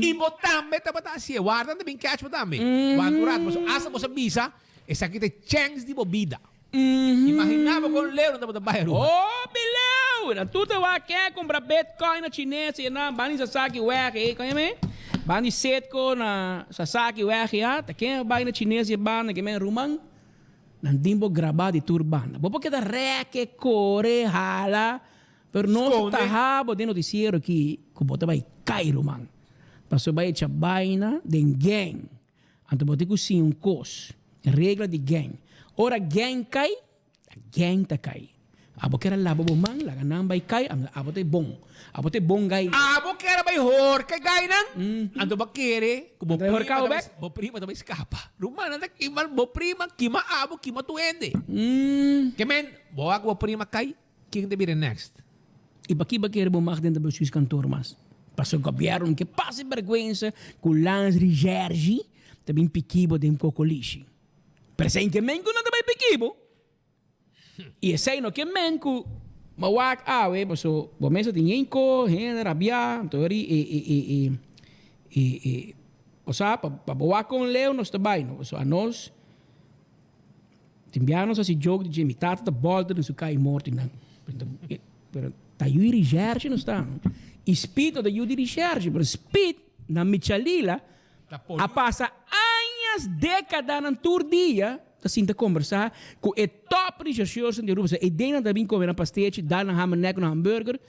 I bo tambe tabata hasié. Warda nan ta bin catch bo tambe. Wanta un rato. Pasobra asta bo sa bisa, esaki ta e chèns di bo bida. Imaginá bo kon leu nan tabata bai Aruba. Hopi leu! Nan tur ta wak ke kumpra bitcoin na chines i nan ban di Sasaki wèg ei, kon yama e? Ban di Citgo na Sasaki wèg ya, ta ken a bai na chines i banda ke men ruman? Nan tin bo grabá di tur banda. Bo por keda rèk, kore, hala, Pero nos ta taha bo den noticiero aki cu bo ta bay cay ruman. Pasobra bay echa baina den gang. Anto bo tin cu siña un cos, regla di gang. Ora gang cay, ta gang ta cay. Abo kier a laba bo man, laga nan bay cay, abo ta e bon. Abo ta e bon guy. Abo kier a bay horca e guynan, anto bo a kere cu bo prima ta bay, bo prima ta bay scapa. Ruman, nan ta kima bo prima, kima abo, kima tur hende. Ke men, bo wak bo prima cay, Ken ta bira next? I paki bo kere bo mag den ta bestuurskantoor mas? Pasobra gobierno no ke pasa e bergwensa ku landsrecherche ta bin piki bo den kokolishi. Pero esei ke men ku nan ta bai piki bo. I esei no ke men ku bo wak awe paso bo mes a tin yen ko hende rabia anto ori e e e e e e bo sa pa bo wak kon leu nos ta bai no paso anos Tin bia nos hasi joke di dje, mi tata ta bolter den su kai morto i nan. Pero ta yu di recherche nos ta. I Speed no ta yu di recherche, pero Speed na Michalila a pasa añas, decadanan tur dia ta sinta combersa cu e top rechercheursnan di Aruba. E den nan ta bin come nan pastechi, dal nan hamernek cu nan hamburger.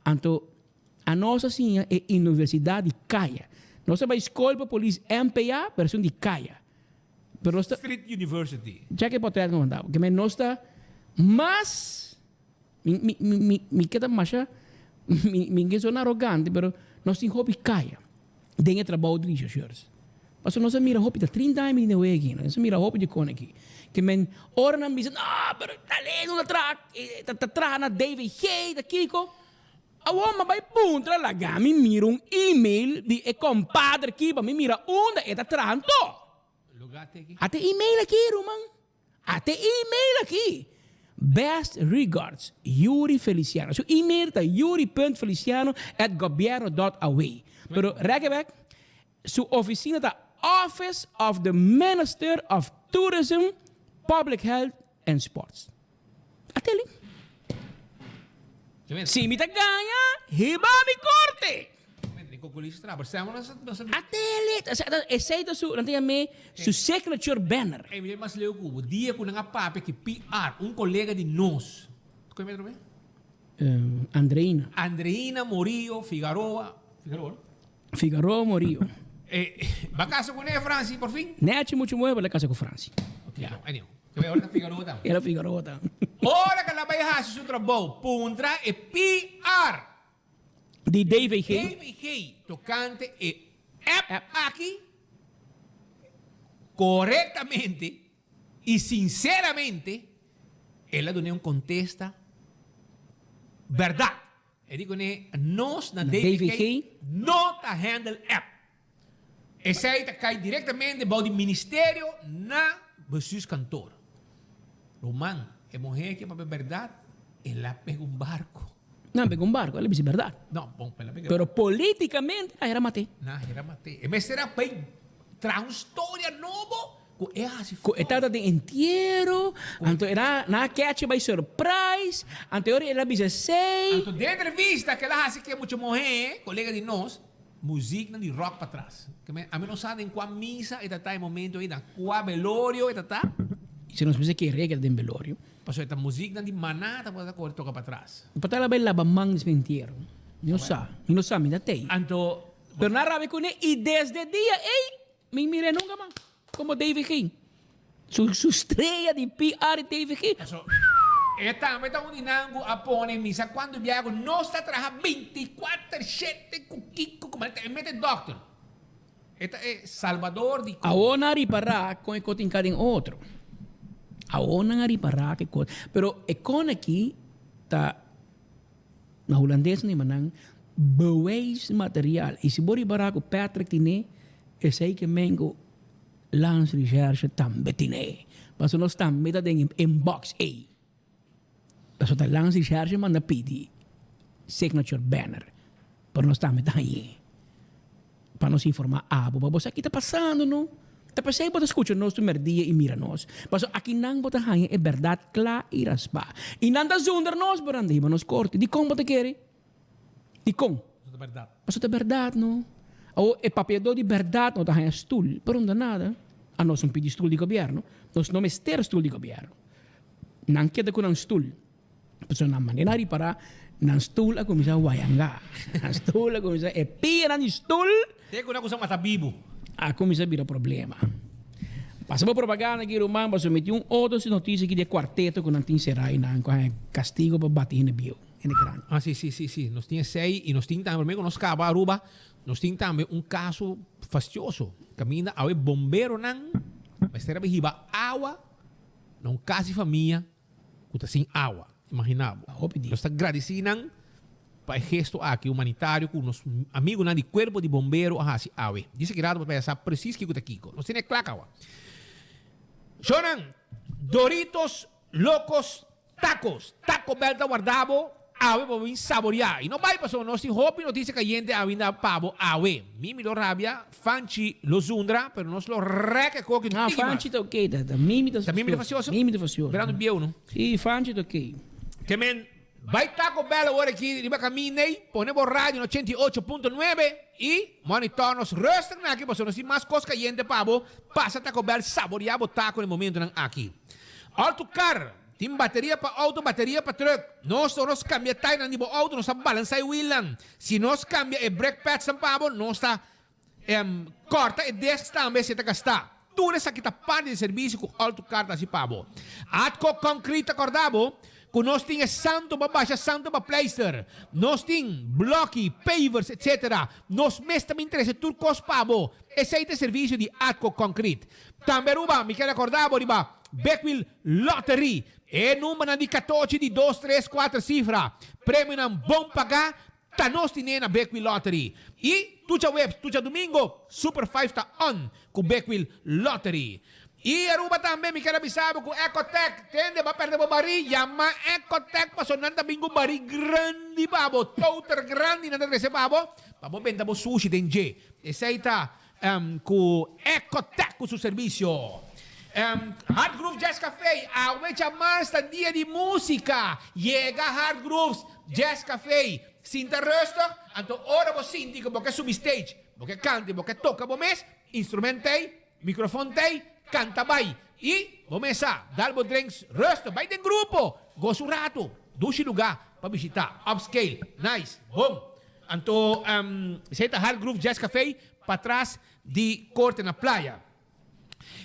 Anto anos a siña e universidad di Kaya. Nos a bay scol pa polis MPA, pero esun di Kaya. Pero nos ta. Street University. Check e portret ku manda bo. Ke men nos ta mas mi mi mi mi mi ke ta masha mi mi ke sona arogante pero nos tin hopi kaya den e trabou di rechercheurs. Pasobra nos a mira hopi ta 30 aña mi tin den wega aki nos a mira hopi di kon aki. Ke men ora nan bisa no pero ta leu ta traha ta traha na DVG ta kiko. Awor mi a bai puntra laga mi mira un email di e compadre aki pa mi mira unda e ta traha anto. Ata e email aki ruman. Ata e email aki. Best regards, Yuri Feliciano. Su email ta yuri punt feliciano at gobierno dot aw. Pero rek e bek, su oficina ta Office of the Minister of Tourism, Public Health and Sports. Ateli. Si mi ta gaña, hiba mi korte. Ateli. Esei ta su, nan ta yam'é su signature banner. Ey, mi ta mas leu ku bo. Dia ku nan a papia ki PR, un kolega di nos. Kon e metro be? Andreina. Andreina Morillo Figaroa. Figaroa, no? Figaroa Morillo. Ba kasa ku ne, Franci, por fin? Nechi muchu muhe, pero el a kasa ku Franci. Ok, bon, anyhow. Te bai ora ta Figaroa tambe. El a Figaroa tambe. Ora ku el a bai hasi su trabou, puntra e PR. Di DVG. DVG tokante e app aki korektamente i sinseramente el a dun'é un kontesta bèrdat. E di kuné nos na DVG no ta handle app. Esei ta kai direktamente bou di ministerio na bestuurskantoor. Ruman, e muhé ke papia bèrdat, el a pega un barko. Nan pega un barko, el a bisa bèrdat. No, bon, el a pega. Pero politikamente nan hera mat'é. Nan hera mat'é. E mester a bai traha un storia nobo ku e hasi Ku e tabata den entiero, anto el a, nan a catch by surprise, anto e ora el a bisa esei. Anto den entrevista ku el a hasi ku e mucha muhé, kolega di nos, Muziknan di rock patras. Ami no sa den kua misa e ta ta e momento ei, na kua belorio e ta ta. Si nos mester kere keda den belorio. Pasobra e ta muziknan di maná ta por kore toka patras. Pa ta la bai laba man despues entiero. Mi no sa. Mi no sa, mi ta tei. Anto. Pero nan rabia kuné i desde dia ei mi mir'é nunka mas. Como David G. Su su strea di PR di David G. Paso e tambe ta un di nan cu a pone misa cuando biaha cu nos ta traha binticuater shete cu kico cu manera e mete dokter. E ta e salbador di. Awor nan a ripara con e cos tin ca den otro. Awor nan a ripara cu e cos. Pero e con aki ta na hulandes nan yama nan bewijsmateriaal. Y si bo ripara cu Patrick tine esey ke men cu Landsrecherche tambe tine. Pasobra nos tambe ta den e box ey. Pasobra ta Landsrecherche manda pidi signature banner. Pero nos tambe ta hañ'e. Pa nos informa abo pa bo sa ki ta pasando no. Ta p'esey bo ta scucha nos tur merdia y mira nos. Pasobra akinan bo ta haña e berdad cla y raspa. Y nan ta zundra nos pero nan ta hiba nos corte. Dicon bo ta kere? Dikon? Pasobra ta bèrdat. Pasobra ta bèrdat, no? Awor, e papiadó di bèrdat no ta haña stul, pero no ta nada. Anos no pidi stul di gobièrnu. Nos no mester stul di gobièrnu. Nan keda ku nan stul. Pasobra nan manera ripará, nan stul a kuminsá wayangá. Nan stul a kuminsá, e pianan di stul. Te ku nan kuminsá mata bibu. A kuminsá bira problema. Pasa bo propaganda aki ruman, pasobra mi tin un otro notisia aki di e kuarteto ku nan tin será i nan ku haña kastigo pa bati hende bieu. Hende grandi. Ah, si, si, si, si. Nos tin esei y nos tin tambe, prome cu nos caba Aruba, nos tin tambe un caso fastioso. Caminda awe bomberonan mester a bay hiba awa na un cas di famia cu ta sin awa. Imagina bo. Hopi dia. Nos ta gradici nan pa e gesto aki humanitario cu nos amigonan di Cuerpo di Bombero a haci awe. Dice ki rato bo ta bay sa precies kico ta kico. Nos tene cla caba. Shownan, Doritos Locos Tacos, Taco Bell ta warda bo awe pa bo bin saborea. Y no bay pasobra nos tin hopi noticia cayente awinda pa bo awe. Mimi lo rabia, Fanchi lo zundra, pero nos lo rek e koki un Ah, tiki mas. Fanchi ta ok, ta, ta Mimi ta Ta Mimi ta fastioso? Mimi ta fastioso. Berando bieu no? Si, Fanchi ta ok. Ke men, bay Taco Bell awor aki riba caminda ey, pone bo radio na 88.9 y monitor nos rustig na aki pasobra nos tin mas cos cayente pa bo. Pasa Taco Bell saborea bo taco na e momentonan aki. Auto car, Tin bateria pa auto, bateria pa truck. Nos ora nos cambia tainan di bo auto, nos ta balansa e wielnan. Si nos cambia e brake padsnan pa bo, nos ta corta e discs tambe si e ta gasta. Tur esaki ta parti di e servicio cu Auto Car ta haci pa bo. Atco Concrete ta corda bo cu nos tin e santo pa basha, santo pa pleister. Nos tin bloki, pavers, etc. Nos mes ta bin trece tur cos pa bo. Esey ta e servicio di Atco Concrete. Tambe Aruba, mi ker recorda bo riba Bekwil Lottery. E numbernan di katochi di dos, tres, kuater sifra. Premionan bon pagá ta nos tine na Bekwil Lottery. I tur djaweps, tur djadumingo, Super Five ta on ku Bekwil Lottery. I Aruba tambe mi ker a bisa bo ku Ecotec, tende bo a perde bo barí, yama Ecotec paso nan ta bin ku barí grandi pa bo, toter grandi nan ta trese pa bo, pa bo benta bo sushi den dje. Esei ta Ku Ecotec ku su servisio. Hard Groove Jazz Café, awe djamars ta dia di músika. Yega Hard Grooves Jazz Café, sinta rustig, anto ora bo sinti ku bo ke subi stage, bo ke kanta i bo ke toka bo mes, instrument t'ei, mikrofon t'ei, kanta bai. I bo mes sa, dal bo drinks rustig, bai den grupo, gosa un ratu. Dushi lugá pa bishitá, upscale, nice, bon. Anto esei ta Hard Groove Jazz Café patras di Corte na Playa.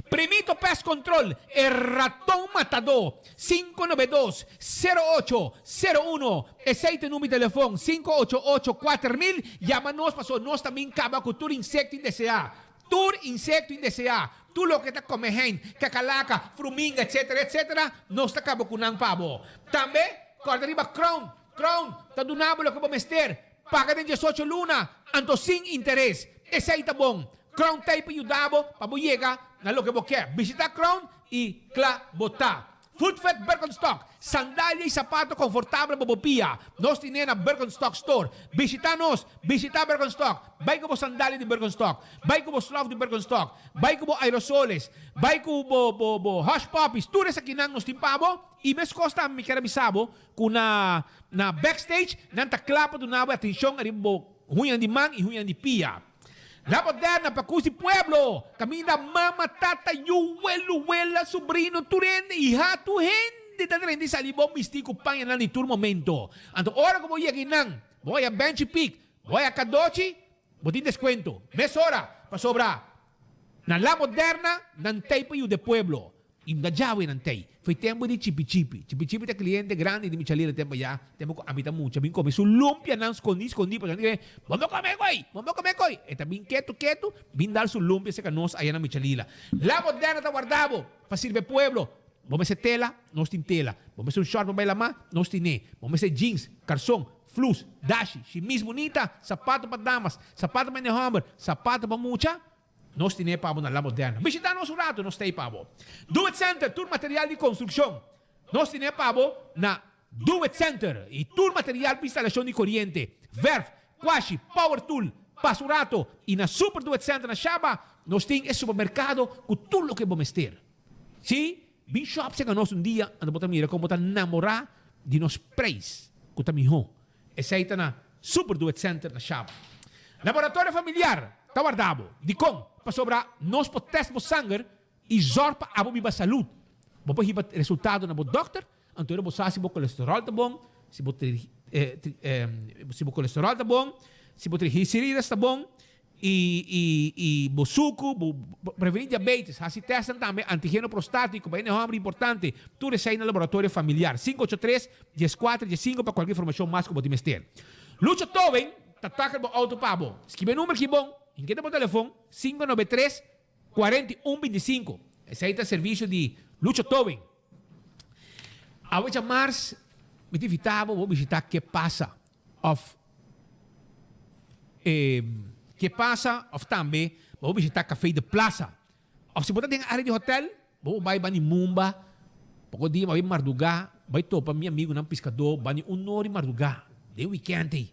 Primito Pest Control, e raton matadó, 592 08 01, esei ta e number di telefon, 588 4000, yama nos pasobra nos ta bin kaba ku tur insekto indeseá, tur insekto indeseá, tur loke ta kome hein, kakalaka, fruminga, etcetera, etcetera, nos ta kaba ku nan pa bo. Tambe, kòrda riba Crown, Crown ta duna bo loke bo mester, Paga den diesocho luna, anto sin interes. Esei ta bon. Crown ta ei pa yuda bo pa bo yega na loke bo ke. Bishita Crown i kla bo ta. Footfed Birkenstock, sandalia i sapato konfortabel pa bo pia. Nos tine na Birkenstock Store. Bishita nos! Bishita Birkenstock! Bai ku bo sandalia di Birkenstock. Bai ku bo slof di Birkenstock. Bai ku bo aerosoles. Bai ku bo bo bo hush puppies. Tur esakinan nos tin pa bo. I meskos tambe mi ker a bisa bo Ku na na backstage nan ta kla pa duna bo atencion ariba bo huñanan di man y huñanan di pia. La Moderna pa cus di pueblo, caminda mama, tata, yu, welo, wela, sobrino, tur hende, iha, tur hende ta drenta y sali bon bisti cu pañanan di tur momento. Anto ora cu bo yega eynan, bo haya Benchi Pik, bo haya Cadochi, bo tin descuento mesora, pasobra na La Moderna nan ta ey pa yuda e pueblo. Inda djawe nan tei. Foi tempu di Chipi Chipi. Chipi Chipi ta cliente grandi di Michalina tempu ya, tempu cu ami ta mucha bin come su lumpianan scondi scondi pasobra nan kere, Bo no come coy! Bo no come coy! E ta bin ketu ketu bin dal su lumpia cerca nos aya na Michalila. La Moderna ta warda bo pa sirbi e pueblo. Bo mester tela? Nos tin tela. Bo mester un short pa bay lama? Nos tine. Bo mester jeans, carson, flus, dashi, shimis bunita, sapato pa damas, sapato pa hende homber, sapato pa mucha? Nos tine pa bo na La Moderna. Bishita nos un rato, nos ta ei pa bo. Do It Center, tur material di konstrukshon. Nos tine pa bo na Do It Center. I tur material pa instalashon di koriente, verf, kwashi, power tool. Pasa un rato i na Super Do It Center na Shaba nos tin e supermerkado ku tur loke bo mester. Sí, bin shop serka nos un dia anto bo ta mira kon bo ta namorá di nos preis ku ta mihó. Esei ta na Super Do It Center na Shaba. Laboratorio familiar ta warda bo. Dikon? Pasobra nos por test bo sanger i zòrg pa abo biba salud. Bo por hiba resultado na bo dòkter, anto ora bo sa si bo kolesteròl ta bon, si bo si bo kolesteròl ta bon, si bo triglicerides ta bon I i i bo suku, bo preveni diabetes, hasi testnan tambe antigeno prostatico pa hende homber importante, tur esei na laboratorio familiar. 583 14 15 pa cualkier informacion mas cu bo tin mester. Lucho Towing ta takel bo auto pa bo. Skibi e number ki bon, inketa bo telefon, 593 41 25. Esei ta servicio di Lucho Towing. Awe djamars mi ta invita bo bo bishita Ke Pasa of e Ke Pasa of tambe bo por bishita Café de Plaza. Of si bo ta den area di hotel bo por bai bani Mumba poko dia bai marduga bai topa mi amigunan piskadó bani un nori marduga den weekend ei.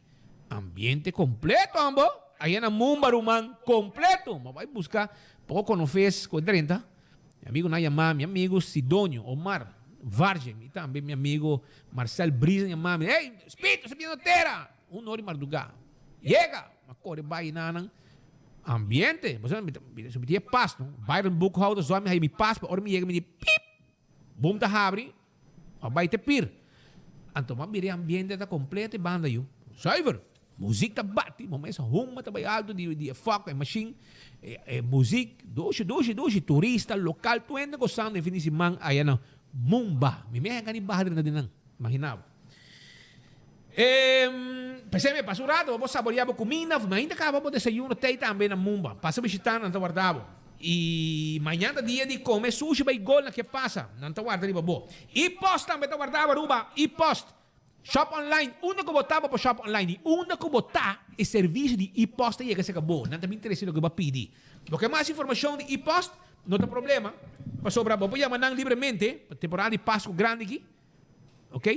Ambiente completo ambo aya na Mumba ruman completo. Bo bai buska poko konofes ku e drenta. Mi amigonan yama mi amigo Sidonio Omar Vargen y tambe mi amigo Marcel Brisa yama mi, Hey, Spito, sa bini tera! Un ora di marduga. Yega! Mi a kore bai nanan. Ambiente! Bo sa, mi ta, mi tin e pas, no? Byron Boekhouder zòi mi haña mi pas, pa ora mi yega mi di pip! Boom ta habri, a bai te pir. Anto m'a bira e ambiente ta completo e banda yu. Zuiver! Muziek ta bati, bo mes huma ta bai alto di di e fok, e machine, e e muziek, dushi, dushi, dushi, turista, local, tur hende gosando e fin di siman aya na Mumba. Mi mes a gana di baha drenta di nan, imagina bo. E p'esei mi pasa un rato pa bo saborea bo cuminda, of mainta caba bo desayuno tei tambe na Mumba. Pasa bishita nan ta warda bo. Y mañan ta dia di come sushi bay gol na ke pasa, nan ta warda riba bo. Y post tambe ta warda bo Aruba, y post. Shop online, unda ku bo ta bo por shop online y unda ku bo ta e servicio di e-post ta yega serka bo. Nan ta bin trese loke bo a pidi. Bo ke mas informacion di e-post? No ta problema, pasobra bo por yama nan libremente pa temporada di Pascu grandi aki, ok,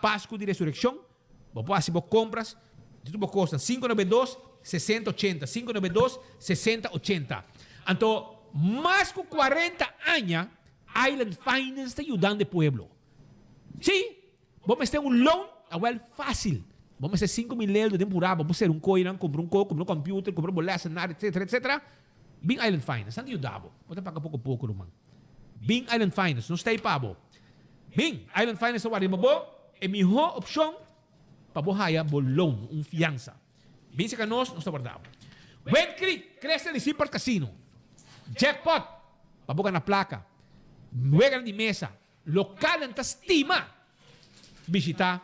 Pascu di Resureccion, bo por haci bo compras di tur bo cosnan, 592 60 80, 592 60 80. Anto mas cu 40 aña Island Finance ta yudando e pueblo. Sí, bo mester un loan, awel fácil. Bo mester 5000 euro den purá, bo por ser un koinan, kumpra un koi, kumpra un computer, kumpra bo lessenaar, etcetera, etcetera. Bin Island Finance, nan ta yuda bo. Bo ta paga poko poko, ruman. Bin Island Finance, nos ta ei pa bo. Bin Island Finance ta warda riba bo e mihó opshon pa bo haya bo loan, un fiansa. Bin serka nos, nos ta warda bo. Wind Creek, Cresta di Seaport Casino. Jackpot! Pa bo gana plaka. Weganan di mesa. Lokalnan ta stima bishita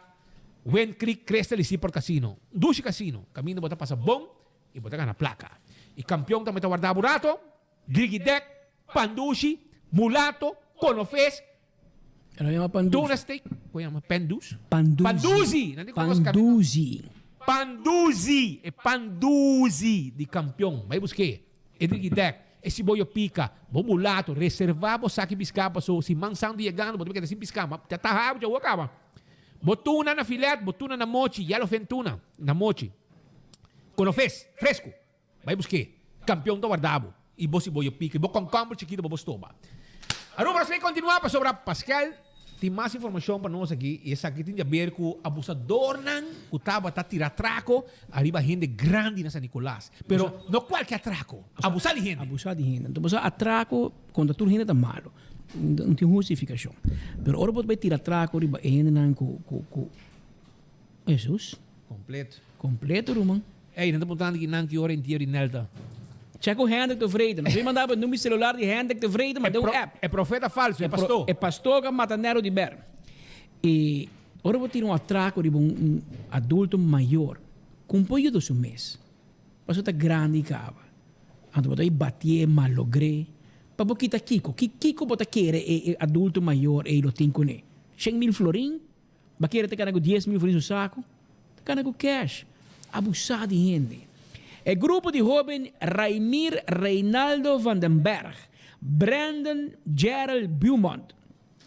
Wind Creek Crystal y Seaport Casino. Un dushi casino. Kaminda bo ta pasa bon y bo ta gana plaka. Y kampion tambe ta warda bo rato. Grigidek, pandushi, mulato, konofes, Lo yama pandushi. Tuna steak, kon yama? Pendus? Panduzi. Panduzi! Nan di kon kos kamino. Panduzi. Panduzi! E panduzi di kampion. Bai busk'é. E drigidek, e siboyo pika, bo mulato, reservá bo saki piská paso si man santu yegando bo ta keda sin piská. Ma ta taha bo djawo kaba. Bo tuna na filet, bo tuna na mochi, yellowfin tuna na mochi. Konofes, fresku. Bai busk'é. Kampion ta warda bo. I bo si bo yo pika. I bo kònkòmber chikito bo bo stoba. Aruba nos ta kontinuá pasobra Paskel tin mas informashon pa nos aki i esaki tin di aber ku abusadornan ku tabata tira atrako ariba hende grandi na San Nicolas. Pero no kualke atrako. Abusá di hende. Abusá di hende. Anto bo sa atrako kontra tur hende ta malo. No tin hustifikashon. Pero ora bo ta bai tira atrako riba e hendenan ku ku ku Hesus. Kompleto. Kompleto ruman. Ey, nan ta puntrando ki nan ki ora intier di Nelta. Check ku Hendrik Tevreden. Nos a manda bo e number celular di Hendrik Tevreden, ma den un app. E profeta falso, e pasto. E pasto ku a mata Nero di Ber. I ora bo tira un atrako riba un adulto mayor, kon por yuda su mes? Pasobra ta grandi kaba. Anto bo ta batié, malogr'é. Pa bo kita kiko? Kiko bo ta kere e adulto mayor ei lo tin kuné? 100.000 florin? Ba kere ta gana ku 10.000 florin su saku? Ta gana ku cash. Abusá di hende. E grupo di hoben Raimir Reinaldo van den Berg, Brandon Gerald Beaumont,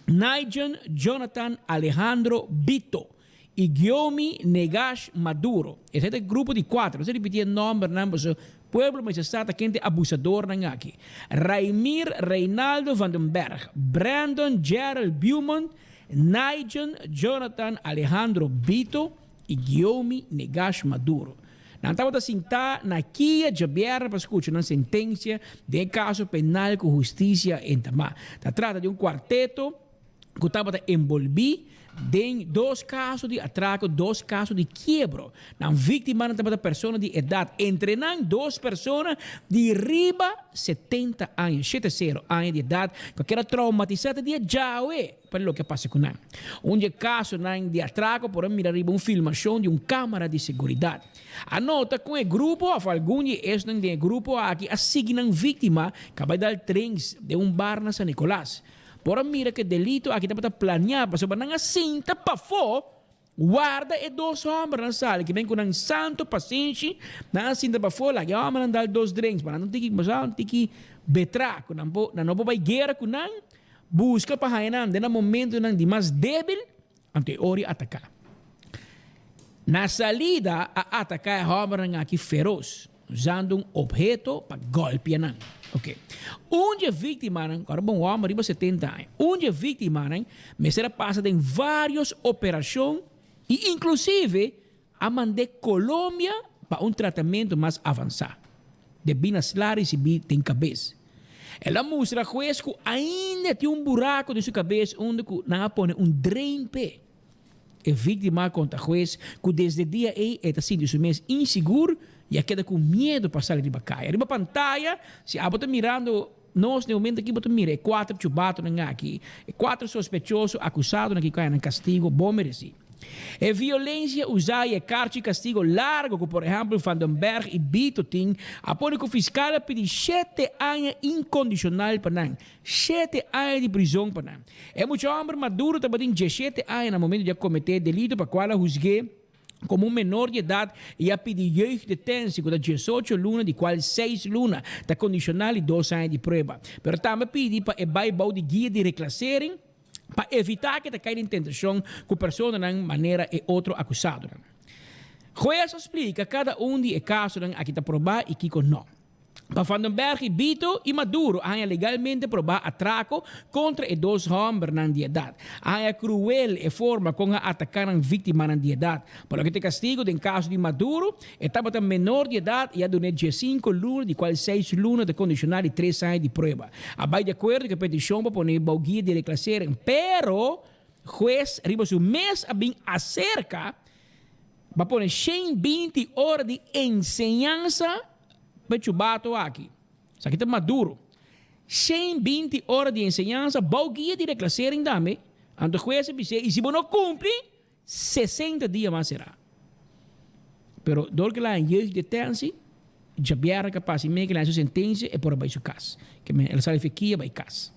Nigel Jonathan Alejandro Bito i Guiomi Negash Maduro. Esei ta e grupo di kuater. Nos a ripití e nòmbernan pasobra pueblo mester sa ta ken ta e abusadornan aki. Raimir Reinaldo van den Berg, Brandon Gerald Beaumont, Nigel Jonathan Alejandro Bito i Guiomi Negash Maduro. Nan tabata sintá na kia djabièrnè pa skucha nan sentensia den e kaso penal ku hustisia a entamá. Ta trata di un kuarteto ku tabata enbolbí den dos kaso di atrako, dos kaso di kiebro. Nan víktimanan tabata persona di edat, entre nan dos persona di riba 70 aña, shete sero aña di edat, ku a keda traumatisá te dia djawe pa loke a pasa ku nan. Un di e kasonan di atrako por a mira riba un filmashon di un kámara di seguridat. A nota kon e grupo òf algun di esnan den e grupo aki a sigui nan víktima ku a bai dal trens den un bar na San Nicolas. Por a mira ku e delito aki tabata planiá pasobra nan a sinta pafó Warda e dos hòmbernan sali ki ben ku nan santu pasenshi, nan a sinta pafó, laga e hòmbernan dal dos drinks, pa nan no tiki kumsa un tiki betrá ku nan por, nan no por bai guera ku nan, buska pa haña nan den nan momentunan di mas débil, anto e ora i ataká. Na salida a ataká e hòmbernan aki feros. Usando un obheto pa golpia nan. Ok. Un dje víktimanan, ora bo un hòmber riba 70 aña, un dje víktimanan mester a pasa den vários operashon i inklusive a mand'é Colombia pa un tratamentu mas avansá, debí na sla risibí den kabes. El a mustra hues ku ainda tin un buraku den su kabes unda ku nan a pone un drain p'e. E víktima a konta hues ku desde dia ei e ta sinti su mes insigur i a keda ku miedu pa sali riba kaya. Riba pantaya, si abo ta mirando nos na e momento aki bo ta mira e kuater chubatonan aki, e kuater sospechoso akusadonan ki kaya nan kastigo bon meresí. E violensia usá i e karchi kastigo largo ku por ehèmpel Van den Berg i Bito tin a pone ku fiskal a pidi shete aña inkondishonal pa nan. Shete aña di prizon pa nan. E mucha hòmber maduro tabatin dieshete aña na momento di a kometé e delito pa kual a husg'é komo un menor di edat i a pidi jeugddetentie ku ta diesocho luna di kual seis luna ta kondishonal i dos aña di prueba. Pero tambe a pidi pa e bai bou di guia di reklasering pa evitá ku e ta kai den tentashon ku personanan manera e otro akusadonan. Hues a splika kada un di e kasonan aki ta probá i kiko no. Pa Van den Berg i Bito i Maduro a haña legalmente probá atrako kontra e dos hòmbernan di edat. A haña kruel e forma kon a ataká nan víktimanan di edat. Pa loke ta e kastigu den kaso di Maduro, e tabata menor di edat i a dun'é diesinko luna di kual seis luna ta kondishoná di tres aña di prueba. A bai di akuerdo ku e petishon pa pone bou guia di reklasering, pero hues riba su mes a bin aserka pa pone 120 ora di enseñansa. Pe chubato aki. Esaki ta maduro. 120 ora di enseñansa bou guia di reclassering tambe. Anto hues a bis'é, y si bo no cumpli, 60 dia mas será. Pero dor cu el a haña jeugddetentie, djabièrnè cu a pasa y mei cu el a haña su sentencia, e por a bay su cas. Ke men, el a sali fekia bay cas.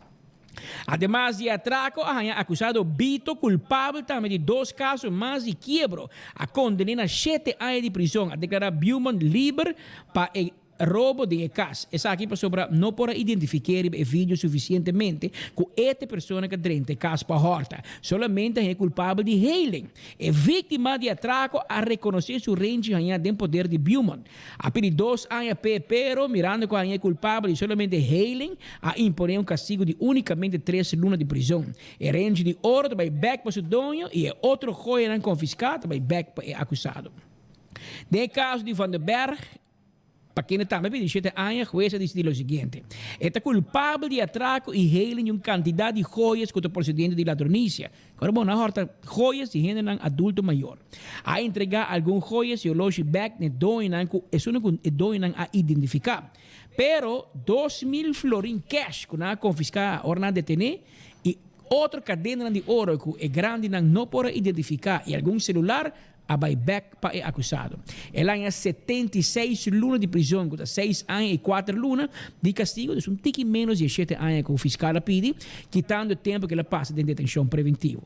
Ademas di e atraco, a haña acusado Bito culpabel tambe di dos caso mas di kiebro. A conden'é na shete aña di prison. A declara Beaumont liber pa e robo den e cas. Esaki pasobra no por a identifiké riba e video suficientemente cu e ta e persona cu a drenta e cas pa horta. Solamente a haña culpabel di hailing. E víctima di atraco a reconoce su renchi hañá den poder di Beaumont. A pidi dos aña p'e, pero mirando cu a haña e culpabel di solamente hailing, a imponé un castigo di unicamente tres luna di prison. E renchi di oro ta bai bek pa su doño y e otro joyanan confiscá ta bai bek pa e acusado. Den e caso di Van der Berg, Pa kende tambe pidi shete aña, hues a disidí lo siguiente, E ta kulpabel di atrako i heiling di un kantidat di joyas ku ta prosedente di ladronisia. Kòrda bon, nan hòrta joyas di hendenan adulto mayor. A entregá algun joyas i oloshi bèk n'e doñonan ku esunnan ku e doñonan a identifiká. Pero 2000 florin kèsh ku nan a konfiská ora nan a detené i otro kadenanan di oro ku e grandinan no por a identifiká i algun selular a bai bek pa e akusado. El a haña 76 luna di prizon, ku ta seis aña i kuater luna di kastigu, dus un tiki ménos di e shete aña ku fiskal a pidi, kitando e tempu ku el a pasa den detenshon preventivo.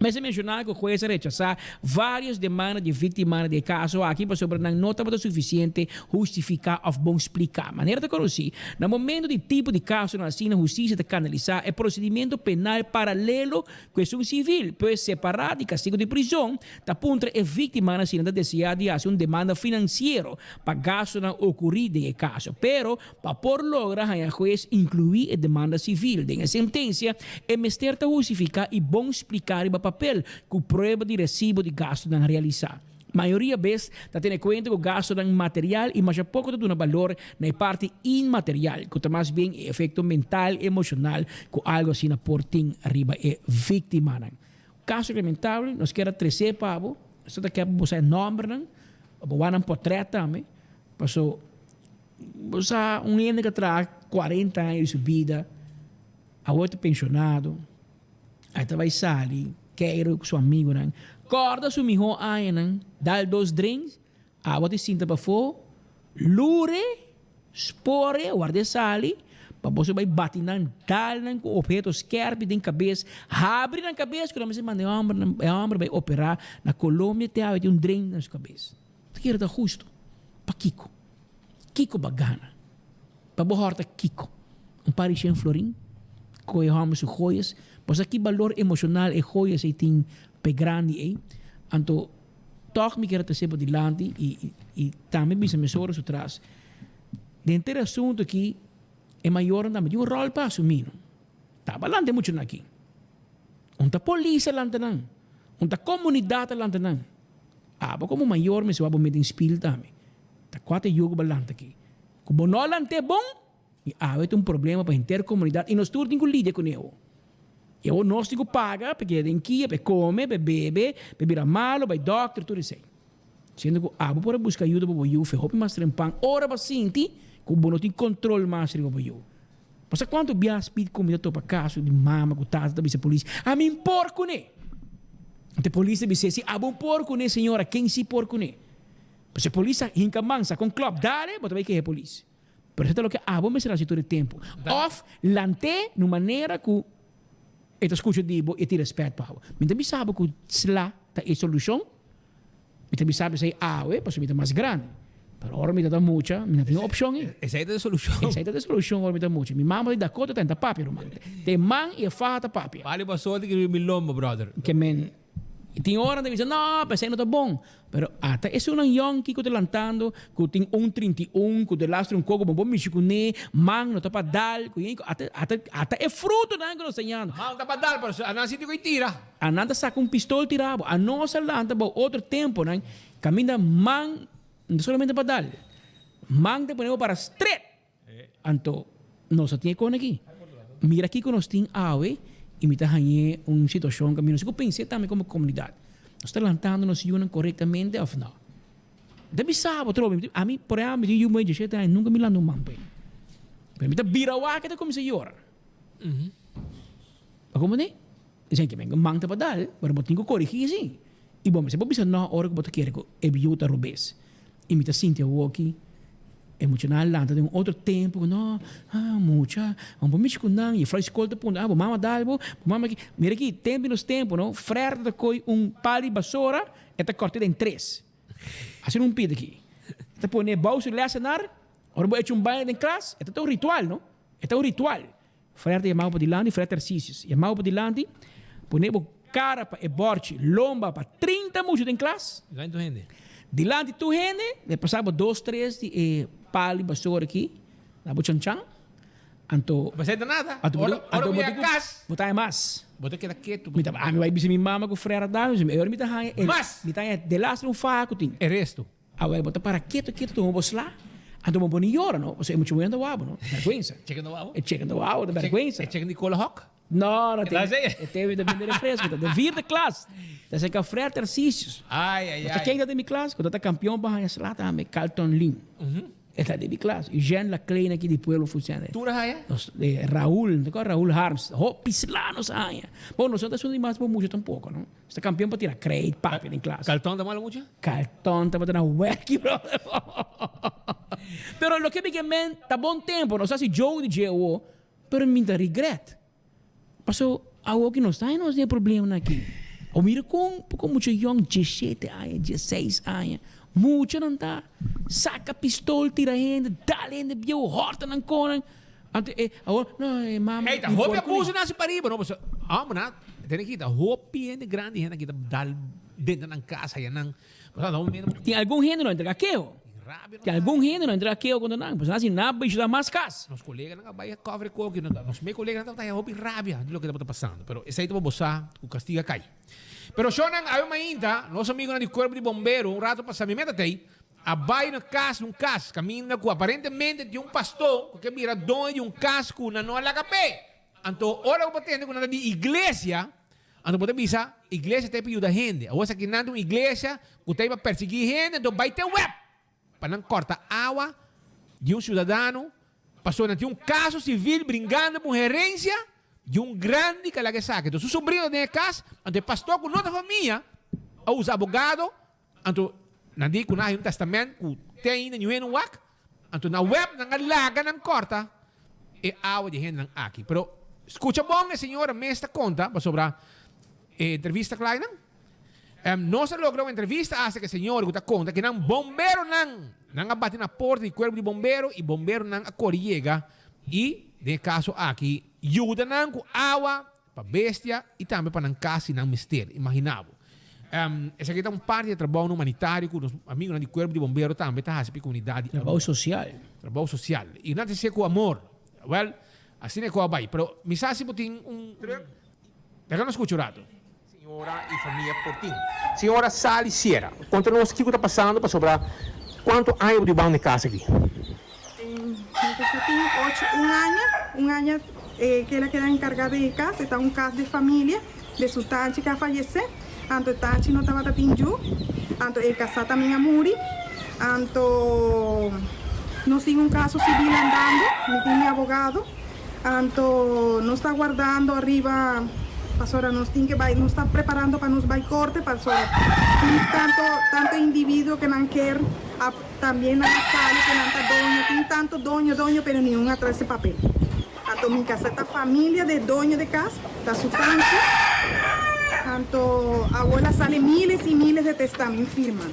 Mester menshoná ku hues a rechasá vários demanda di e víktimanan di e kaso aki pasobra nan no tabata sufisiente hustifiká òf bon spliká. Manera ta konosí, na momento di tipo di kasonan asina hustisia ta kanalisá e prosedimentu penal paralelo Ku esun sivil, pues separá di kastigu di prizon, ta puntra e víktimanan si nan ta deseá di hasi un demanda finansiero pa gastunan okurí den e kaso. Pero, pa por logra haña hues inkluí e demanda sivil den e sentensia, e mester ta hustifiká i bon spliká riba papel ku prueba di resibo di gastunan realisá. Mayoria bes ta tene kuenta ku gastunan material i masha poko ta duna balor na e parti inmaterial, ku ta mas bien e efekto mental i emoshonal ku algu asina por tin riba e víktimanan. Kaso lamentabel, nos kier a tres'é pa bo, nos ta kier pa bo sa e nòmbernan, pa bo wak nan potrèt tambe, paso bo sa un hende ku a traha kuarenta aña di su bida, awor ta penshonado. Ai ta bai sali keiru ku su amigunan. Kòrda su mihó añanan, dal dos drinks, awa di sinta pafó, lure, spore, ward'é sali, pa boso bai bati nan, dal nan ku opheto skèrpi den kabes, habri nan kabes ku nan mester manda e hòmber, e hòmber bai operá na Colombia te awe tin un dren na su kabes. Ta kere ta hustu? Pakiko? Kiko bo a gana? Pa bo hòrta kiko? Un par di shen florin? Kohe hòmber su joyas? Bo sa ki balor emoshonal e joyas ei tin pa e grandi ei? Anto, tòg mi kier a trese bo dilanti i i tambe bisa mesora su tras. Den henter e asuntu aki, e mayornan tambe tin un ròl pa asumí, no? Ta balante muchanan aki. Un ta polis a lanta nan. Un ta komunidat a lanta nan. Abo komo mayor mester wak bo mete den spil tambe. Ta kua ta e yugo bo a lanta aki? Ku bo no lant'é bon, i awe ta un problema pa henter komunidat i nos tur tin ku lidia kuné awor. I awor nos tin ku paga pa e keda den kia, pa e kome, pa e bebe, pa e bira malu, bai dòkter, tur esei. Siendo ku abo por a buska ayuda pa bo yu fe hopi mas trempan ora bo a sinti ku bo no tin kontrol mas riba bo yu. Bo sa kuantu bias pidi kumida topa kaso di mama ku tata ta bisa polis, Ami n por kuné! Anto e polis ta bis'é, Si abo n por kuné señora, ken si por kuné? Pues e polis a hinka man, saka un klòp, dale, bo ta bai keha e polis. Pero esei ta loke abo mester hasi tur e tempu. Òf lant'é na un manera ku e ta skucha di bo i e tin rèspèt pa bo. Mi ta bisa bo ku sla ta e solushon. Mi ta bisa bo esei awe pasobra mi ta mas grandi. Pero ora mi ta ta mucha, mi no tin opshon ei. Esei ta e solushon. Esei ta e solushon ora mi ta mucha. Mi mama di Dakota ta henta papia, ruman. Ta e man i e faha ta papia. Bali bo sorti ku riba mi lomba, brother. Ke men. I tin ora nan ta bisa, no, p'esei no ta bon. Pero ata esunnan yònki ku ta lantando, ku tin un 31, ku ta lastra un koko, bo por mishi kuné, man no ta pa dal, ku yen, ata, ata, ata e frutonan ku nos ta yanda. Man ta pa dal, pero anan sinti ku e tira. Anan ta saka un pistol tira bo. Anos a lanta bou otro temponan kaminda man no ta solamente pa dal. Man ta pone bo para stret. Anto nos a tin e kon aki. Mira kiko nos tin awe i mi ta hañ'é un situashon ku mi no sa ku pens'é tambe komo komunidat. Nos ta lantando nos yunan korektamente òf no? Mi ta bisa bo atrobe, ami por ehèmpel mi tin yu muhé djeshete aña nunka mi lanta un man pa e. Pero mi ta bira wak e ta kuminsá yora. Bo komprendé? Dicen ke men man ta pa dal, pero bo tin ku korigí si. I bo mester por bisa no ora ku bo ta kere ku e biu ta robes. I mi ta sinti awoki e muchanan a lanta den un otro tempu ku no, ah mucha, bo por mishi ku nan. I frai skol ta puntra, ah bo mama dal bo, bo mama ki. Mira aki, tempu di nos tempu no, frère ta koi un pal di basora, e ta kòrt'é den tres. Hasi un pida aki. E ta pone bou su lèsenar, ora bo echa un baño den klas, e ta ta un ritual no, e ta un ritual. Frère ta yamabo padilanti, Frère Tarcisius yamabo padilanti, pone bo cara pa e borchi, lomba pa 30 mucha den klas. Dilanti tur hende. Dilanti tur hende, e pasa bo dos tres di e pal di basura aki na bo chanchan, anto. Bo sa nada. Anto bo Ora anto bo bo yega tin ku kas. bo ta haña mas. Bo ta keda ketu. Mi ta ami bai bisa mi mama ku Frère a dal mi, e ora mi ta haña e Mas! mi ta haña delaster un faha ku tin. E resto. Awel bo ta para ketu ketu tuma bo sla, anto bo pone yora no, pasobra e mucha muhé no ta wou no, bèrgwensa. E cheken ta wou? E cheken ta wou, ta bèrgwensa. E cheken di kola hòk? No, no te, e te ta bende refresco, ta den vierde klas, ta serka Frère Tarcisius. Ai, ai, ai. Bo sa ken ta den mi klas? Ku ta ta kampion pa haña sla tambe, Carlton Lin. E ta den mi klas. Eugène Laclé aki di Pueblo Funciona. Tur a haña? Nos, Raul, no ta kòrda Raul Harms, hopi sla nos a haña. Bon, nos no ta esun di mas bon mucha tampoco no. Nos ta kampion pa tira kreit, papia den klas. Carlton ta malo mucha? Carlton tabata na werki brother. Pero loke mi ke men ta bon tempo, nos hasi joke di dje awo, pero mi ta regret. Paso awo ki nos ta haña nos den e problemanan aki. Bo mira kon poko mucha yong, diesshete aña, diesseis aña, muchanan ta saka pistol tira hende, dal hende bieu, hòrta nan konan. Anto e awor no e mama Ey ta mi hopi por abuso kune. na si pariba no pasobra homber nan tene kita hopi hende grandi hende kita dal denter nan casa ya nan pasobra nan mira Tin algun hende no entrega keho. Tin algun hende no entrega keho kontra nan pasobra nan si nan bishita mas kas. Nos koleganan a bai a cover e koki nos me koleganan tabata haya hopi rabia di loke tabata pasando pero esey ta pa bo sa ku kastigo a kai. Pero shownan awe mainta nos amigonan di cuerpo di bombero un rato pasa mi meta tey A bai na kas di un kas kaminda ku aparentemente tin un pastor ku ke bira doño di un kas ku nan no a laga p'e. Anto ora ku bo tende ku nan ta di iglesia, anto bo ta bisa, Iglesia ta ei pa yuda hende. Awor esaki nan ta un iglesia ku ta ei pa persiguí hende, anto bai te web pa nan kòrta awa di un siudadano pasobra nan tin un kaso sivil bringando pa un herensia di un grandi ku a laga esaki. Anto su sobrino ta den e kas, anto e pastor ku no ta famia a usa abogado Anto nan di ku nan haña un tèstamènt ku te ainda niun hende wak. Anto na wèp nan a laga nan kòrta e awa di e hendenan aki. Pero skucha bon e señora mes ta konta pasobra e entrevista kla einan. Nos a logra un entrevista hasta ku e señora ku ta konta ku nan bomberonan nan a bati na porta di kuerpo di bombero i bomberonan a kore yega i den e kaso aki yuda nan ku awa Pa bestia i tambe pa nan kas si nan mester. Imaginá bo. Esaki ta un parti di e trabounan humanitario ku nos amigunan di Kuerpo di Bombero tambe ta hasi pa e komunidat di Trabou sosial. Trabou sosial. I nan ta hasié ku amor. Wèl, asina e kos a bai. Pero mi sa si bo tin un trùk. Laga nos skucha un ratu. Señora i famia por tin. Señora Sally Sierra, konta nos kiko ta pasando pasobra kuantu aña bo tin bou na e kas aki? Mi ta tin ocho un aña, un aña ke el a keda enkargá den e kas, e ta un kas di familia de su tanchi ke a fayesé, anto e tanchi no tabata tin yu, anto e kasá también a muri, anto nos tin un kaso sibil andando, mi tin mi abogado, anto nos ta wardando ariba pasobra nos tin ke bai, nos ta preparando pa nos bai korte pasobra tin tanto tanto individuo ke nan ker a. Tambien nan a sali cu nan ta doño, tin tanto doño, doño, pero niun a trece papel. Anto mi casa ta familia de doño de cas, ta su tanchi, anto awor a sali miles y miles de testamen firma.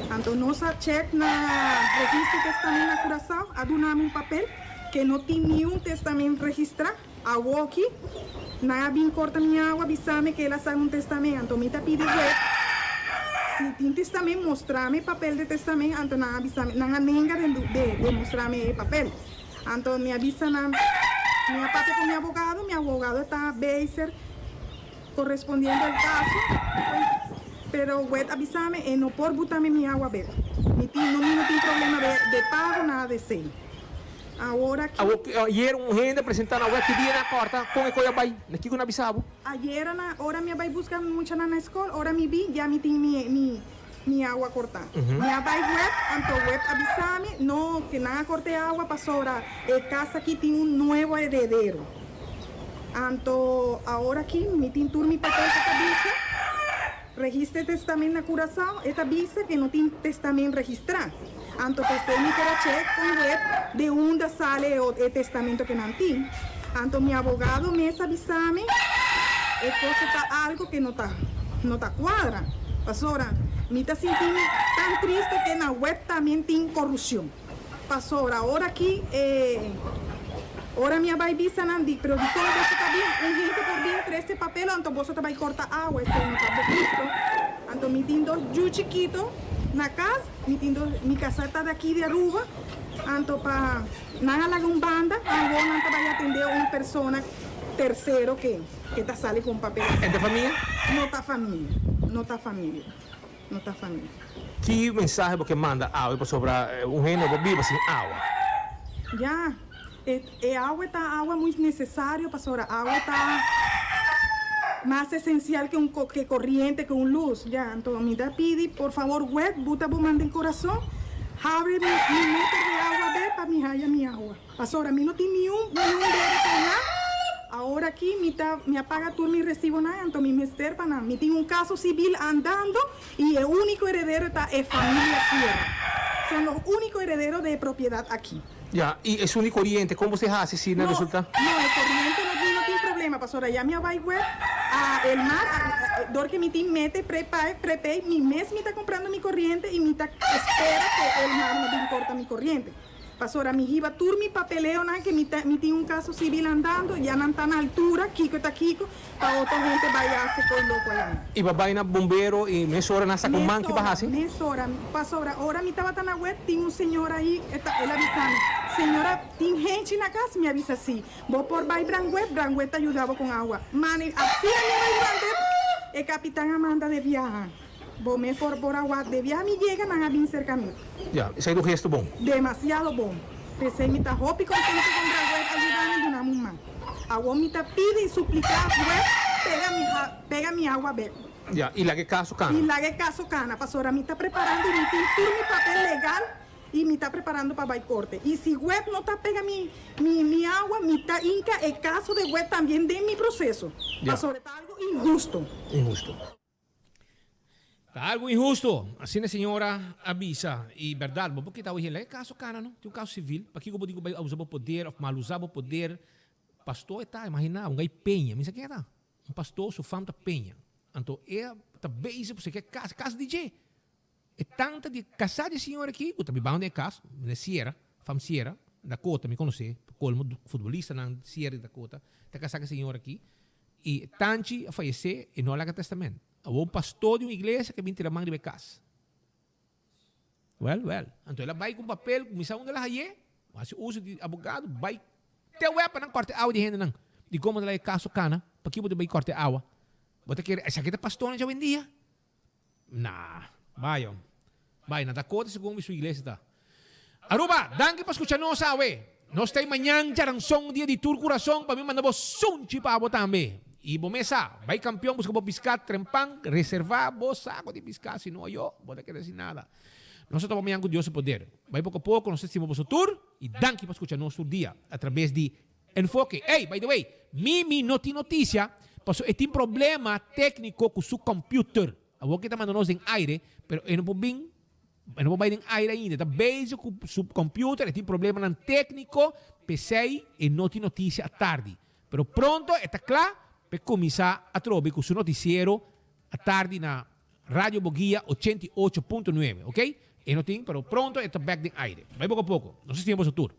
Anto nos a check na registro testamen na Curacao, a duna mi un papel que no tin niun testamen registra, Awoki, nan a bin corta mi awa bisami cu el a saca un testamen, anto mi ta pidi web si tin testamen mostrami e papel de testamen, anto nan a bisami, nan a nenga de de mostrami e papel, anto mi a bisa nan, mi a papia cu mi abogado, mi abogado ta bezig correspondiendo el caso, pero web a bisami e no por butami mi awa bek, mi tin, no mi no tin problema de pago nada de esey. Awor aki. Awor ayer un hende a presenta na web ki dia nan a corta con e coy a bay? Na kico nan a bisa bo? Ayer na ora mi a bay busca muchanan na school ora mi bin ya mi tin mi mi. mi awa kortá. Mi a bai web, anto web a bisa mi, no, ke nan a korta e awa pasobra e kas aki tin un nuevo heredero. Anto awor aki mi tin tur mi papel ku ta bisa, Registra e testament na Curaçao, e ta bisa ke no tin testament registrá. Anto p'esei mi ker a chek kon web de unda sale e e testamento ke nan tin. Anto mi abogado mes a bisa mi e cosa ta algo ke no ta no ta cuadra. Pasobra mi ta sinti mi tan triste ke na web tamien tin corrupcion. Pasobra ora aki e ora mi a bai bisa nan di pero dikon boso ta bin un hende por bin trese papel anto boso ta bai corta awa esei no ta husto. Anto mi tin dos yu chikito na cas. Mi tin dos, mi casa ta di aki di Aruba, anto pa nan a laga un banda, awor nan ta bai atende un persona tercero ke ke ta sali ku un papel así. E ta famia? No ta famia, no ta famia, no ta famia. Ki mensahe bo ke manda awe pasobra un hende no por biba sin awa? Ya, E e awa ta awa muy necesario pasobra awa ta mas esencial ke un ke corriente ke un luz ya anto mi ta pidi por favor wet buta bo man den corazon habre mi mi meter di awa be pa mi haya mi awa pasobra mi no tin ni un ni un debe pena ahora aki mi ta mi a paga tur mi recibonan anto mi mester pa nan mi tin un caso civil andando y e unico heredero ta e familia Sierra son los unico heredero de e propiedad aki. Ya, y esun di coriente, con bo se haci si na resulta? No, e coriente no no tin problema, pasobra ya mi a bay web a el mar, a dor que mi tin mete prepaid, prepaid, mi mes mi ta comprando mi coriente y mi ta espera que el mar no bin corta mi coriente. Pasobra mi hiba tur mi papeleonan que mi ta mi tin un caso civil andando, ya nan ta na altura kico ta kico, Pa otro hende bai haci coy loco ayan. Y pa bai na bombero y mesora nan saca un man ki pa haci? Mesora, pasobra ora mi tabata na web tin un señora ahi e ta el a bisa mi, señora tin henchi na cas? Mi a bisa si, bo por bai Brangwet, Brangwet ta yuda bo con awa. Mane asina mi a bai Brangwet, e capitan a manda de biaha, bo me por por a wak de biaha mi yega nan a bin cerca mi. Ya, esey ta un gesto bon. Demasiado bon. P'esey mi ta hopi contento con Brangwet a yuda mi duna mi un man. Awor mi ta pidi i supliká web pega mi ha pega mi awa bek. Ya, i laga e kaso kana. I laga e kaso kana, pasobra mi ta preparando i mi tin tur mi papel legal i mi ta preparando pa bai korte. I si web no ta pega mi mi mi awa, mi ta hinka e kaso de web tambien den mi proseso, Ya. pasobra ta algo inhusto. Inhusto. Ta algo inhusto, asina e señora a bisa. Y berdad, bo por kita awe hende, laga e caso cana no, tin un caso civil, pakico bo tin cu bay usa bo poder of mal usa bo poder? Pastor e ta, imagina, un gay peña, mi sa ken e ta, un pastor su fam ta peña, anto e ta bezig pasobra e ke casa, casa di dje, e tanta di casa di e señora aki cu ta bibando den e cas, na Sierra, fam Sierra, Dakota, mi conoce, pa colmo futbolistanan Sierra di Dakota, ta casa cu e señora aki, y tanchi a fayece y no a laga testament. Awor un pastor di un iglesia ke bin tira man riba e kas. Wèl, wèl. Anto el a bai ku un papel, kuminsá unda el a hay'é, hasi uso di abogado, bai te wèp pa nan kòrta e awa di e hendenan. Dikon bo ta laga e kaso kana? Pakiko bo ta bai kòrta e awa? Bo ta kere esaki ta pastornan djawendia? Nah, bai om. Bai, na Dakota segun mi su iglesia ta. Aruba, danki pa skucha nos awe. Nos ta ei mañan djaranson dia di tur kurason pa mi manda bo sunchi pa bo tambe. I bo mes sa, bai kampion buska bo piská trempan, reservá bo sako di piská, si no ayo, bo ta keda sin nada. Nos ta topa mañan ku Dios su poder. Bai poko poko, nos ta stima boso tur i danki pa skucha nos tur dia atrabes di Enfoke. Ey, by the way, Mimi no tin noticia paso e tin problema tecnico cu su computer. Awor ke ta manda nos den aire, pero e no por bin, e no por bay den aire ainda. E ta bezig cu su computer, e tin problemanan tecnico, p'esey e no tin noticia atardi. Pero pronto e ta cla p'e cuminsa atrobe cu su noticiero atardi na Radio Boguia 88.9, ok? E no tin, pero pronto e ta bek den aire. Bay poco a poco. Nos ta stima boso tur.